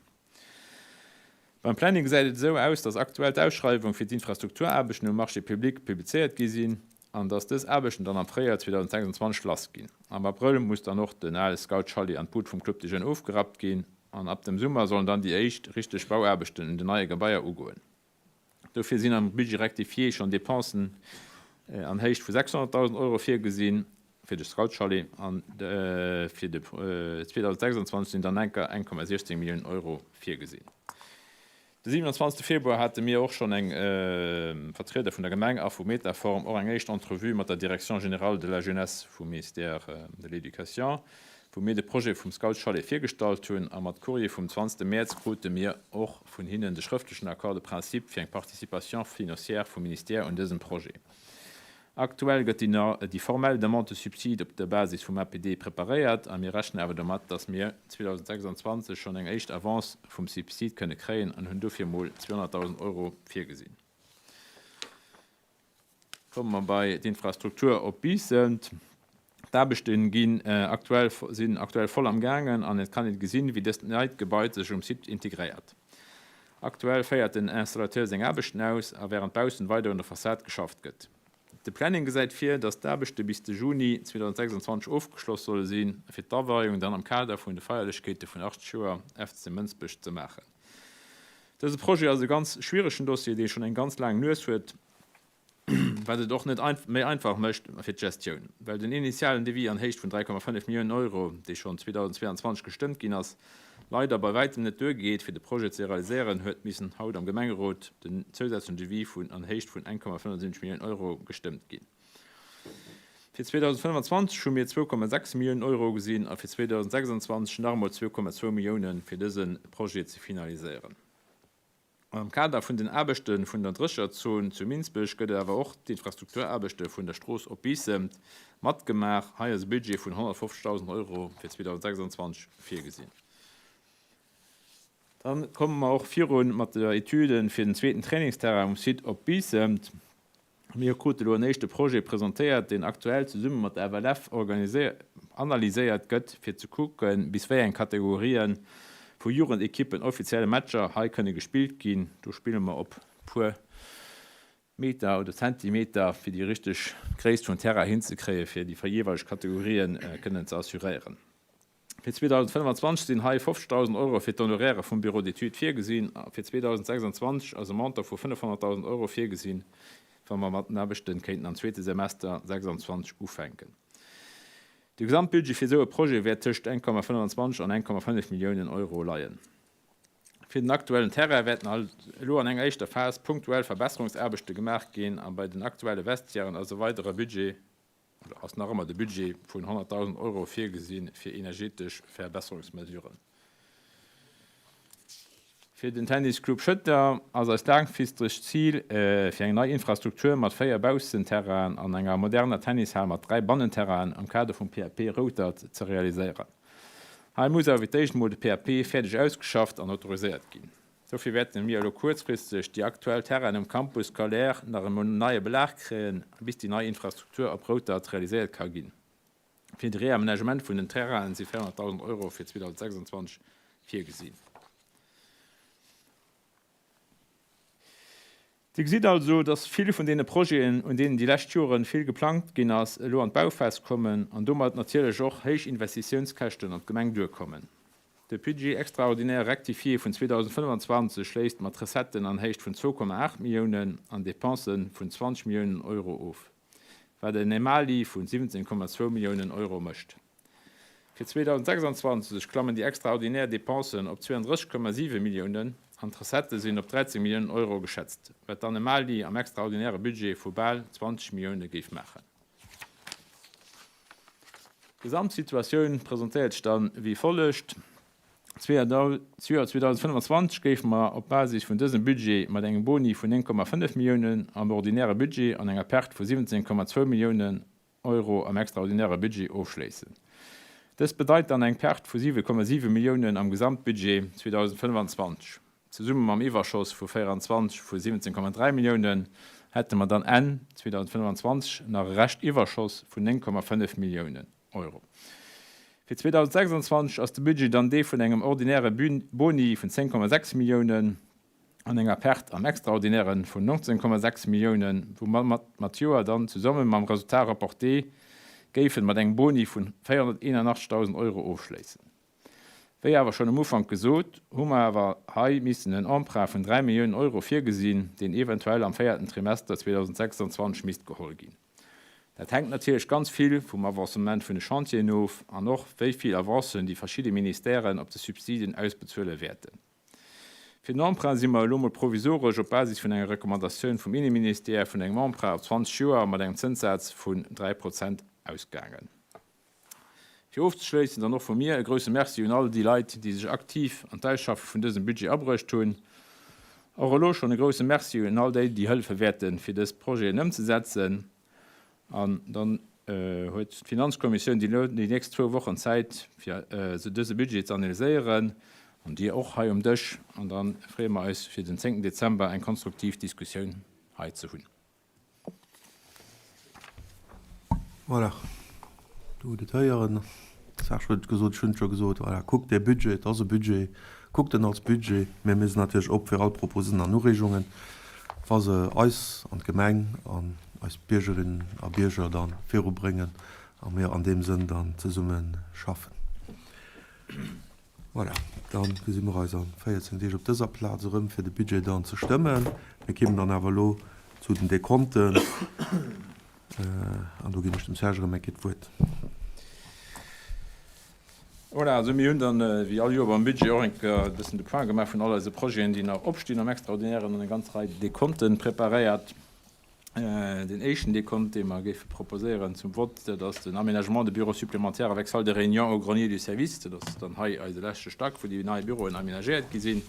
Beim Planning gesäit et esou aus, dass aktuell d'Ausschreiwung fir d'Infrastrukturaarbechten um Marché public publizéiert gi sinn an dass dës Aarbechten dann am Fréijoer 2026 lass ginn. Am Abrëll muss dann och den ale Scoutschalet an d'Bud vum Club des Jeunes ofgerappt ginn an ab dem Summer sollen dann déi éischt richteg Bauaarbechten un den neie Gebaier ugoen. Dofir sinn am Budget rectifié schonn Dépensen an Héicht vu 600.000 Euro virgesinn fir de Scoutschalet an fir de 2026 sinn dann enker 1,16 Milliounen Euro virgesinn. De 27 Februar hate mir och schonn eng Vertrieder vun der Gemeng a vu Metaform och eng éischt Entrevue mat der Direction générale de la jeunesse vum Ministère de l'Éducation wou mir de Projet vum Scoutschalet virgestallt hunn, a mat Courrier vum 20 Mäerz krute mir och vun hinnen de schrëftlechen Accord de principe fir eng Participation financière vum Ministère un dësem Projet. Aktuell gëtt déi formell Demande de subside op der Basis vum APD preparéiert a mir rechnen awer domat, dass mir 2026 schonn eng éischt Avance vum Subside kënne kréien an hunn dofir mol 200.000 Euro virgesinn. Komme mer bei d'Infrastruktur op Biissen. D'Aarbechte ginn aktuell sinn aktuell voll am gaangen an et kann een gesinn, wéi dëst neit Gebai sech um Site integréiert. Aktuell féiert den Installateur seng Aarbechten aus a wärend baussen weider un der Fassad geschafft gëtt. De Planning gesäit vir, datt d'Aarbechte bis de Juni 2026 ofgeschloss solle sinn, fir d'Aweiung dann am Kader vun de Feierlechkeete vun 80 Joer FC Mënsbech ze maachen. Dëse Projet ass e ganz schwieregen Dossier, dee schonn eng ganz laang Nues huet. wat et och net méi einfach mécht fir d'Gestioun, well den initialen Devis an Héicht vun 3,5 Milliounen Euro, dee schonn 2022 gestëmmt ginn ass, leider bei wäitem net duergeet, fir de Projet ze realiséieren, huet missen haut am Gemengerot den zousätzlechen Devis vun an Héicht vun 1,75 Milliounen Euro gestëmmt ginn. Fir 2025 hu mir 2,6 Milliounen Euro gesinn a fir 2026 nach emol 2,2 Milliounen, fir dëse Projet ze finaliséieren. Am Kader vun den Aarbechte vun der Drécherzon zu Minsbech gëtt awer och d'Infrastrukturaarbechte vun der Strooss op Biissemt matgemaach. Hei ass e Budget vun 150.000 Euro fir 2026 virgesinn. Dann komme mer och virun mat der Etüde fir den zweeten Trainingsterrain um Site op Biissemt. Mir krute elo en éischte Projet presentéiert, deen aktuell zesumme mat der FLF analyséiert gëtt, fir ze kucken, bis wéi eng Kategorië vu Jugendekippen offiziell Matcher hei kënne gespillt ginn. Do spille mer op puer Meter oder Zentimeter, fir déi richteg Gréisst vum Terrain hinzekréien, fir déi jeeweileg Kategorien kënnen ze assuréieren. Fir 2025 sinn hei 50.000 Euro fir d'Honoraire vum Bureau d'études virgesinn a fir 2026 ass e Montant vu 500.000 Euro virgesinn, wa mer mat den Aarbechte kéinten am zweete Semester 26 ufänken. De Gesamtbudget fir esou e Projet wäert tëscht 1,25 an 1,5 Milliounen Euro leien. Fir den aktuellen Terrain wäerten elo an enger éischter Phas punktuell Verbesserungsaarbechte gemaach ginn a bei den aktuelle Vestiairen ass e weidere Budget oder ass nach ëmmer de Budget vun 100.000 Euro virgesi fir energetesch Verbesserungsmesuren. Fir den Tennis Club Schëtter ass eist laangfristegt Zil, fir eng nei Infrastruktur mat 4 Baussenterrainen an enger moderner Tennishal mat 3 Bannenterrainen am Kader vum PAP Routert ze realiséieren. Hei muss awer fir d'éischt emol de PAP fäerdeg ausgeschafft an autoriséiert ginn. Dofir wäerte mir elo kuerzfristeg déi aktuell Terrainen um Campus scolaire nach emol en neie Belag kréien, bis déi nei Infrastruktur op Routert realiséiert ka ginn. Fir de Reamenagement vun den Terrainen si 400.000 Euro fir 2026 virgesinn. Dir gesitt also, dass vill vun deene Projeten, un deenen déi lescht Joren vill geplangt ginn ass, elo an d'Bauphas kommen an domat natierlech och héich Investitiounskäschten op d'Gemeng duerkommen. De Budget extraordinaire rectifié vun 2025 schléisst mat Recetten an Héicht vun 2,8 Milliounen an Depensë vun 20 Milliounen Euro of, wat en Emali vun 17,2 Milliounen Euro mécht. Fir 2026 klammen déi extraordinär Depensen op 32,7 Milliounen an d'Recettë sinn op 13 Milliounen Euro geschätzt, wat dann e Mali am extraordinäre Budget vu bal 20 Millioune géif maachen. D'Gesamtsituatioun presentéiert sech dann wéi follegt, D'Joer 2025 géife mer op Basis vun dësem Budget mat engem Boni vun 9,5 Milliounen am ordinäre Budget an enger Perte vu 17,2 Milliounen Euro am extraordinäre Budget ofschléissen. Dëst bedeit dann eng Perte vu 7,7 Milliounen am Gesamtbudget 2025. Zesumme mam Iwwerschoss vu 24 vu 17,3 Milliounen hätte mer dann Enn 2025 nach e Reschtiwwerschoss vun 9,5 Milliounen Euro. Fir 2026 ass de Budget dann dee vun engem ordinäre Boni vun 10,6 Milliounen. an enger Perte am Extraordinäre vun 19,6 Milliounen, woumat mer d'Joer dann zesumme mam Resultat rapporté géifen mat engem Boni vun 481.000 Euro ofschléissen. Wéi awer schonn um Ufank gesot, hu mer awer hei missen en Emprunt vun 3 Milliounen Euro virgesinn, deen eventuell am véierten Trimester 2026 misst geholl ginn. Dat hänkt natierlech ganz vill vum Avancement vun de Chantieren of an och wéi vill Avancen déi verschidde Ministèren op de Subsiden ausbezuele wäerten. Fir den Emprunt si mer elo mol provisoresch op Basis vun enger Recommandatioun vum Inneministère vun engem Emprunt op 20 Joer mat engem Zënssaz vun 3 Prozent ausgaangen. Fir ofzeschléissen dann och vu mir e grouse Merci un all déi Leit, déi sech aktiv an d'Ausschaffe vun dësem Budget abruecht hunn. Och elo schonn e grouse Merci un all déi, déi hëllefe wäerten, fir dës Projeten ëmzesetzen. An dann huet d'Finanzkommissioun déi nächst zwou Wochen Zäit, fir dëse Budget ze analyséieren, an Dir och hei um Dësch. An da freeë mer eis, fir den zéngten Dezember eng konstruktiv Diskussioun hei ze hunn. Voilà, do hutt et héieren. D'Serge huet et gesot, ech hunn et scho gesot, voilà, kuckt dee Budget, et ass e Budget, kuckt en als Budget. Mä mir sinn natierlech op fir all Proposen an Ureegungen, wa se eis an d'Gemeng an eis Biergerinnen a Bierger da virubréngen a mir an deem Sënn dann zesumme schaffen. Voilà, da gesi mer eis a 14 Deeg op dëser Plaz erëm, fir de Budget dann ze stëmmen. Mir kéimen dann awer elo zu den Dekonten an do ginn ech dem Serge erëm eng Kéier d'Wuert. Voilà, also mir hunn dann, wéi all Joer beim Budget, och eng Kéier e bëssen de Point gemaach vun all eise Projeten, déi nach opstinn am Extraordinären an eng ganz Rei Dekonte preparéiert. Deen éischten Dekont, dee mer géife proposéieren zum Vott, dat ass den Aménagement de bureaux supplémentaires avec salle de réunion au grenier du service. Dat ass dann hei eise leschte Stack, wou déi nei Büroen aménagéiert gi sinn.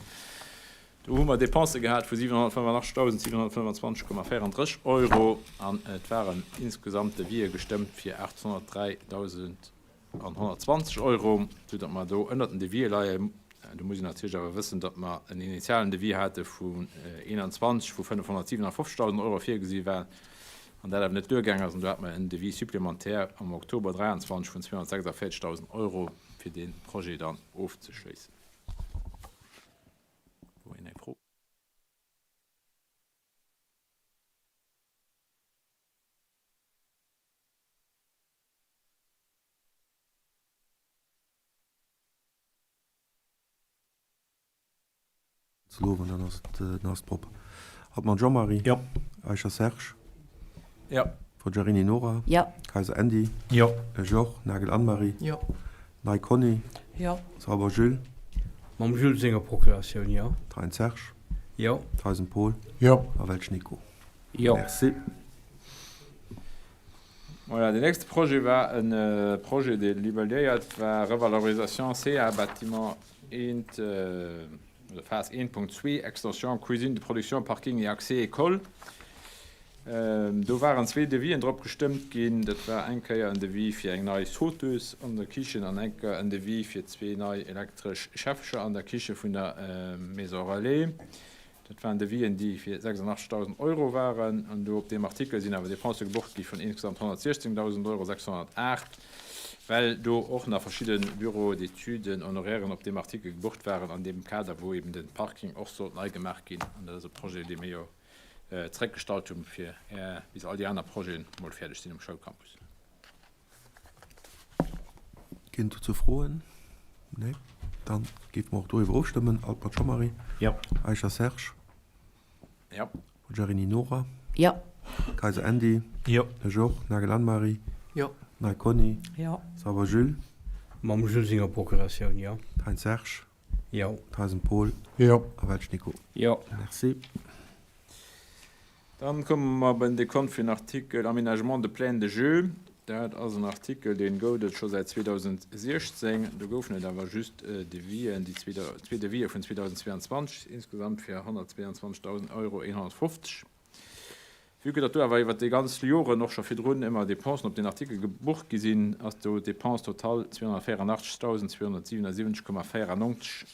Do hu mer Dépensë gehat vu 785.725,34 Euro an et waren insgesamt Devisë gestëmmt fir 803.120 Euro, soudatt mer do ënnert den Devisë leien. Do muss een natierlech awer wëssen, datt mer en initialen Devis hate vun 21, wou 557.000 Euro virgesi war an dat awer net duergaang ass. An do hate mer en Devis supplémentaire am Oktober 23 vun 246.000 Euro, fir dee Projet dann ofzeschléissen. Wou een eng Fro? Ze lowen, dann ass et, dann ass et propper. Hartmann Jean-Marie. Jo. Eicher Serge. Jo. Forgiarini Nora. Jo. Kayser Andy. Jo. Georges Nagel Anne-Marie. Jo. Ney Conny. Jo. Sauber Jules. Mam Jules senger Procuratioun, jo. Thein Serge. Jo. Theisen Paul. Jo. A Welsch Nico. Jo. Merci. Voilà, deen nächste Projet war e Projet, dee libelléiert war, Revalorisation CA Bâtiment eent, oder Phase 1.2, Extension cuisine de production, parking et accès école. Do waren zwee Devisen drop gestëmmt ginn. Dat war eng Kéier en Devis fir eng nei Sauteuse an der Kichen an eng Kéier en Devis fir zwee nei elektresch Schäffercher an der Kiche vun der Maison Relais. Dat waren Devisen, déi fir 86.000 Euro waren. An do op deem Artikel sinn awer Depensë gebucht gi vun insgesamt 116.000 Euro 608, well do och nach verschidde Bureaux d'études Honorairen op deem Artikel gebucht waren an deem Kader, wou eben de Parking och sollt nei gemaach ginn. An dat ass e Projet, dee mir jo zeréckgestallt hunn, fir bis all déi aner Projeten emol fäerdeg sinn um Schoulcampus. Ginn dozou Froen? Nee? Dann géife mer och doriwwer ofstëmmen. Altmert Jean-Marie? Jo. Eicher Serge? Jo. Forgiarini Nora? Jo. Kayser Andy? Jo. Georges Nagel Anne-Marie? Jo. Ney Conny? Jo. Sauber Jules? Mam Jules senger Procuratioun, jo. Thein Serge? Jo. Theisen Paul? Jo. A Welsch Nico? Jo. Merci. Dann komme mer bei den Dekont fir den Artikel Aménagement de plaine de jeux. Dat ass en Artikel, dee gout et scho säit 2016. Do goufen et awer just Devisen, déi zwee Devisë vun 2022, insgesamt fir 122.000 Euro 150. Vue que datt do awer iwwert déi ganz Joren och scho virdrun ëmmer Dépensen op deen Artikel gebucht gi sinn, ass do d'Dépense totale 284.277,94.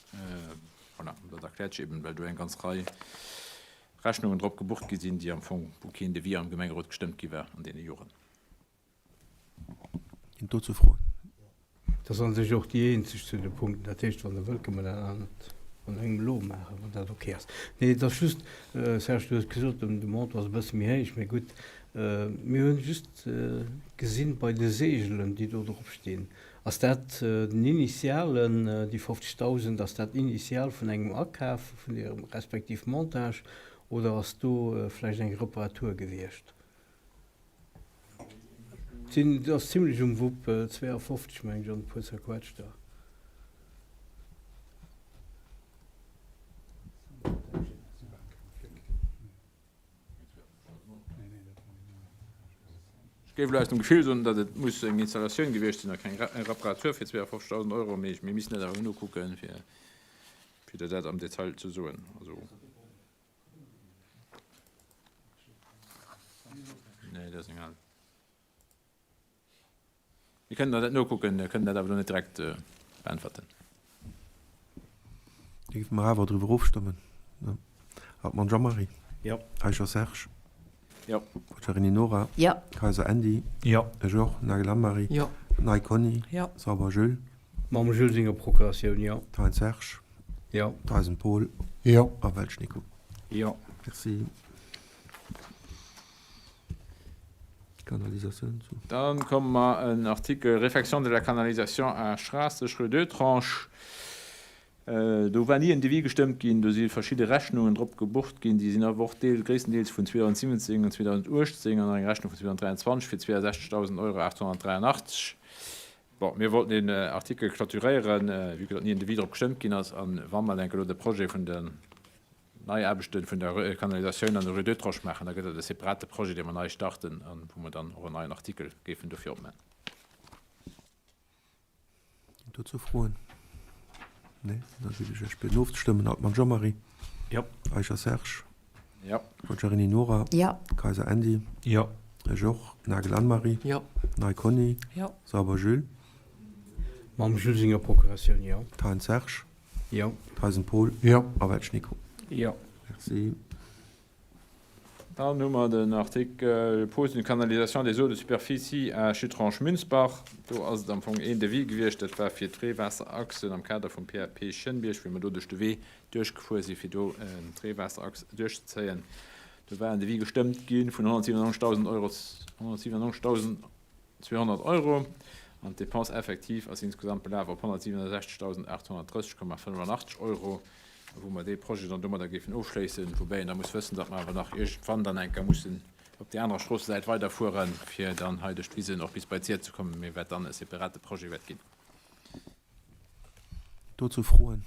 Voilà, dat erkläert sech eben, well do eng ganz Rei Rechnungen drop gebucht gi sinn, déi am Fong, wou keen Devis am Gemengerot gestëmmt gi war an deene Joren. Ginn dozou Froen? Dat ass a sech och déi eenzeg zu de Punkten. Dat heescht, wann Der wëllt, kënne mer dat anert an engem elo maachen, wann dat ok ass. Nee, et ass just, Serge, du hues gesot, de Montant ass e bësse méi héich, mee gutt, mir hunn just gesinn bei de Seegelen, déi do drop stinn, ass dat den Initialen, déi 50.000, ass dat initial vun engem Akaf, vun hirem respektiv Montage, oder ass do vläicht eng Reparatur gewiescht? Et ass zimlech um Wupp, 52 meng ech an e puer zerquetschter. Ech géif elo aus dem Gefill soen, datt et muss eng Installatioun gewiescht sinn a keng Reparatur fir 52.000 Euro, mee mir missten dat awer nokucken, fir der dat am Detail ze soen. Also. Nee, dat ass eng al. Mir kënnen der dat nokucken, kënnen dat awer elo net direkt beäntwerten. Da géife mer awer driwwer ofstëmmen. Hartmann Jean-Marie. Jo. Eicher Serge. Jo. Forgiarini Nora. Jo. Kayser Andy. Jo. Georges Nagel Anne-Marie. Jo. Ney Conny. Jo. Sauber Jules. Mam Jules senger Procuratioun, jo. Thein Serge. Jo. Theisen Paul. Jo. A Welsch Nico. Jo. Merci. Kanalisatioun zu. Dann komme mer en Artikel Réfection de la canalisation à Schraasseg, rue d'Oetrange. Do war ni en Devis gestëmmt ginn. Do si verschidde Rechnungen drop gebucht ginn. Déi sinn awer och deel, gréisstendeels vun 2017 an 2018 an eng Rechnung vun 2023 fir 62.000 Euro 883. Bon, mir wollten deen Artikel clôturéieren, vue que datt ni en Devis drop gestëmmt ginn ass. A wa mer enke elo de Projet vun den Neiaarbechte vun der Kanalisatioun an der Rue d'Oetrange maachen, da gëtt dat e separate Projet, dee mer nei starten a wou mer dann och en neien Artikel géifen dofir opman. Ginn dozou Froen? Nee? Da bitt ech Iech bieden ofzestëmmen. Altmann Jean-Marie. Jo. Eicher Serge. Jo. Forgiarini Nora. Jo. Kayser Andy. Jo. Georges. Nagel Anne-Marie. Jo. Ney Conny. Jo. Sauber Jules. Mam Jules senger Procuratioun, jo. Thein Serge. Jo. Theisen Paul. Jo. A Welsch Nico. Jo. Merci. Dann hu mer den Artikel Pose d'une canalisation des eaux de superficie à Schittrange-Münzbach. Do ass et am Fong een Devis gewiescht, dat war fir d'Reewaasserachsen am Kader vum PAP Schënnbierg, wéi mer do duerch de Wee duerchgefuer si fir do d'Reewaasserachs duerchzezéien. Do war en Devis gestëmmt gi vun 197.000 Euro, 197.200 Euro an d'Dépense effective ass insgesamt belaf op 167.830,85 Euro. Wou mer dee Projet dann domadder géifen ofschléissen, woubäi een da muss wëssen, datt mer awer nach iergendwann dann eng Kéier mussen op déi anerer Stroossesäit weiderfueren, fir dann hei duerch d'Wisen och bis bei d'Sir ze kommen, mee wat dann e separate Projet wäert ginn. Dozou Froen?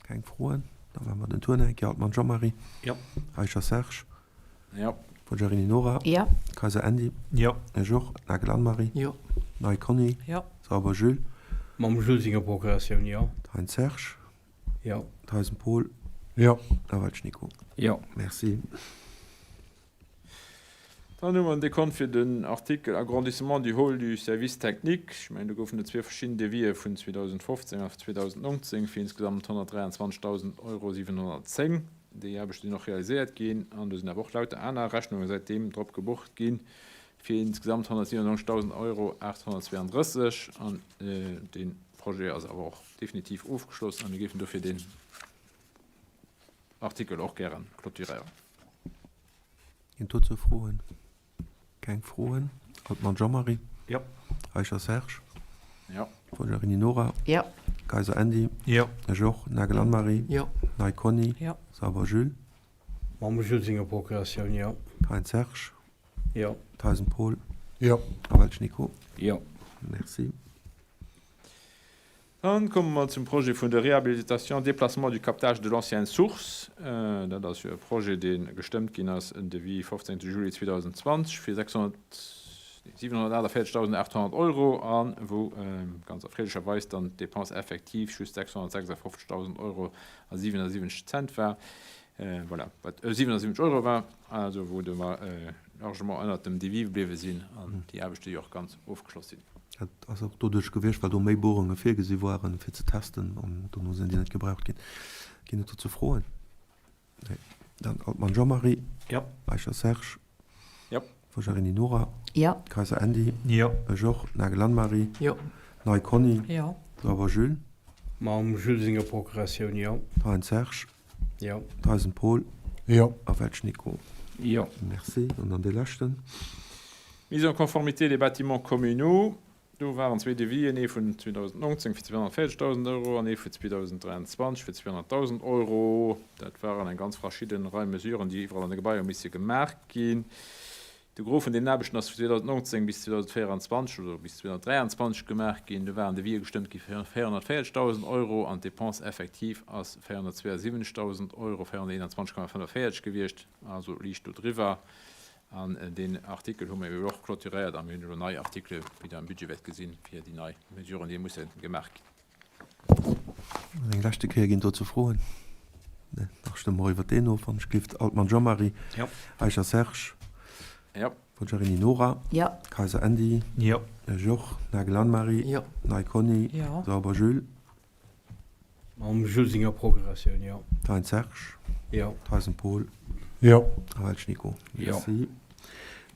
Keng Froen? Da maache mer den Tour nach eng Kéier. Altmann Jean-Marie? Jo. Eicher Serge? Jo. Forgiarini Nora? Jo. Kayser Andy? Jo. Georges Nagel Anne-Marie? Jo. Ney Conny? Jo. Sauber Jules? Mam Jules senger Procuratioun, jo. Thein Serge? Jo. Theisen Paul? Jo. A Welsch Nico? Jo. Merci. Dann hu mer en Dekont fir den Artikel Agrandissement du hall du service technique. Ech mengen, do goufen et zwee verschidden Devisë vun 2015 a 2019 fir insgesamt 123.000 Euro 710. Déi Aarbechte sinn och realiséiert ginn an do sinn awer och lauter aner Rechnunge säitdeem drop gebucht ginn fir insgesamt 197.000 Euro 832. An dee Projet ass awer och definitiv ofgeschloss a mir géifen dofir deen Artikel och gäre clôturéieren. Ginn dozou Froen? Keng Froen. Altmann Jean-Marie? Jo. Eicher Serge? Jo. Forgiarini Nora? Jo. Kayser Andy? Jo. Georges Nagel Anne-Marie? Jo. Ney Conny? Jo. Sauber Jules? Mam Jules senger Procuratioun, jo. Thein Serge? Jo. Theisen Paul? Jo. A Welsch Nico? Jo. Merci. Dann komme mer zum Projet vun der Réhabilitation déplacement du captage de l'ancienne source. Dat ass jo e Projet, dee gestëmmt ginn ass, en Devis 15 Juli 2020 fir 748.800 Euro a wou ganz erfreelecherweis dann d'Dépense effective just 656.000 Euro a 77 Cent war. Voilà, wat 77 Euro war, also wou de mer largement ënnert dem Devis bliwwe sinn an déi Aarbechte jo och ganz ofgeschloss sinn. Dat ass och doduerch gewiescht, well do méi Buerunge virgesi waren, fir ze testen, an dono sinn déi net gebraucht ginn. Ginn et dozou Froen? Nee. Dann Altmann Jean-Marie. Jo. Eicher Serge. Jo. Forgiarini Nora. Jo. Kayser Andy. Jo. Georges Nagel Anne-Marie. Jo. Ney Conny. Jo. Sauber Jules. Mam Jules senger Procuratioun, jo. Thein Serge. Jo. Theisen Paul. Jo. A Welsch Nico. Jo. Merci. An dann dee leschten. Mise en conformité des bâtiments communaux, do waren zwee Devisen, ee vun 2019 fir 240.000 Euro an ee vu 2023 fir 200.000 Euro. Dat waren eng ganz verschidden Rei Mesuren, déi iwwerall an de Gebaier misse gemaach ginn. De Gros vun deenen Aarbechten ass vu 2019 bis 2024 oder bis 2023 gemaach ginn. Do waren Devisë gestëmmt gi fir 440.000 Euro an d'Dépense effective ass 472.000 Euro 421,45 gewiescht, also liicht dodriwwer. An deen Artikel hu mir elo och clôturéiert a mir hunn elo nei Artikele, wéi Der am Budget wäert gesinn, fir déi nei Mesuren, déi musse gemaach ginn. An eng leschte Kéier ginn dozou Froen? Nee, da stëmme mer iwwert deen of. Wann ech gelift, Altmann Jean-Marie. Jo. Eicher Serge. Jo. Forgiarini Nora. Jo. Kayser Andy. Jo. Georges Nagel Anne-Marie. Jo. Ney Conny. Jo. Sauber Jules. Mam Jules senger Procuratioun, jo. Thein Serge. Jo. Theisen Paul. Jo. A Welsch Nico. Jo. Merci.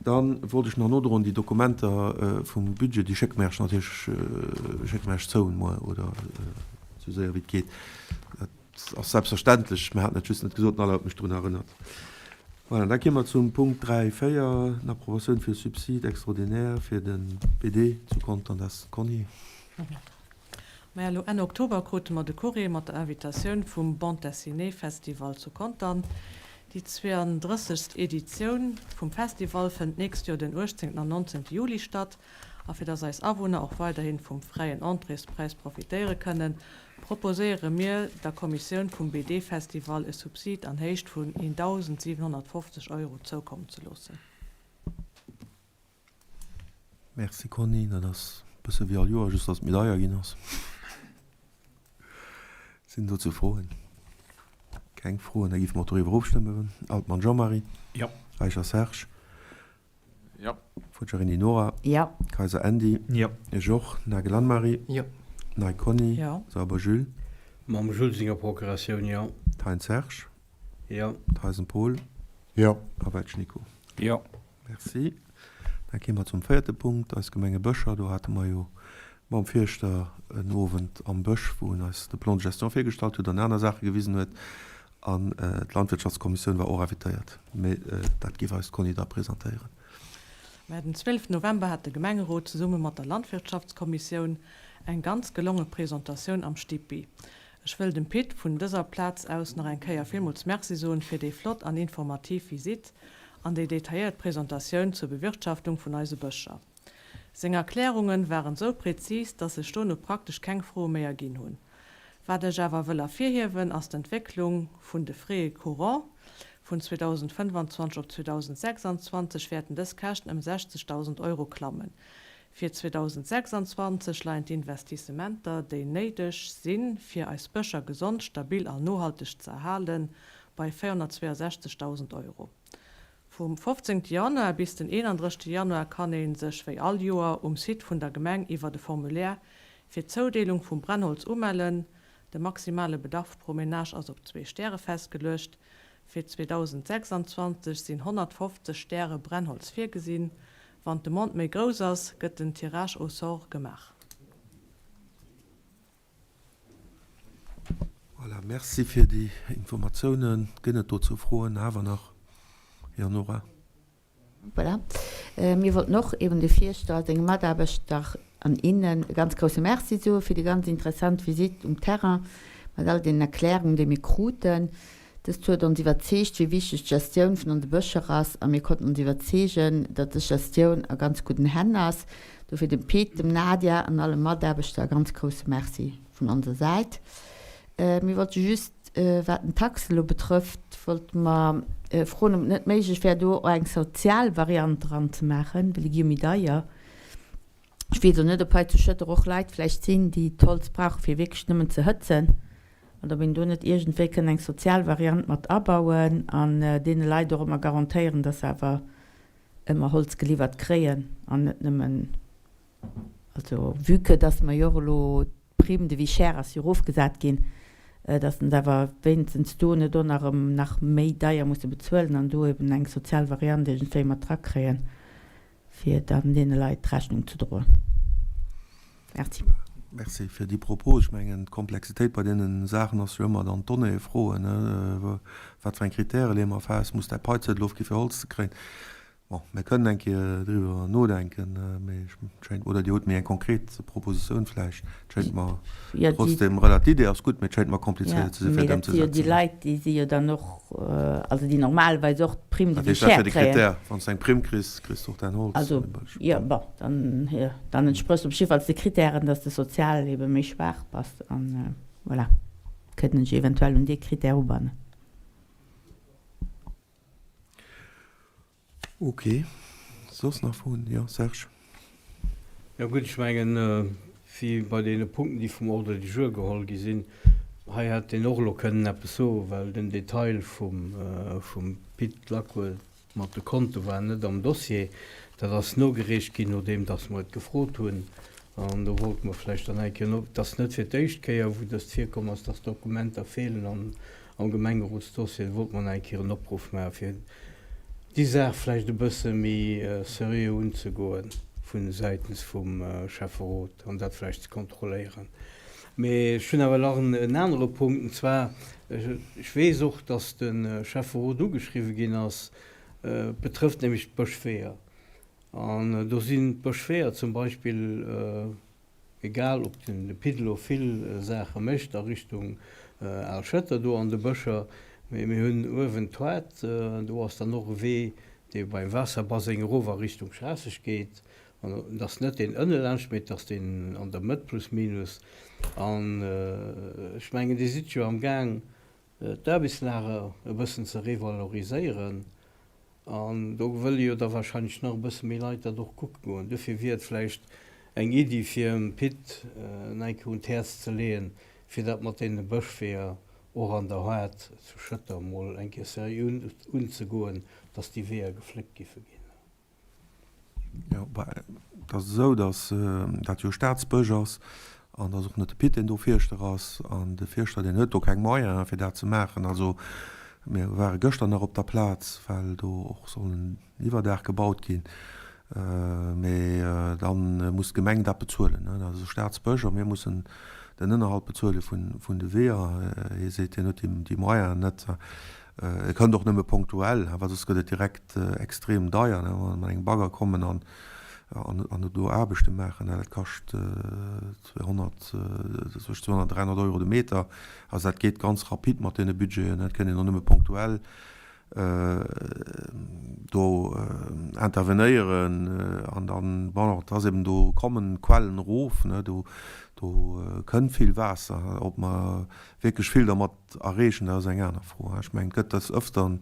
Dann wollt ech nach nodroen, déi Dokumenter vum Budget, déi schécke mer Iech natierlech, schécke mer Iech zou muer oder esou séier wéi et geet. Dat ass selbstverständlech, mir haten et just net gesot, den Alain huet mech drun erënnert. Voilà, da gi mer zum Punkt 3, 4, d'Approbatioun fir e Subside extraordinaire fir de BD zu Contern. Dat ass d'Conny. Maja, elo Enn Oktober krute mer de Courrier mat der Invitatioun vum Bande Dessinée Festival zu Contern. Déi 32. Editioun vum Festival fënnt d'nächst Joer den 18. an 19. Juli statt. A fir dass eis Awunner och weiderhin vum fräien Entréespräis profitéiere kënnen, proposéiere mir der Kommissioun vum BD-Festival e Subsid an Héicht vun 1.750 Euro zoukommen ze loossen. Merci Conny, dat ass bësse wéi all Joer, just dass et méi deier ginn ass. Sinn dozou Froen? Keng Froen, da géife mer doriwwer ofstëmmen. Altmann Jean-Marie. Jo. Eicher Serge. Jo. Forgiarini Nora. Jo. Kayser Andy. Jo. Georges Nagel Anne-Marie. Jo. Ney Conny. Jo. Sauber Jules. Mam Jules senger Procuratioun, jo. Thein Serge. Jo. Theisen Paul. Jo. A Welsch Nico. Jo. Merci. Da kéime mer zum véierte Punkt, eis Gemenge Bëscher. Do hate mer jo mam Fierschter en Owend am Bësch, wou en eis de Plan de gestion virgestallt huet an aner Saache gewisen huet. An d'Landwirtschaftskommissioun war och invitéiert. Mee dat géif eis d'Conny da presentéieren. Mä den 12 November hat de Gemengerot zesumme mat der Landwirtschaftskommissioun eng ganz gelonge Presentatioun am Stippi. Ech wëll dem Pit vun dëser Plaz aus nach eng Kéier villmools Merci soen fir déi flott an informativ Visitt an déi detailléiert Presentatioun zur Bewirtschaftung vun eise Bëscher. Seng Erklärungen waren sou präzis, dass sech dono praktesch keng Froe méi erginn hunn. Wat ech awer wëll ervirhiewen, ass d'Entwécklung vun de Frais courants. Vun 2025 op 2026 wäerten dës Käschten ëm 60.000 Euro klammen. Fir 2026 leien d'Investissementer, déi néideg sinn, fir eis Bëscher gesond, stabil an nohalteg ze erhalen, bei 462.000 Euro. Vum 15 Januar bis den 31 Januar kann ee sech wéi all Joer um Site vun der Gemeng iwwert e Formulaire fir d'Zoudeelung vum Brennholz umellen. De maximale Bedarf pro Menage ass op zwee Stäre festgeluecht. Fir 2026 sinn 150 Stäre Brennholz virgesinn. Wann d'Demande méi grouss ass, gëtt den Tirage au sort gemaach. Voilà, merci fir déi Informatiounen. Ginn et dozou Froen awer nach? Jo, Nora. Voilà. Mir wollten och eben de Fierschter a senge Mataarbechter an innen e ganz grousse Merci soe fir déi ganz interessant Visitt um Terrain mat all deenen Erklärungen, déi mir kruten. Dëst huet ons iwwerzeegt, wéi wichteg d'Gestioun vun onse Bëscher ass a mir konnten ons iwwerzeegen, datt dës Gestioun a ganz gudden Hänn ass. Dofir dem Pit, dem Nadia an alle Mataarbechter e ganz grousse Merci vun onser Säit. Mir wollte just, wat den Tax elo betrëfft, wollte mer froen, ob et net méiglech wär, do och eng sozial Variant dran ze maachen, well déi gi jo méi deier. Ech weess och net, ob hei zu Schëtter och Leit vläicht sinn, déi d'Holz brauche fir wierklech nëmmen ze hëtzen, an ob een do net iergendwéi kënnt eng sozial Variant mat abauen an deene Leit och ëmmer garantéieren, dass se awer ëmmer Holz geliwwert kréien an net nëmmen, also vue que dass mer jo och elo d'Prime de vie chère ass jo erofgesat ginn, dass se awer wéinstens do net och nach erëm nach méi deier musse bezuelen an do eben eng sozial Variant iergendwéi mat drakréien. fir dann deene Leit Rechnung ze droen. Merci. Merci fir déi Propos. Ech mengen, d'Komplexitéit bei deene Saachen ass jo ëmmer dann d'Donnéeë froen, wat fir eng Kritäre leeë mer fest, muss däi Paizettel ofgi fir Holz ze kréien. Bon, mir kënnen eng Kéier driwwer nodenken, mee et schéint, oder Dir hutt méi eng konkret Propositioun vläicht. Et schéint mer trotzdem relativ, d'Idee ass gutt, mee et schéint mer komplizéiert ze sinn, fir et ëmzesetzen. Mee dat si jo déi Leit, déi si jo dann och, also déi normalerweis och d'Prime de vie chère kréien. Dat heescht, dat wär de Krittär, wann s de eng Primm kriss, kriss de och däin Holz. Also, jo, bon, dann, jo, dann entspréchs de op jiddefalls de Krittären, dass de sozial ebe méi schwaach bass an voilà, kënnt ech eventuell un dee Krittär ubannen. Ok, soss nach Froen? Jo, Serge. Jo gutt, ech mengen, wéi bei deene Punkten, déi vum Ordre du jour geholl gi sinn, hei hätt een och elo kënnen eppes soen, well den Detail vum, vum Pit Lacroix mat de Konte war net am Dossier. Dat ass nogereecht ginn, nodeem datt mer et gefrot hunn. An do wollte mer vläicht dann eng Kéier no, et ass net fir d'éischt Kéier, wou dëst virkomm ass, datt Dokumenter feelen an am Gemengerotsdossier, do wollte mer nach eng Kéier en Opruff maachen, fir déi Saach vläicht e bësse méi seriö unzegoe vu säitens vum Schäfferot an dat vläicht ze kontrolléieren. Mee ech hunn awer nach en anere Punkt, an zwar, ech weess och, datt de Schäfferot ugeschriwwen ginn ass, betrëfft nämlech d'Bëschweeër. An do sinn d'Bëschweeër zum Beispill, egal ob den de Pit elo vill Saache mécht a Richtung Al Schëtter do an de Bëscher, mee mir hunn uewen d'Hoart, do ass dann och e Wee, dee beim Waasserbaseng erof a Richtung Schraasseg geet. An et ass net deen ënne laanscht, mee et ass deen an der Mëtt plus minus. An ech mengen, Dir sidd jo am Gaang, d'Aarbechtslager e bëssen ze revaloriséieren. An do wëlle jo da wahrscheinlech nach e bësse méi Leit dat och kucke goen. Dofir wier et vläicht eng Iddi fir dem Pit en eng Kéier un d'Häerz ze leeën, fir dat mat deene Bëschweeër och an der Haard zu Schëtter emol eng Kéier seriö unzegoen, dass déi Weeër gefléckt giffe ginn. Jo, et ass esou, datt dat jo Staatsbësch ass an datt och net de Pit, deen do Fierschter ass. An de Fierschter, deen huet do keng Moyene fir dat ze maachen. Also mir ware gëschter nach op der Plaz, well do och soll en Iwwerdaach gebaut ginn. Mee da muss d'Gemeng dat bezuelen. Dat ass e Staatsbësch a mir mussen den Ënnerhalt bezuele vun de Weeër. Hie seet, hien huet déi Moyenen net. Et kënnt och nëmme ponktuell, well soss gëtt et direkt extrem deier, wa mer mat engem Bagger kommen an. An do Aarbechte maachen, dat kascht 200, zwëschen 200 an 300 Euro de Meter. Also dat geet ganz rapid mat deene Budgeten. Dat kënnt een och nëmme ponktuell do intervenéieren. An dann, bon, et ass eben, do kommen Quellen erof, ne, do kënnt vill Waasser. Ob mer wierklech vill dermat erreechen, dat ass eng aner Fro. Ech mengen, et gëtt des Ëfteren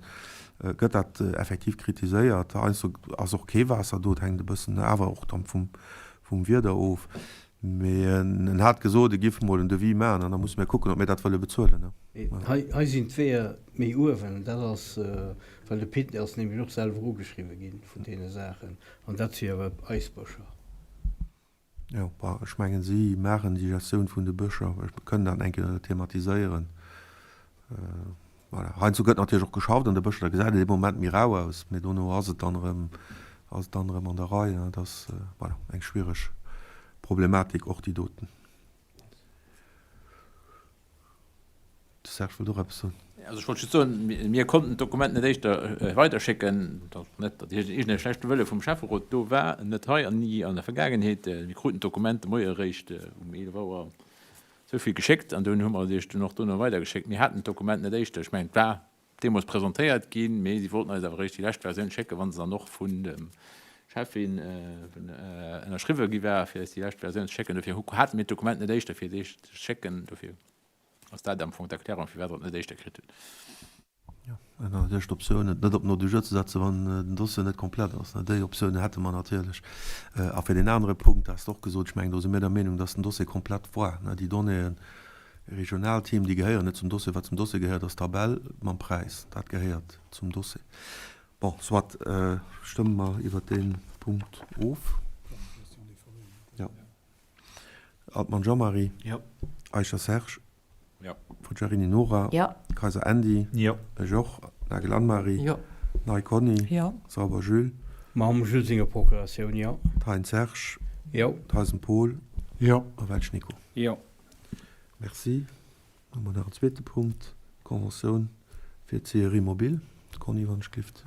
gëtt dat effektiv kritiséiert. Heiansdo ass och kee Waasser do, et hänkt e bëssen awer och dann vum, vum Wieder of. Mee en hat gesot, e giff mol en Devis maachen an da musse mir kucken, ob mir dat wëlle bezuelen. Hei, hei sinn d'Weeër méi uewen. Dat ass, well de Pit ass nämlech och selwer ugeschriwwe gi vun deene Saachen an dat si awer eis Bëscher. Jo, bon, ech mengen, si maachen déi Gestioun vun de Bëscher. Mir kënnen dat eng Kéier thematiséieren. Voilà. Heiansdo gëtt natierlech och geschafft an de Bëscher, da gesäit et ee Moment méi rau aus, mee dono ass et dann erëm, ass et dann erëm an der Rei. Dat ass, voilà, eng schwiereg Problematik och déi doten. De Serge wëllt och eppes soen. Also ech wollt just soen, mir konnten d'Dokument net éischter weiderschécken, datt net datt iergendee schlechte Wëlle vum Schäfferot do war, net hei an ni an der Vergaangenheet. Mir kruten d'Dokument de Moie eréischt um 11 Auer esou vill geschéckt an dunn hu mer et Iech dunn och dono weidergeschéckt. Mir haten d'Dokument net éischter, ech mengen et war deemools presentéiert ginn, mee si wollten eis awer eréischt déi lescht Versioun schécken, wa se dann och vun dem Schäffin ënnerschriwwe gi war, fir eis déi lescht Versioun ze schécken. Dofir hate mir d'Dokument net éischter fir Iech ze schécken. Dofir ass dat am Fong d'Erklärung, firwat der et net éischter kritt hutt. Jo, an dann natierlech d'Optioun, et net op den Ordre du jour ze setzen, wann den Dossier net komplett ass. Déi Optioun hätte mer natierlech. A fir deen anere Punkt, dat has de och gesot, ech mengen, do si mir der Meenung, dass den Dossier komplett war. Déi Donnéeën, Regionalteam, déi gehéieren net zum Dossier. Wat zum Dossier gehéiert, ass d'Tabell mam Präis. Dat gehéiert zum Dossier. Bon, soit, stëmme mer iwwert dee Punkt of. Jo. Altmann Jean-Marie. Jo. Eicher Serge. Jo. Forgiarini Nora. Jo. Kayser Andy. Jo. Ech och. Nagel Anne-Marie. Jo. Ney Conny. Jo. Sauber Jules. Mam Jules senger Procuratioun, jo. Thein Serge. Jo. Theisen Paul. Jo. A Welsch Nico. Jo. Merci. Dann hu mer nach en zweete Punkt, d'Conventioun fir d'Séerie mobile. D'Conny, wann ech gift.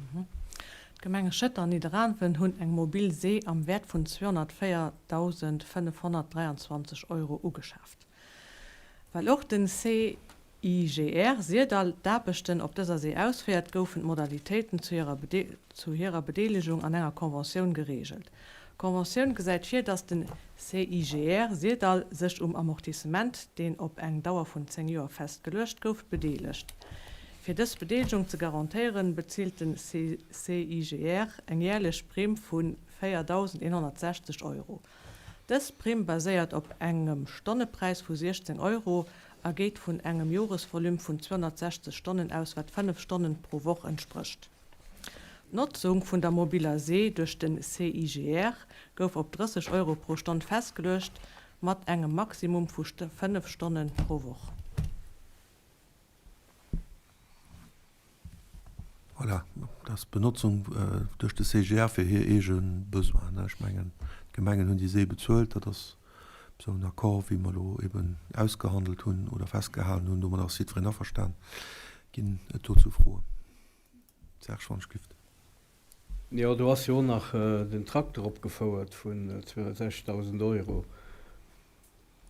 D'Gemenge Schëtter an Nidderaanwen hunn eng mobil See am Wäert vun 204.523 Euro ugeschaaft. Well och den CIGR Syrdall d'Aarbechten op dëser See ausféiert, goufen d'Modalitéiten zu hirer Bedeelegung an enger Conventioun gereegelt. D'Conventioun gesäit vir, datt den CIGR Syrdall sech um Amortissement, deen op eng Dauer vun 10 Joer festgeluecht gouf, bedeelegt. Fir dës Bedeelegung ze garantéieren, bezilt den CIGR eng järlech Primm vu 4.160 Euro. Dës Primm baséiert op engem Stonnepräis vu 16 Euro a geet vun engem Joresvolume vun 260 Stonnen aus, wat 5 Stonnen pro Woch entsprécht. D'Notzung vun der mobiller See duerch de CIGR gouf op 30 Euro pro Stonn festgeluecht, mat engem Maximum vu 5 Stonne pro Woch. Voilà, dat ass d'Benotzung duerch de CGR fir hir eege Besoinen. Ech mengen, d'Gemengen hunn déi See bezuelt. Dat ass esou en Accord, wéi mer elo eben ausgehandelt hunn oder festgehalen hunn. Domadder ass jiddwereen averstan. Ginn et dozou Froen? Serge, wann ech gift. Jo, do ass jo och nach den Trakter opgefouert vun 260.000 Euro.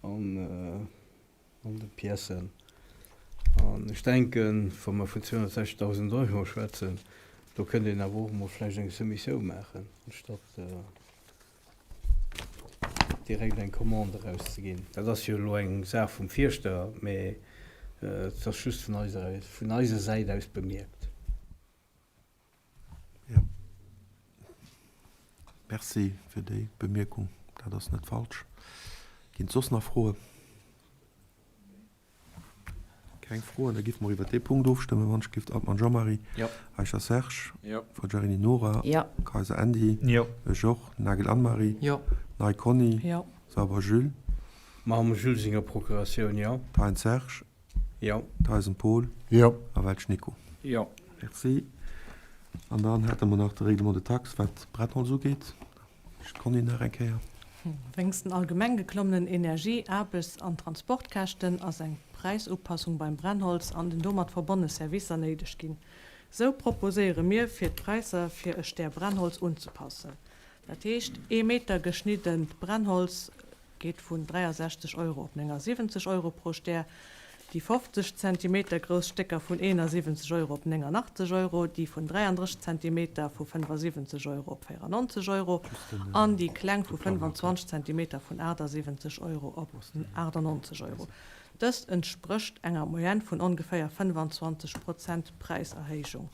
An. An de Piècen. An ech denken, wa mer vun 260.000 Euro schwätzen, do kënnt een awer och emol vläicht eng Soumissioun maachen, anstatt direkt eng Commande erauszeginn. Dat ass jo elo eng Saach vum Fierschter, mä et ass just vun eiser, vun eiser Säit aus bemierkt. Jo. Merci fir déi Bemierkung. Dat ass net falsch. Ginn et soss nach Froen? Keng Froen? Da géife mer iwwert dee Punkt ofstëmmen, wann ech gift. Altmann Jean-Marie. Jo. Eicher Serge. Jo. Forgiarini Nora. Jo. Kayser Andy. Jo. Ech och. Nagel Anne-Marie. Jo. Ney Conny. Jo. Sauber Jules. Mam Jules senger Procuratioun, jo. Thein Serge. Jo. Theisen Paul. Jo. A Welsch Nico. Jo. Merci. An dann hätte mer nach de Règlement de taxes, wat d'Brennholz ugeet. Ech d'Conny nach eng Kéier. Wéinst den allgemeng geklommenen Energie-, Aarbechts an Transportkäschten ass eng Präisupassung beim Brennholz an den domat verbonne Servicer néideg ginn. Sou proposéiere mir, fir d'Präisser fir e Stär Brennholz unzepassen. Dat heescht, ee Meter geschniddent Brennholz geet vun 63 Euro op 79 Euro pro Stär, déi 50 Zentimeter grouss Stécker vun 71 Euro op 89 Euro, déi vun 33 Zentimeter vu 75 Euro op 94 Euro an déi kleng vu 25 Zentimeter vun 78 Euro op 98 Euro. Dëst entsprécht enger Moyenne vun ongeféier 25 Prozent Präiserhéijung.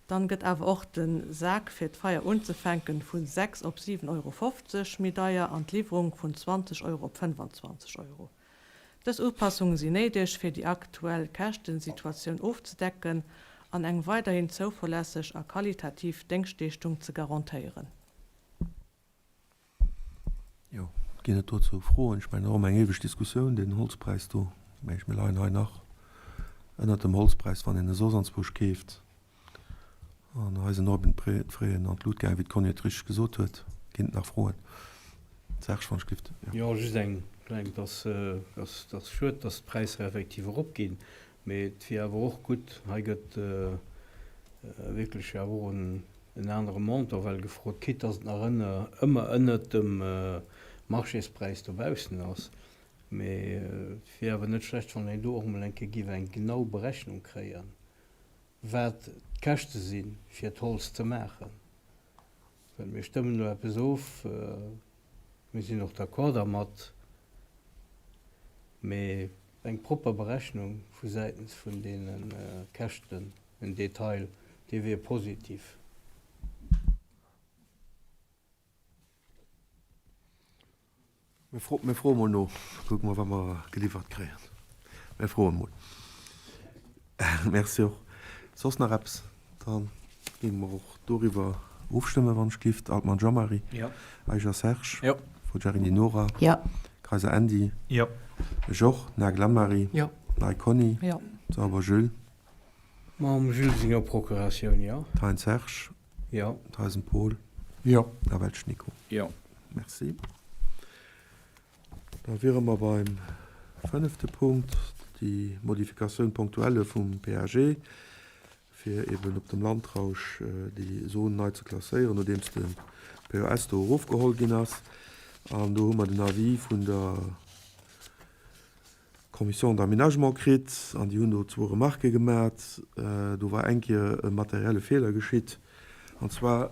Dann gëtt awer och de Sak fir d'Feier unzefänken vu 6 op 7,50 Euro méi deier an d'Liwwerung vun 20 Euro op 25 Euro. Dës Upassunge sinn néideg, fir déi aktuell Käschtensituatioun ofzedecken an eng weiderhin zouverlässeg a qualitativ Déngschtleeschtung ze garantéieren. Jo, ginn et dozou Froen? Ech mengen, och ëm eng éiweg Diskussioun, deen Holzpräis do. Mä ech, mir leien hei nach ënnert dem Holzpräis, wann een e soss anzwousch keeft. An hei sinn och eben d'Fraien an d'Lut gaangen, wéi d'Conny et richteg gesot huet. Ginn et nach Froen? Serge, wann ech gelift. Jo, just eng kleng. Et ass, et ass schued, dass d'Präisser effektiv eropginn, mee et wier awer och gutt, hei gëtt wierklech awer och en en anere Montant well gefrot, quitte dass et nach ënner, ëmmer ënnert dem Marchéspräis dobaussen ass. Mee et wier awer net schlecht, wann een do och emol eng Kéier géif eng genau Berechnung kréien, wat d'Käschte si fir d'Holz ze maachen. Well mir stëmmen elo eppes of, mir sinn och d'accord dermat, mee eng propper Berechnung vu säitens vun deene Käschten, En Detail, dee wier positiv. Mir froe mol no, kucke mer, wat mer geliwwert kréien. Mir froe mol. Merci och. Soss nach eppes? Da géinge mer och doriwwer ofstëmmen, wann ech gift. Altmann Jean-Marie. Jo. Eicher Serge. Jo. Forgiarini Nora. Jo. Kayser Andy. Jo. Ech och. Nagel Anne-Marie. Jo. Ney Conny. Jo. Sauber Jules. Mam Jules senger Procuratioun, jo. Thein Serge. Jo. Theisen Paul. Jo. A Welsch Nico. Jo. Merci. Da wiere mer beim fënnefte Punkt, déi Modifikatioun ponctuelle vum PAG, fir eben op dem Landrausch déi Zon nei ze klasséieren, nodeems de PAS do erofgeholl ginn ass. An do hu mer den Avis vun der Commission d'aménagement kritt an déi hunn do zwou Remarquë gemat. Do war eng Kéier e materielle Feeler geschitt, an zwar,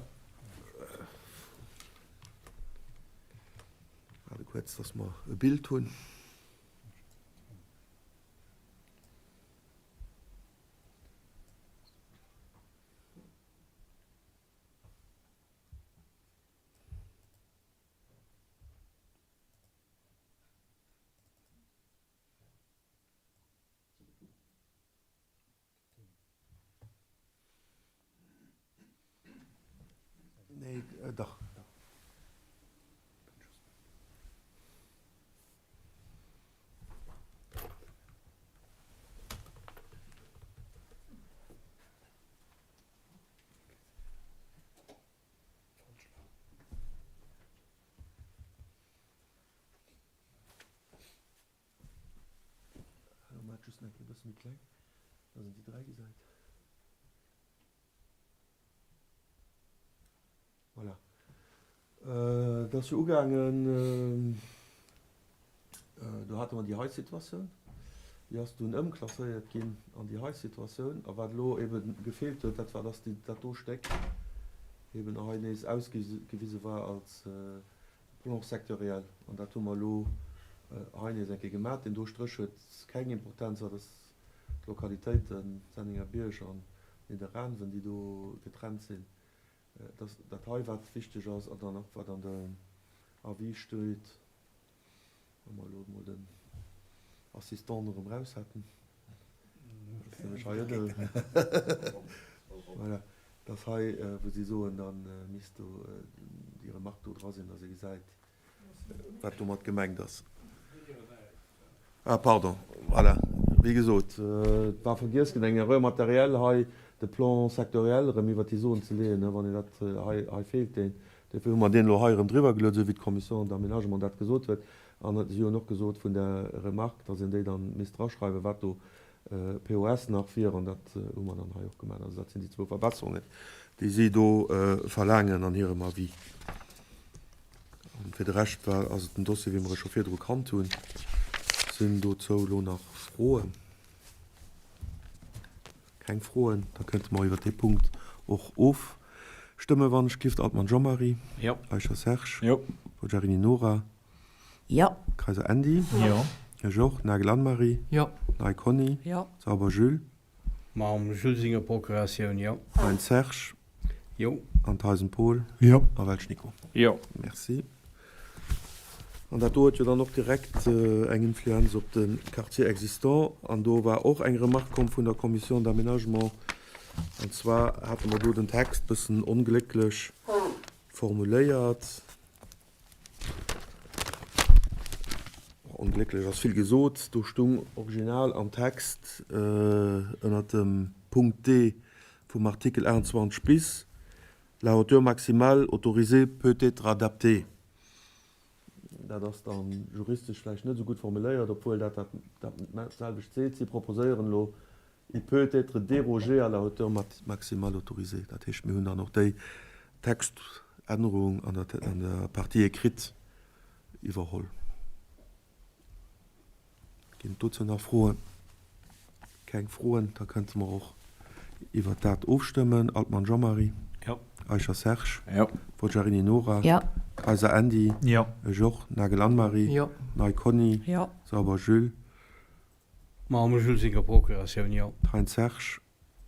waart e kuerz, dass mer e Bild hunn. Nee, dach. Elo maache ech just nach eng Kéier e bësse méi kleng, dass een déi 3 gesäit. Voilà. Et ass jo ugaangen, do hate mer déi hei Situatioun. Déi ass dunn ëmklasséiert ginn an déi hei Situatioun. A wat elo ebe gefeelt huet, dat war, dass déi, dat do Stéck eben hei nees ausgewise war als Plan sectoriel. An dat hu mer elo hei nees eng Kéier gemaach. Deen do Stréch huet keng Importenz, well dass d'Lokalitéiten Sennenger Bierg an Nidderaanwen, déi do getrennt sinn. Et ass dat hei, wat wichteg ass, an dann och, wat an dem Avis steet, wa mer elo emol den Assistant erëm eraus hätten, dat ass nämlech hei ënne, voilà, dass hei, wou si soen, da misst do déi Remarque do dra sinn, dass ee gesäit, wat domat gemengt ass. Ah, pardon, voilà, wéi gesot, et war vergiess ginn, eng Erreur matérielle hei, de Plan sectoriel erëm iwwert déi Zon ze leeën, wann een dat hei, hei feelt deen. Dofir hu mer deen elo hei erëm driwwer geluet, esou wéi d'Commission d'aménagement dat gesot huet. An si hunn och gesot vun der Remarque, dass een déi dann misst draschreiwen, wat do POS nach wier, an dat hu mer dann hei och gemaach. Also dat sinn déi zwou Verbesserungen, déi si do verlaangen an hirem Avis. Fir de Rescht war, ass et en Dossier, wéi mer e scho virdru kannt hunn. Sinn dozou elo nach Froen? Keng Froen? Da kënnte mer iwwert dee Punkt och ofstëmmen, wann ech gift. Altmann Jean-Marie? Jo. Eicher Serge? Jo. Forgiarini Nora? Jo. Kayser Andy? Jo. Ech och. Nagel Anne-Marie? Jo. Ney Conny? Jo. Sauber Jules? Mam Jules senger Procuratioun, jo. Hein Serge? Jo. An Theisen Paul? Jo. A Welsch Nico? Jo. Merci. An dat do huet jo dann och direkt eng Influenz op de Quartier existant. An do war och eng Remarque komm vun der Commission d'aménagement. An zwar hate mer do den Text bëssen onglécklech formuléiert. Onglécklech ass vill gesot. Do stung original am Text ënnert dem Punkt D vum Artikel 28 bis, La hauteur maximale autorisée peut être adaptée. Dat ass da juristesch vläicht net esou gutt formuléiert, obwuel dat dat selwecht seet. Si proposéieren elo, Il peut être dérogé à la hauteur maximale autorisée. Dat heescht, mir hunn dann och déi Textännerung an der Partie écrite iwwerholl. Ginn et dozou nach Froen? Keng Froen. Da kënnte mer och iwwert dat ofstëmmen. Altmann Jean-Marie. Jo. Eicher Serge. Jo. Forgiarini Nora. Jo. Kayser Andy. Jo. Ech och. Nagel Anne-Marie. Jo. Ney Conny. Jo. Sauber Jules. Mam Jules senger Procuratioun, jo. Thein Serge.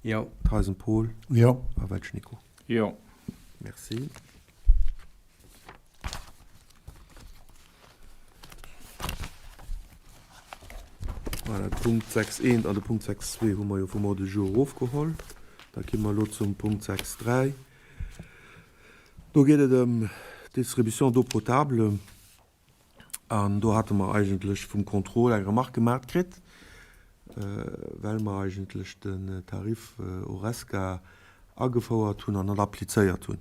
Jo. Theisen Paul. Jo. A Welsch Nico. Jo. Merci. Voilà, de Punkt 6.1 an de Punkt 6.2 hu mer jo vum Ordre du jour erofgeholl. Da gi mer elo zum Punkt 6.3. Do geet et ëm d'Distribution d'eau potable. An do hate mer eigentlech vum Contrôle eng Remarque gemaach kritt, well mer eigentlech den Tarif Horesca agefouert hunn an net applizéiert hunn.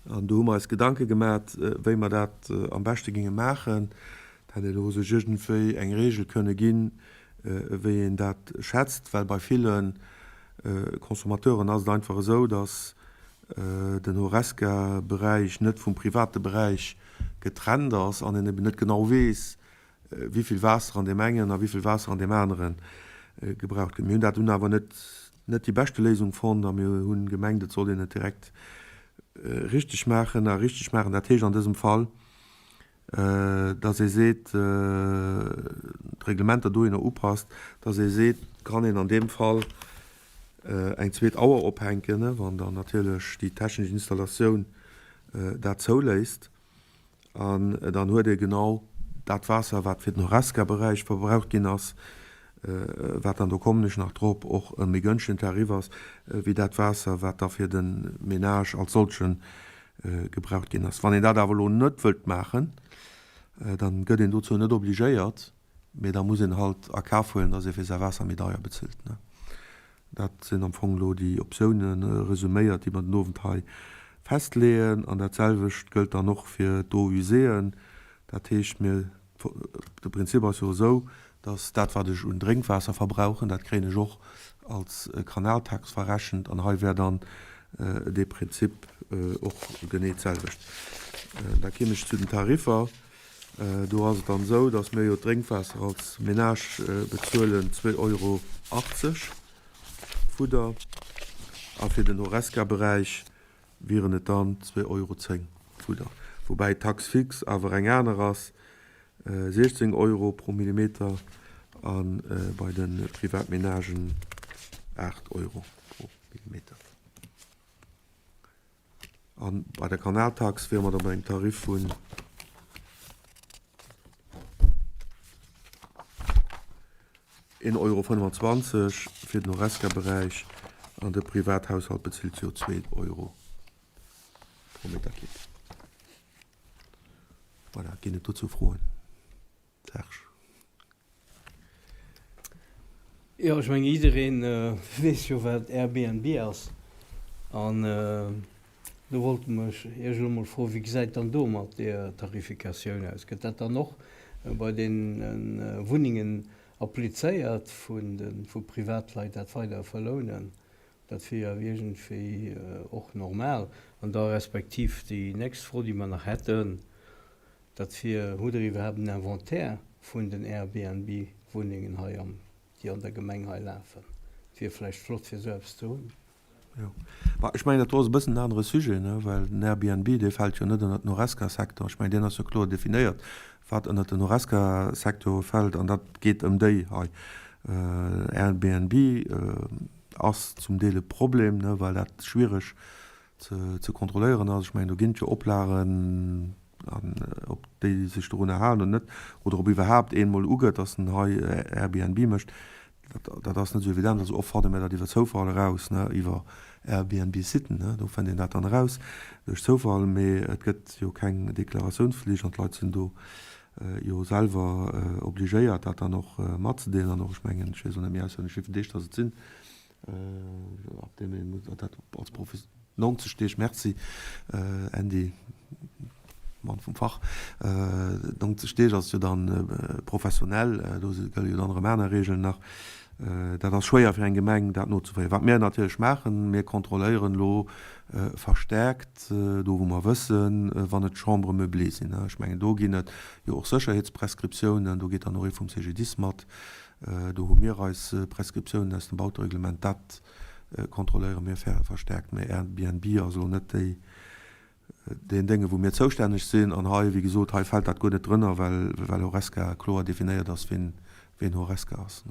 An do hu mer eis Gedanke gemaach, wéi mer dat am beschte géinge maachen. Et hätt een elo sech iergendwéi eng Regel kënne ginn, wéi een dat schätzt, well bei ville Consommateuren ass et einfach esou, datt den Horesca-Beräich net vum private Beräich getrennt ass an een eben net genau weess, wéi vill Waasser an deem engen a wéi vill Waasser an deem anere gebraucht gëtt. Mir hunn dat dunn awer net net déi beschte Léisung fonnt a mir hu gemengt, et sollt een et direkt richteg maachen. A richteg maachen, dat heescht an dësem Fall, dass ee seet, d'Reglementer dohinner upasst, dass ee seet, kann een an deem Fall eng zweet Auer ophänken, wann dann natierlech déi technesch Installatioun dat zouléisst. An dann huet ee genau dat Waasser, wat fir den Horesca-Beräich verbraucht ginn ass, wat dann, do kommen ech nach drop, och e méi gënschtegen Tarif ass, wéi dat Waasser, wat da fir de Menage als solchen gebraucht ginn ass. Wann een dat awer elo net wëllt maachen, da gëtt een dozou net obligéiert, mee da muss een halt a Kaf huelen, dass ee fir säi Waasser méi deier bezilt. Dat sinn am Fong elo déi Optiounen, resuméiert, déi mer den Owend hei festleeën. An dat selwecht gëllt dann och fir d'Eaux uséeën. Dat heescht, mir De Prinzip ass jo esou, dass dat, wat ech un Drénkwaasser verbrauchen, dat kréien ech och als Kanaltax verrechent. An hei wär dann dee Prinzip och genee d'selwecht. Da kéim ech zu den Tariffer. Do ass et dann esou, dass mir jo d'Drénkwaasser als Menage bezuelen 2,80 Euro d'Fudder a fir den Horesca-Beräich wieren et dann 2,10 Euro d'Fudder, woubäi d'Taxe fixe awer eng aner ass, 16 Euro pro Millimeter a bei de Privatmenagen 8 Euro pro Millimeter. A bei der Kanaltax wiere mer da bei engem Tarif vun. 1,25 Euro fir den Horesca-Beräich an de Privathaushalt bezilt jo 2 Euro pro Meterkibb. Voilà, ginn et dozou Froen? Serge. Jo, ech mengen, jidderee weess jo, wat Airbnb ass. An do wollte mech Iech elo mol froen, Wéi gesäit dann do mat deer Tarifikatioun aus? Gëtt dat dann och bei deene Wunnengen applizéiert vu vu Privatleit, dat weider verlounen? Dat wier jo iergendwéi och normal. An da respektiv déi nächst Fro, déi mer nach hätten. Dat wier, Hutt Der iwwerhaapt en Inventaire vun den Airbnb-Wunnengen hei am, déi an der Gemeng hei lafen? Et wier vläicht flott, fir esou eppes ze hunn. Jo. Ma ech mengen, dat do ass e bëssen en anere Sujet, ne, well den Airbnb, dee fält jo net ënnert den Horesca-Secteur. Ech mengen, deen ass jo kloer definéiert, wat ënnert den Horesca-Secteur fält, an dat geet ëm déi hei. Airbnb ass zum Deel e Problem, ne, well dat schwiereg ze kontrolléieren ass. Ech mengen, do ginn et jo Oplagen, an ob déi sech dorunner halen oder net, oder ob iwwerhaapt een emol ugëtt, datt en hei Airbnb mécht, dat ass net esou evident. Also oft fanne mir dat iwwer Zoufall eraus, ne, iwwer Airbnb-Siten, ne, do fënnt een dat dann eraus duerch Zoufall, mee et gëtt jo keng Deklaratiounsflicht an d'Leit sinn do jo selwer obligéiert, dat dann och matzedeelen an och, ech mengen, ech weess elo net méi auswenneg, wéi vill Deeg datt et sinn, Ab deem een muss dat als Profi 90 Deeg, merci Andy, Mann vum Fach, 90 Deeg ass jo dann professionell, do gëlle jo dann erëm aner Regeln nach. Dat ass schwéier fir eng Gemeng dat nozeféieren. Wat mir natierlech maachen, mir kontrolléieren elo verstärkt do wou mer wëssen, wann et Chambres meublées sinn. Ech mengen do ginn et jo och Sécherheetsprescriptiounen, do geet dann och ee vum CGDIS mat, Do hu mir eis Prescriptiounen aus dem Bautereglement, dat kontrolléiere mir verstärkt. Mä Airbnb ass elo net déi, deen Dénge wou mir zoustänneg sinn. An hei, wéi gesot, hei fält dat guer net drënner, well, well Horesca kloer definéiert ass, wien, wien Horesca ass.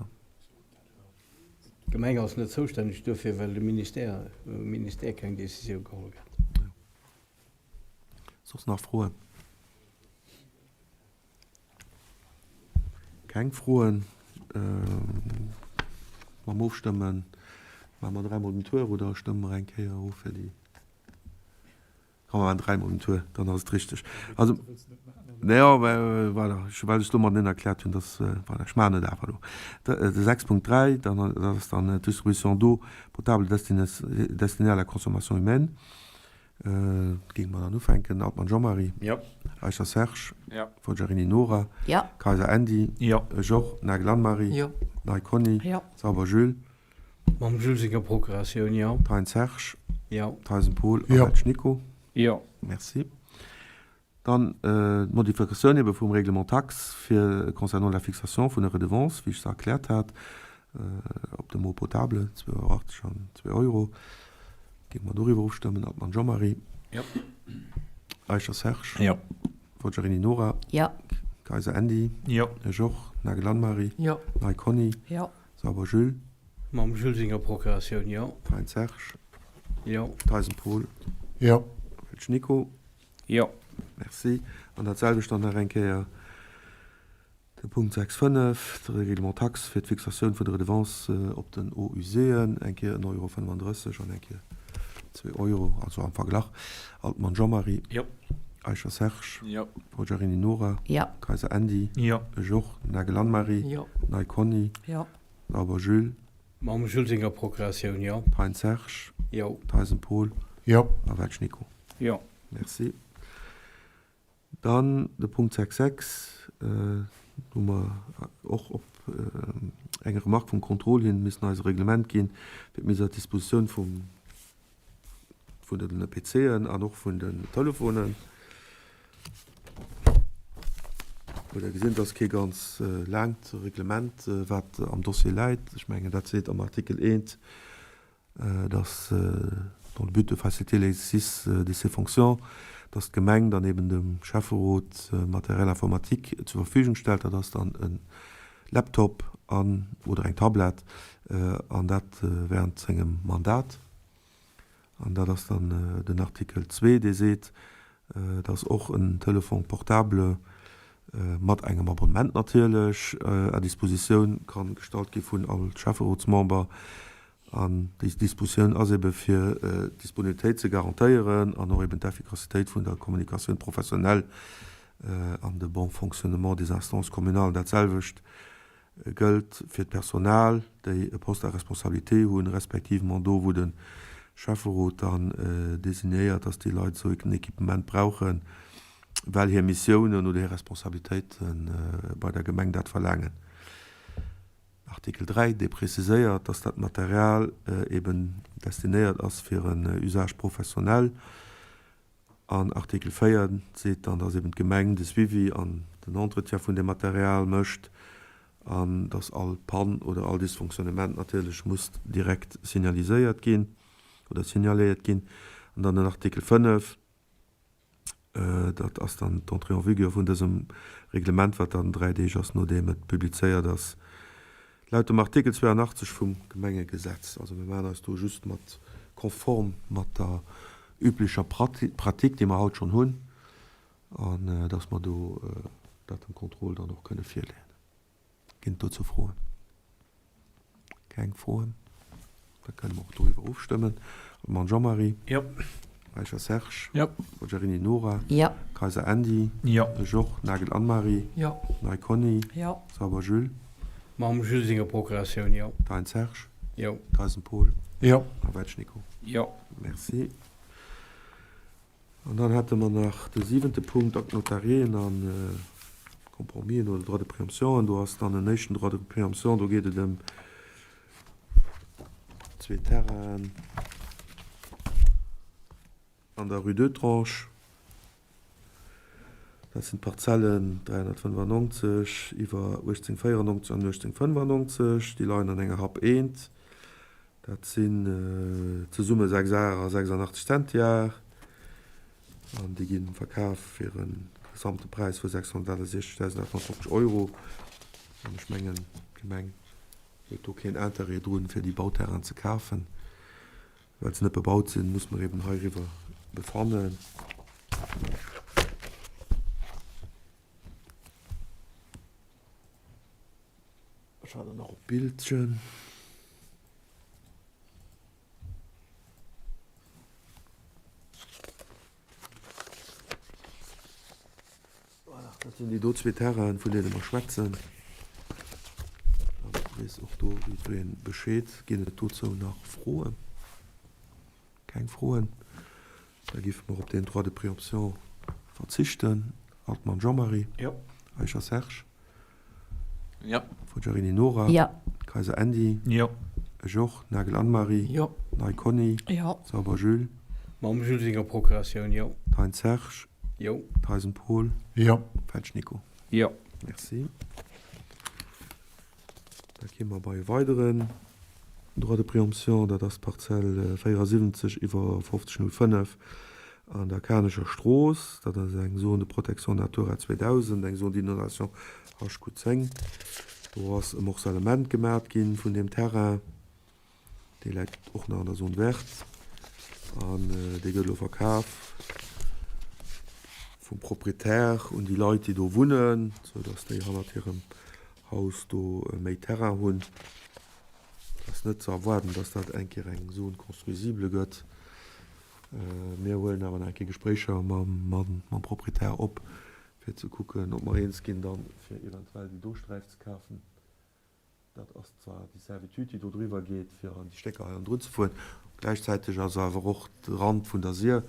D'Gemeng ass net zoustänneg duerfir, well de Ministère, Ministère keng Décisioun geholl gëtt. Soss nach Froen? Keng Froen? Mam Ofstëmmen, maache mer dräimol den Tour oder stëmme mer eng Kéier of fir déi? Komm, mer maachen dräimol den Tour, dann ass et richteg. Also, jo, mä voilà, ech, well ech et elo mateneen erkläert hunn, dass, voilà, ech maachen et awer elo. De 6.3, dann, dat ass dann d'Distribution d'eau potable destinée à la consommation humaine. Géinge mer dann ufänken. Altmann Jean-Marie. Jo. Eicher Serge. Jo. Forgiarini Nora. Jo. Kayser Andy. Jo. Georges Nagel Anne-Marie. Jo. Ney Conny. Jo. Sauber Jules. Mam Jules senger Procuratioun, jo. Thein Serge. Jo. Theisen Paul. Jo. A Wetsch Nico. Jo. Merci. Dann d'Modifikatioun ebe vum Règlement taxe fir concernant la fixation vun der Redevance, wéi ech se erkläert hat, op dem Eau potable, 2,80 Euro an 2 Euro. Géinge mer doriwwer ofstëmmen. Altmann Jean-Marie. Jo. Eicher Serge. Jo. Forgiarini Nora. Jo. Kayser Andy. Jo. Georges Nagel Anne-Marie. Jo. Ney Conny. Jo. Sauber Jules. Mam Jules senger Procuratioun, jo. Thein Serge. Jo. Theisen Paul. Jo. Wetsch Nico. Jo. Merci. An dat selwecht dann nach eng Kéier de Punkt 6,5, de Règlement taxe fir d'Fixatioun vun de Redevance op den Eaux usées, eng Kéier 1,35 Euro an eng Kéier 2 Euro, also am Verglach. Altmann Jean-Marie. Jo. Eicher Serge. Jo. Forgiarini Nora. Jo. Kayser Andy. Jo. Georges Nagel Anne-Marie. Jo. Ney Conny. Jo. Lauber Jules. Mam Jules senger Procuratioun, jo. Thein Serge. Jo. Theisen Paul. Jo. A Wetsch Nico. Jo. Merci. Dann de Punkt 6,6, do hu mer och op eng Remarque vum Contrôle hin missen eis e Reglement ginn fir d'Mise à disposition vum, vun de PCen an och vun den Telefonen. Hutt Der gesinn, et ass kee ganz laangt Reglement, wat am Dossier läit. Ech mengen, dat seet am Artikel 1, dass, dans le but de faciliter l'exercice de ses fonctions, dass d'Gemeng dann eben dem Schäfferot Matériel informatique zur Verfügung stellt, dat ass dann e Laptop an oder eng Tablett, an dat während sengem Mandat. An dat ass dann den Artikel 2, dee seet, dass och en Téléphone portable mat engem Abonnement natierlech à dispositioun ka gestallt gi vun all Schäfferotsmember. An déi Dispositioun ass ebe fir d'Disponibilitéit ze garantéieren an och eben d'Effikassitéit vun der Communication professionnelle an de bon fonctionnement des instances communales. Dat selwecht gëllt fir d'Personal, déi e Poste à responsabilité hunn, respektivement do wou de Schäfferot dann designéiert, dass déi Leit esou en Equipement brauchen, well hir Missiounen oder hir Responsabilitéite bei der Gemeng dat verlaangen. Artikel 3, dee preziséiert, dass dat Material eben destinéiert ass fir en Usage professionnel. An Artikel 4 seet dann, dass eben d'Gemeng de Suivi an den Entretien vun deem Material mécht an dass all Pann oder all Dysfonctionnement natierlech muss direkt signaliséiert ginn oder signaléiert ginn. An dann den Artikel 5, dat ass dann d'Entrée en vigueur vun dësem Reglement, wat dann dräi Deeg ass, nodeem et publizéiert ass, laut dem Artikel 82 vum Gemengegesetz. Also mir maachen eis do just mat konform mat der üblecher Pratique, déi mer haut schonn hunn, an dass mer do dat dem Contrôle dann och kënne virleeën. Ginn et dozou Froen? Keng Froen? Da kënne mer och doriwwer ofstëmmen. Altmann Jean-Marie. Jo. Eicher Serge. Jo. Forgiarini Nora. Jo. Kayser Andy. Jo. Ech och. Nagel Anne-Marie. Jo. Ney Conny. Jo. Sauber Jules. Mam Jules senger Procuratioun, jo. Thein Serge. Jo. Theisen Paul. Jo. A Wetsch Nico. Jo. Merci. An dann hätte mer nach de siwente Punkt, Actes notariéen a Compromisen oder Droits de préemption. Do ass dann en éischten Droit de préemption, do geet et ëm zwee Terrainen an der Rue d'Oetrange. Dat sinn d'Parzellen 395 iwwer 1894 an 1895. Déi leien an enger Happ eent. Dat sinn zesumme 6 Ar a 86 Centiar an déi gi verkaf fir e gesamte Präis vu 668.850 Euro. An ech mengen, d'Gemeng huet do keen Interêt drun, fir déi Bauterrainen ze kafen. Well se net bebaut sinn, muss mer eben heiriwwer befannen. Ech hat nach op Bildchen. Voilà, dat sinn déi do zwee Terrainen, vun deene mer schwätzen. Da weess och do jiddweree Bescheed. Ginn et dozou nach Froen? Keng Froen? Da géife mer op deen Droit de préemption verzichten. Altmann Jean-Marie. Jo. Eicher Serge. Jo. Forgiarini Nora. Jo. Kayser Andy. Jo. Ech och. Nagel Anne-Marie. Jo. Ney Conny. Jo. Sauber Jules. Mam Jules senger Procuratioun, jo. Thein Serge. Jo. Theisen Paul. Jo. Fetsch Nico. Jo. Merci. Da gi mer bei e weideren Droit de préemption, dat ass d'Parzell 74 iwwer 5005 an der Kanecher Strooss. Dat ass eng Zone de protection Natura 2000, eng Zone d'inondation HQ10. Do ass e Morcellement gemat gi vun deem Terrain. Dee läit och nach an der Zone verte an dee gëtt elo verkaf vum Proprietär un déi Leit, déi do wunnen, sou datt déi hannert hirem Haus do méi Terrain hunn. Et ass net ze erwaarden, datt dat eng Kéier eng Zone construisible gëtt. Mir huelen awer nach eng Kéier Gespréicher mam Proprietär op, fir ze kucken, ob mer eens ginn, dann fir eventuell déi do Sträif ze kafen. Dat ass zwar déi Servitude, déi do driwwer geet, fir an déi Stécker hei hannendrun ze fueren. Gläichzäiteg ass awer och de Rand vun der Sir,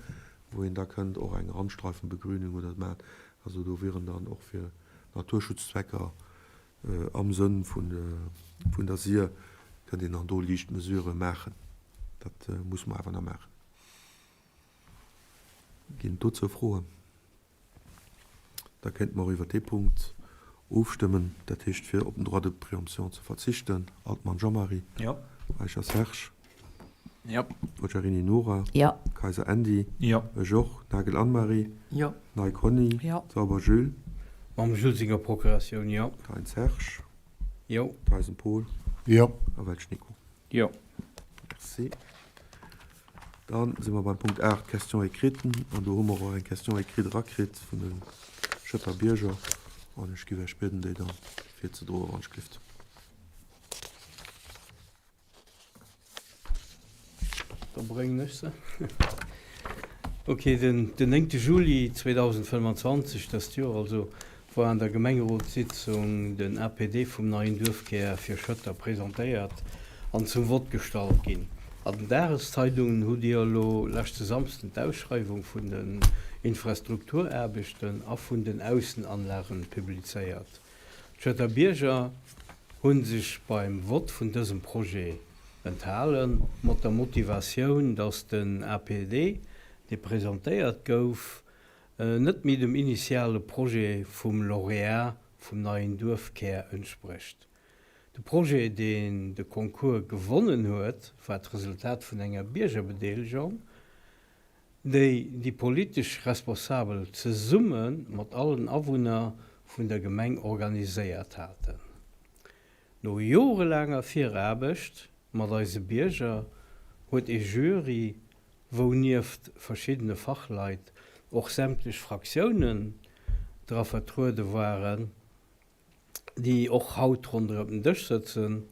wou een da kënnt och eng Randstreifenbegrünung oder maachen. Also do wieren dann och fir Naturschutzzwecker am Sënn vun der Sir, kënnt een dann do liicht Mesurë maachen. Dat muss mer awer nach maachen. Ginn et dozou Froen? Da kéinte mer och iwwert dee Punkt ofstëmmen, dat heescht fir op den Droit de préemption ze verzichten. Altmann Jean-Marie. Jo. Eicher Serge. Jo. Forgiarini Nora. Jo. Kayser Andy. Jo. Ech och. Nagel Anne-Marie. Jo. Ney Conny. Jo. Sauber Jules. Mam Jules senger Procuratioun, jo. Thein Serge. Jo. Theisen Paul. Jo. A Welsch Nico. Jo. Merci. Dann si mer beim Punkt 8, Questions écrites. An do hu mer och eng Question écrite erakritt vun de Schëtter Bierger. An ech géif Iech bieden, déi da virzedroen, wann ech gelift. Da bréngen ech se. Ok, den 9 Juli 2025, dëst Joer also, war an der Gemengerotssitzung den APD vum neien Duerfkär fir Schëtter presentéiert an zum Vott gestallt ginn. An den Dageszeidungen hutt Dir elo leschte Samsden d'Ausschreiwung vun den Infrastrukturaarbechten a vun den Aussenanlagen publizéiert. D'Schëtter Bierger hu sech beim Vott vun dësem Projet enthalen, mat der Motivatioun, datt den APD. dee presentéiert gouf, net méi dem initiale Projet vum Lauréat vum neien Duerfkär entsprécht. De Projet, deen de Concours gewonnen huet, war d'Resultat vun enger Biergerbedeelegung, déi déi politesch Responsabel zesumme mat allen Awunner vun der Gemeng organiséiert haten. No jorelaanger Viraarbecht mat eise Bierger huet ee Jury, wou nieft verschiddene Fachleit och sämtlech Fraktiounen dra vertruede waren, déi och haut ronderëm den Dësch sëtzen,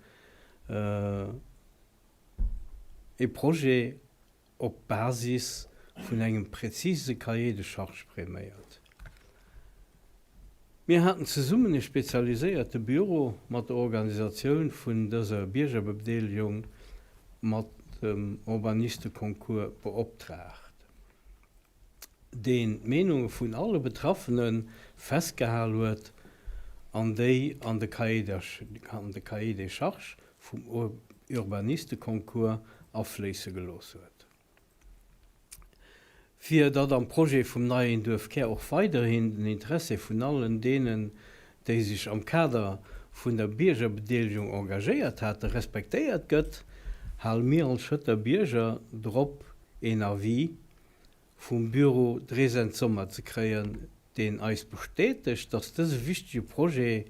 ee Projet op Basis vun engem präzise Cahier de charges préméiert. Mir haten zesummen e spezialiséierte Büro mat der Organisatioun vun dëser Biergerbedeelegung mat dem Urbanisteconcours beoptraagt, deen d'Meenunge vun alle Betraffene festgehal huet an déi an de Cahier des charges vum Urbanisteconcours afléisse gelooss huet. Fir datt am Projet vum neien Duerfkär och weiderhin den Interessé vun allen deenen, déi sech am Kader vun der Biergerbedeelegung engagéiert hate, respektéiert gëtt, hale mir als Schëtter Bierger drop een Avis vum Büro Dresendt-Sommer ze kréien, deen eis bestätegt, datt dëse wichtege Projet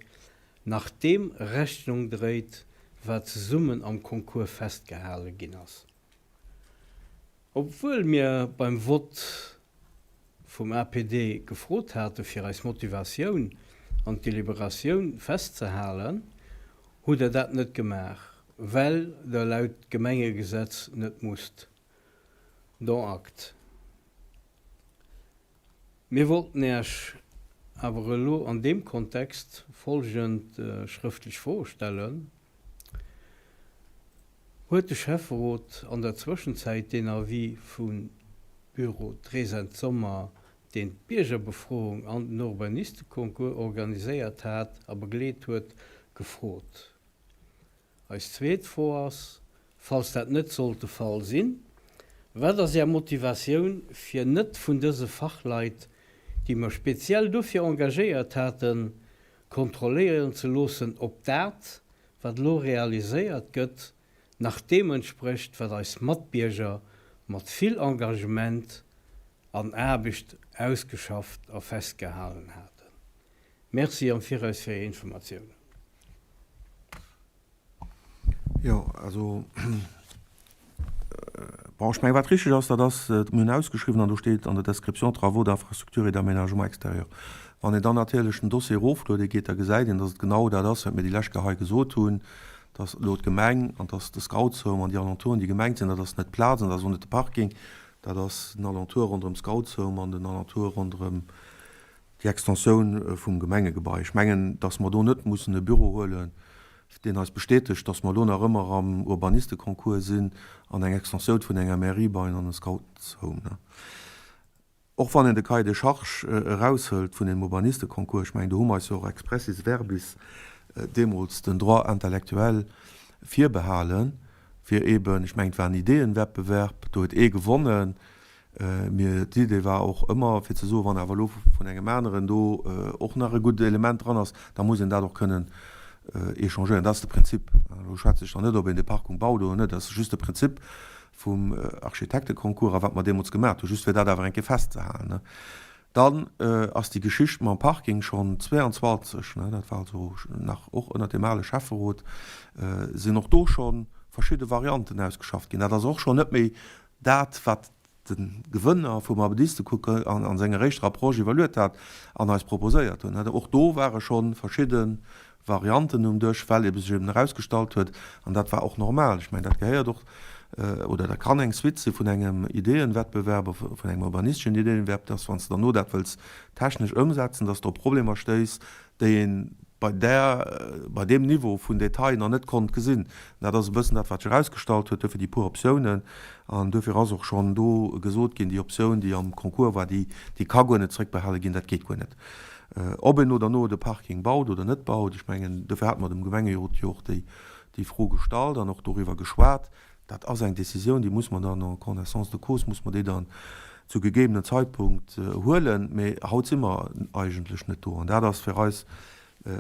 nach deem Rechnung dréit, wat zesummen am Concours festgehale ginn ass. Obwuel mir beim Vott vum APD gefrot hate fir eis Motivatioun an d'Deliberatioun festzehalen, hutt Der dat net gemaach, well Der laut Gemengegesetz net musst. Dont acte. Mir wollten Äech awer elo an deem Kontext folgend schrëftlech Froe stellen, Huet de Schäfferot an der Zwëschenzäit deen Avis vum Büro Dresent-Sommer, deen d'Biergerbefroung an den Urbanisteconcours organiséiert hat a begleet huet, gefrot? Eis zweet Fro ass, falls dat net sollt de Fall sinn, Wat ass Är Motivatioun, fir net vun dëse Fachleit, déi mer speziell dofir engagéiert haten, kontrolléieren ze loossen, ob dat, wat elo realiséiert gëtt, nach deem entsprécht, wat eis Matbierger mat vill Engagement an Aarbecht ausgeschafft a festgehalen haten? Merci am Viraus fir Är Informatiounen. Jo, also, bon, ech mengen, wat richtig ass, dat ass, mir hunn ausgeschriwwen an do steet an der Description Travaux d'infrastructure et d'aménagement extérieur. Wann een dann natierlech den Dossier erofluede geet, da gesäit een, dass et genau dat ass, wat mir déi lescht Kéier hei gesot hunn, dass elo d'Gemeng an dass de Scoutshome an déi Alentouren, déi gemengt sinn, dat ass net d'Plaz an dat ass och net de Parking, dat ass den Alentour ronderëm d'Scoutshome an den Alentour ronderëm déi Extensioun vum Gemengegebai. Ech mengen, dass mer do net mussen e Büro huelen, deen eis bestätegt, dass mer elo nach ëmmer am Urbanisteconcours sinn an eng Extensioun vun enger Mairie bauen an e Scoutshome. Och wann een de Cahier des charges eraushëlt vun deem Urbanisteconcours, ech mengen, do hu mer eis jo och expressis verbis deemools den Droit intellectuel virbehalen, fir eeben, ech mengen, et war en Ideeënwettbewerb, do huet ee gewonnen, Mir, d'Idee war och ëmmer fir ze soen, wann awer elo vun engem aneren do och nach e gutt Element dran ass, da muss een dat och kënnen échangéieren. Dat ass de Prinzip. Elo schwätze ech nach net, ob een dee Parking baut oder net. Dat ass just de Prinzip vum Architekteconcours a wat mer deemools gemaat hunn, just fir dat awer eng Kéier festzehalen. Dann ass déi Geschicht mam Parking schonn 22, dat war also nach och ënnert deem ale Schäfferot, sinn och do scho verschidde Varianten ausgeschafft ginn. Dat ass och schonn net méi Dat, wat de Gewënner vum Abedistekucke an senger éischter Approche iwwerluet hat an eis proposéiert hunn, och do ware scho verschidde Varianten um Dësch, well ebe sech eben erausgestallt huet, an dat war och normal, ech mengen, dat gehéiert och oder dat kann eng Suite si vun engem Ideeënwettbewerb, vun engem urbanisteschen Ideeënwettbewerb, dass, wann s de derno dat wëlls technesch ëmsetzen, dass s de op Problemer stéiss, déi een bei där, bei deem Niveau vun Detail nach net konnt gesinn. Dat ass e bëssen dat, wat sech erausgestallt huet, duerfir déi puer Optiounen. An duerfir ass och schonn do gesot ginn, déi Optioun, déi am Concours war, déi, déi ka guer net zrëckbehale ginn, dat geet guer net. Ob een no derno de Parking baut oder net baut, ech mengen, duerfir hate mer dem Gemengerot jo och déi, déi Fro gestallt an och doriwwer geschwat. Dat ass eng Décisioun, déi muss mer dann en connaissance de cause, muss mer déi dann. zu gegebenen Zeitpunkt huelen, mee haut si mer eigentlech net do. An dat ass fir eis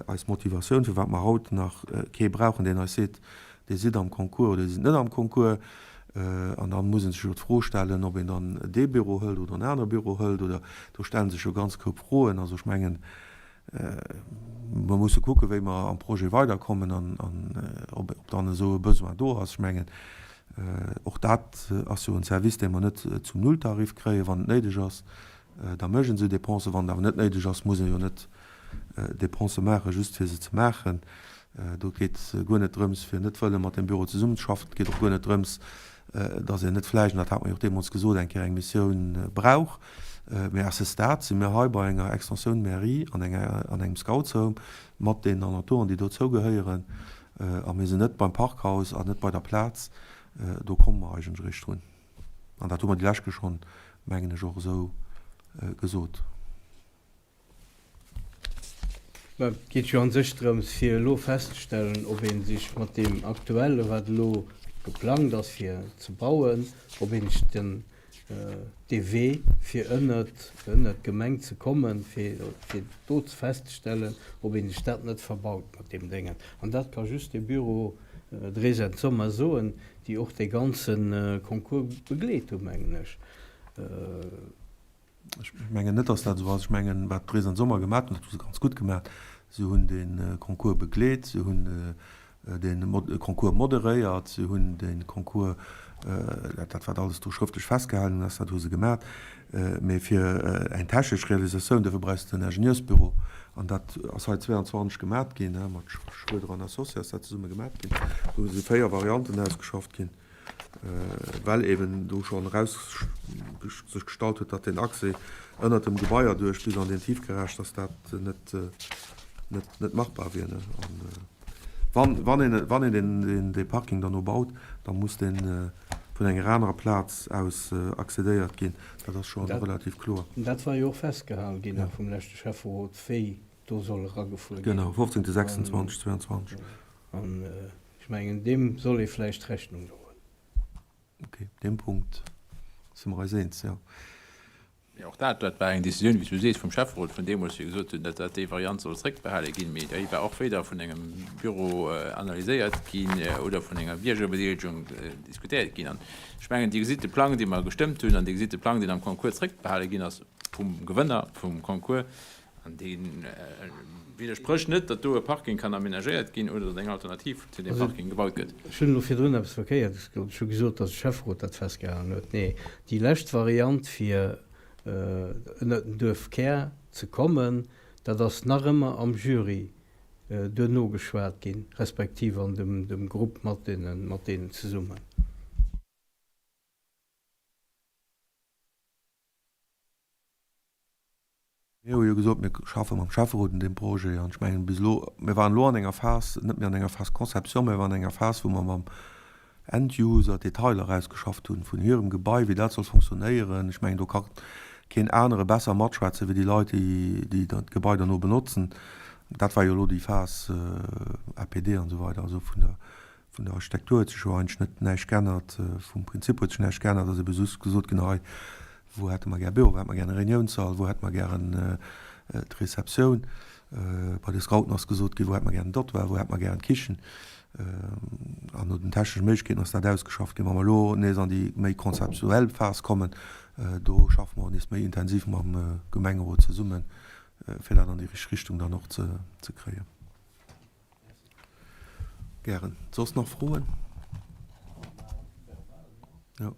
eis Motivatioun, firwat mer haut nach kee brauchen, deen eis seet, Dir sidd am Concours oder Dir sidd net am Concours. An da muss ee sech jo d'Fro stellen, ob een dann dee Büro hëlt oder en anere Büro hëlt oder do stelle sech jo ganz Koup Froen. Also ech mengen, mer musse kucken, wéi mer am Projet weiderkommen an ob dann esou e Besoin do ass. Ech mengen, och dat ass jo en Service, dee mer net zum Nulltarif kréien, wann et néideg ass. Da mécht een esou Dépensen. Wann et awer net néideg ass, muss ee jo net Dépensë maachen, just fir se ze maachen. Do geet guer net drëms, fir net wëlle mat deem Büro zesummenzeschaffen. Et geet och guer net drëms, datt een net vläicht, an dat hat mer jo och deemools gesot, eng Kéier eng Missioun brauch. Mee à ce stade si mir hei bei enger Extensioun Mairie an enger, an engem Scoutshome mat deenen Alentour'en, déi dozou gehéieren. A mir sinn net beim Parkhaus an net bei der Plaz. Do komme mer eigentlech eréischt drun. An dat hu mer déi lescht Kéier schonn, mengen ech, och esou gesot. Mä et geet jo a sech drëms, fir elo festzestellen, ob ee sech mat deem Aktuelle, wat elo geplangt ass fir ze bauen, ob ee sech den, dee Wee fir ënnert, ënnert d'Gemeng ze kommen, fir, fir do ze festzestellen, ob ee sech dat net verbaut mat deem Déngen. An dat ka just de Büro Drees et Sommer soen, déi och dee ganze Concours begleet hu mengen ech. Ech mengen net, dass dat esou ass. Ech mengen, wat d'Drees an Sommer gemaat hunn, dat hu se ganz gutt gemaat. Se hunn de Concours begleet, se hunn de Concours moderéiert, se hunn de Concours, dat wat alles do schrëftlech festgehalen ass, dat hu se gemaat. Mee fir eng technesch Realisatioun, dofir brauchs de en Ingenieursbüro. An dat ass hei 22 gemaat ginn, mat Schroeder an Associés ass dat zesumme gemaat ginn. Do si 4 Varianten ausgeschafft ginn. well eben do schonn eraus sech gestallt huet, datt deen Accès ënnert dem Gebai erduerch bis an den Tiefgarage, datt dat net, net, net machbar wier. An wann, wann een, wann een deen, deen, dee Parking dann no baut, da muss dee vun enger anerer Plaz aus accédéiert ginn. Dat ass scho relativ kloer. Dat war jo och festgehal ginn nach vum leschte Schäfferot, wéi do soll eragefuer ginn. Genau, 15.26.22. An ech mengen, deem soll ee vläicht Rechnung droen. Okay, deem Punkt si mer eis eens, jo. Mee och dat, dat war eng Décisioun, wéi s du sees, vum Schäfferot vun deemools, déi gesot hunn, datt dat déi Variant soll zréckbehale ginn. Mee déi war och weder vun engem Büro analyséiert ginn oder vun enger Biergerbedeelegung diskutéiert ginn. An ech mengen, Dir gesitt de Plang, dee mer gestëmmt hunn, an Dir gesitt de Plang, deen am Concours zréckbehale ginn ass vum Gewënner vum Concours. An dee widdersprécht net, datt do e Parking kann aménagéiert ginn oder datt eng Alternativ zu deem Parking gebaut gëtt. Ech hunn elo virdrun eppes Verkéiertes gesot. Ech hu gesot, datt de Schäfferot dat festgehalen huet. Nee, déi lescht Variant, fir ënnert den Duerfkär ze kommen, dat ass nach ëmmer am Jury duerno geschwat ginn, respektiv an dem Grupp mat deenen zesummen. Mir hu jo gesot, mir schaffe mam Schäfferot un deem Projet. An ech mengen, bis elo, mir waren elo an enger Phas, net méi an enger Phas Conception, mä mir waren an enger Phas, wou mer mam End-User d'Detailer erausgeschafft hunn vun hirem Gebai, wéi dat soll fonctionnéieren. Ech mengen, do ka keen anere besser matschwätzen, wéi déi Leit, déi déi d'Gebai derno benotzen. Dat war jo elo déi Phas APD an esou weider, also vun der Vun der Architektur huet sech jo eigentlech net näischt geännert, vum Prinzip huet sech näischt geännert, ass ebe just gesot ginn, hei, wou hätte mer gär Büro, wou hätte mer gär e Reuniounssall, wou hätte mer gären d'Receptioun. Bei de Scouten ass gesot ginn, wou hätte mer gären Dortoir, wou hätte mer gären d'Kichen. An no den technesche Méiglechkeeten ass dat ausgeschafft ginn. Wa mer elo nees an déi méi konzeptuell Phas kommen, do schaffe mer och nees méi intensiv mam Gemengerot zesummen, fir dat an déi richteg Richtung dann och ze kréien. Gären. Soss nach Froen? Jo.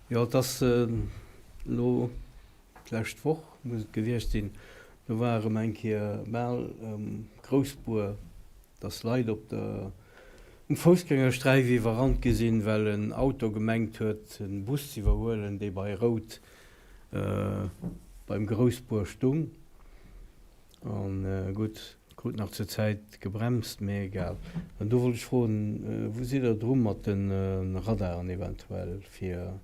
Jo, et ass elo d'lescht Woch, muss et gewiescht sinn, do war erëm eng Kéier bal um Groussbuer, dass Leit op der, um Foussgängersträif iwwerrannt gi sinn, well en Auto gemengt huet, en Bus z'iwwerhuelen, dee bei Rout beim Groussbuer stung. An gutt, krut nach zur Zäit gebremst, mee egal. An do wollt ech froen, wou sidd der dru mat de Radaren eventuell fir,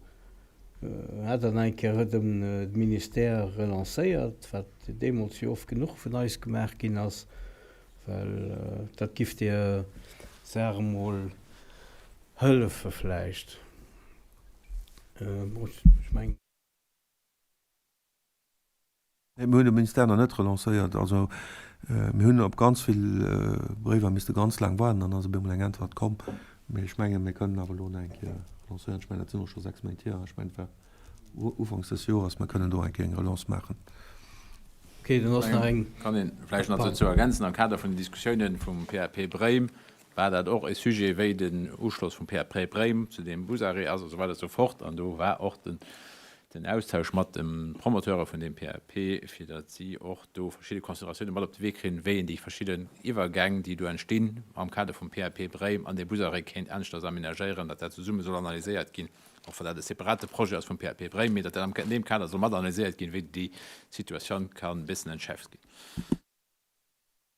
hat der nach eng Kéier erëm de Ministère relancéiert, wat deemools jo oft genuch vun eis gemaach ginn ass, well dat giff der Saach emol hëllefe vläicht. Ech mengen. Nee, mir hunn de Ministère nach net relancéiert. Also mir hunn op ganz vill Bréiwer misste ganz laang waarden, dann ass op eemol eng Äntwert komm. Mee ech mengen, mir kënnen awer elo nach eng Kéier relancéieren. Ech mengen, dat sinn och scho 6 Méint hier. Ech mengen, et war ufanks des Joers. Mir kënnen do eng Kéier eng Relance maachen. Okay, dann ass nach eng. Kann een vläicht nach dozou ergänzen, am Kader vun den Diskussiounen vum PAP Bréim war dat och e Sujet, wéi den Uschloss vum PAP Bréim zu deem Busarrêt ass a sou weider a sou fort. An do war och den den Austausch mat de Promoteure vun deem PAP, fir datt si och do verschidde Consideratioune mat op de Wee kréien, wéi een déi verschidden Iwwergäng, déi do entstinn am Kader vum PAP Bréim an dee Busarrêt kéint aneschters aménagéieren, datt dat zesumme soll analyséiert ginn, och wann dat e separate Projet ass vum PAP Bréim, mee datt dat an deem Kader soll mat analyséiert ginn, wéi déi Situatioun ka bessen entschärft ginn.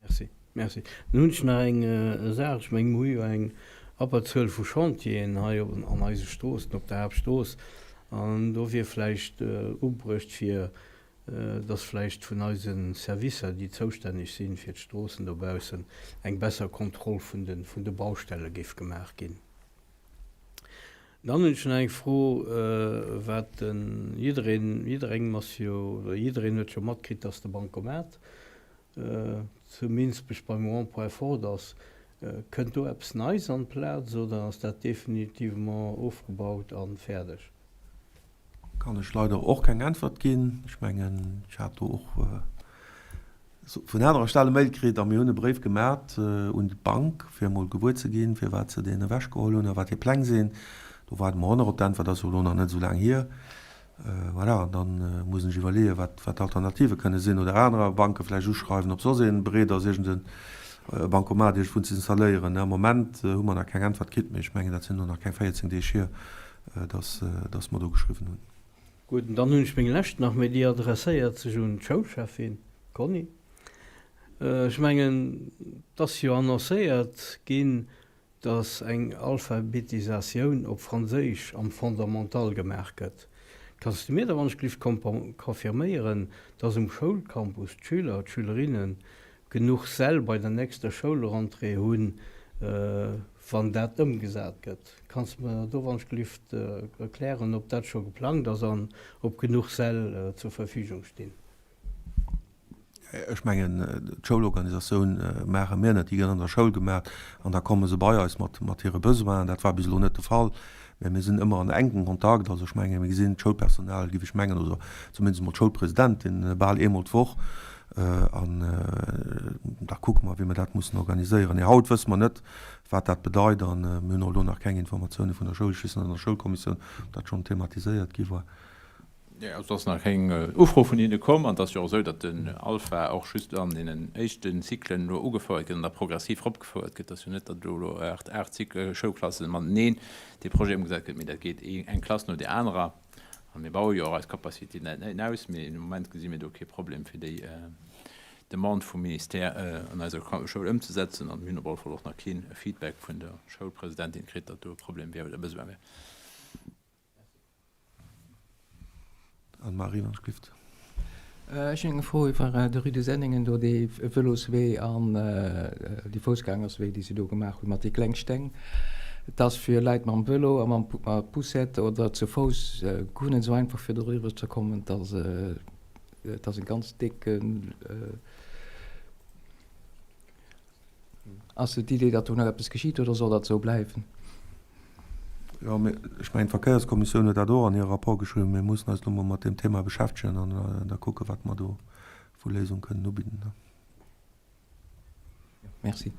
Merci, merci. Dann hunn ech nach eng Saach. Ech mengen, mir hu jo eng Abberzuel vu Chantieren hei an eise Stroossen, op der Haaptstrooss. An do wier vläicht ubruecht, fir dass vläicht vun eise Servicer, déi zoustänneg si fir d'Stroossen dobaussen, eng besser Kontroll vun de Baustelle géif gemaach ginn. Dann hunn ech nach eng Fro, wat de jiddereen, jidderengem ass jo, oder jiddereen huet jo matkritt, dass de Bancomat zu Minsbech beim Rond-point fort ass. Kënnt do eppes Neis an d'Plaz oder ass dat definitivement ofgebaut a fäerdeg? Kann ech leider och keng Äntwert ginn. Ech mengen, ech hat do och vun anerer Stell e Mail kritt a mir hunn e Bréif gemat un d'Bank, fir emol gewuer ze ginn, firwat se deen ewechgeholl hunn a wat hir Pläng sinn. Do waarde mer och nach op d'Äntwert, ass jo elo nach net esou laang hier. Voilà, an da muss een sech iwwerleeën, wat d'Alternative kënne sinn, oder anerer Banke vläicht uschreiwen, ob soss ee bereet ass, iergend e Bancomat iergendwou ze installéieren. Am Moment hu mer nach keng Äntwert kritt, mee ech mengen, dat sinn elo nach keng 14 Deeg hier, dass dass mer do geschriwwen hunn. Gutt, an dann hunn ech meng lescht nach, mee déi adresséiert sech un d'Schoulschäffin Conny. Ech mengen, et ass jo annoncéiert ginn, dass eng Alphabetisatioun op Franséisch am Fondamental gemaach gëtt. Kanns de mir da wann-ech-glift confirméieren, dass um Schoulcampus d'Schüler, d'Schülerinne genuch Säll bei der nächster Schoulrentrée hunn, wann dat ëmgesat gëtt? Kanns de mer do wann-ech-glift erklären, ob dat scho geplangt ass an ob genuch Säll zur Verfügung stinn? Ech mengen, d'Schoulorganisatioun maache mir net, déi gëtt an der Schoul gemaach an da komme se bei eis mat hire Besoinen. Dat war bis elo net de Fall, mä mir sinn ëmmer an enkem Kontakt. Also ech menge mir gesinn d'Schoulpersonal, géif ech mengen, oder zumindest emol d'Schoulpresidentin bal eemol d'Woch an da kucke mer, wéi mer dat mussen organiséieren. Mee haut wësse mer net, wat dat bedeit an mir hunn och elo nach keng Informatioune vun der Schoul. Ech weess net an der Schoulkommissioun, ob dat schonn thematiséiert gi war. Jo, et ass nach keng Ufro vun hinne komm. An et ass jo och esou, datt den Alpha och just an deenen éischte Cyclen elo ugefouert gëtt an da progressiv eropgefouert gëtt. Et ass jo net, datt elo elo 8 Cycle, Schoulklasse mateneen dee Projet ëmgesat gëtt, mee dat geet eng Klass no där anerer. A mir baue jo och eis Capacitéen net aus, mee de Moment gesi mir do kee Problem, fir déi Demande vum Ministère an eiser Schoul ëmzesetzen. An mir hunn op alle Fall och nach kee Feedback vun der Schoulpresidentin kritt, datt do e Problem wier oder e Besoin wier. Anne-Marie, wann ech glift. Ech hunn eng Fro iwwer de Rue de Senningen do, dee Vëloswee an déi Foussgängerswee, déi se do gemaach hunn mat de kleng Steng. Et ass fir Leit mam Vëlo a mam Poussette oder zu Fouss guer net esou einfach fir doriwwer ze kommen. Et ass, et ass e ganz décken. Ass et d'Idee, datt do nach eppes geschitt oder soll dat esou bleiwen? Jo, mee ech mengen, d'Verkéierskommissioun huet dat och an hire Rapport geschriwwen. Mir mussen eis elo mol mat deem Thema beschäftegen an da kucken, wat mer do vu Léisung kënnen ubidden. Merci.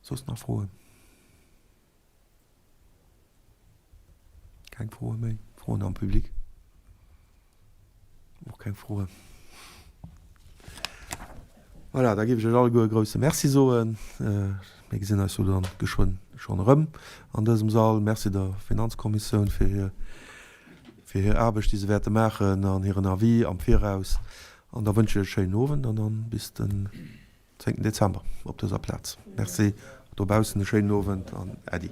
Soss nach Froen? Keng Froe méi? Froen am Public? Och keng Froen. Voilà, da géif ech Iech alleguer e grouse Merci soen. Mir gesinn eis jo dann geschwënn schonn erëm an dësem Sall. Merci der Finanzkommissioun fir hir, fir hir Aarbecht, déi se wäerte maachen an hiren Avis am Viraus. An da wënsche ech e schéinen Owend an dann bis den zéngten Dezember op dëser Plaz. Merci dobaussen, e schéinen Owend an Äddi.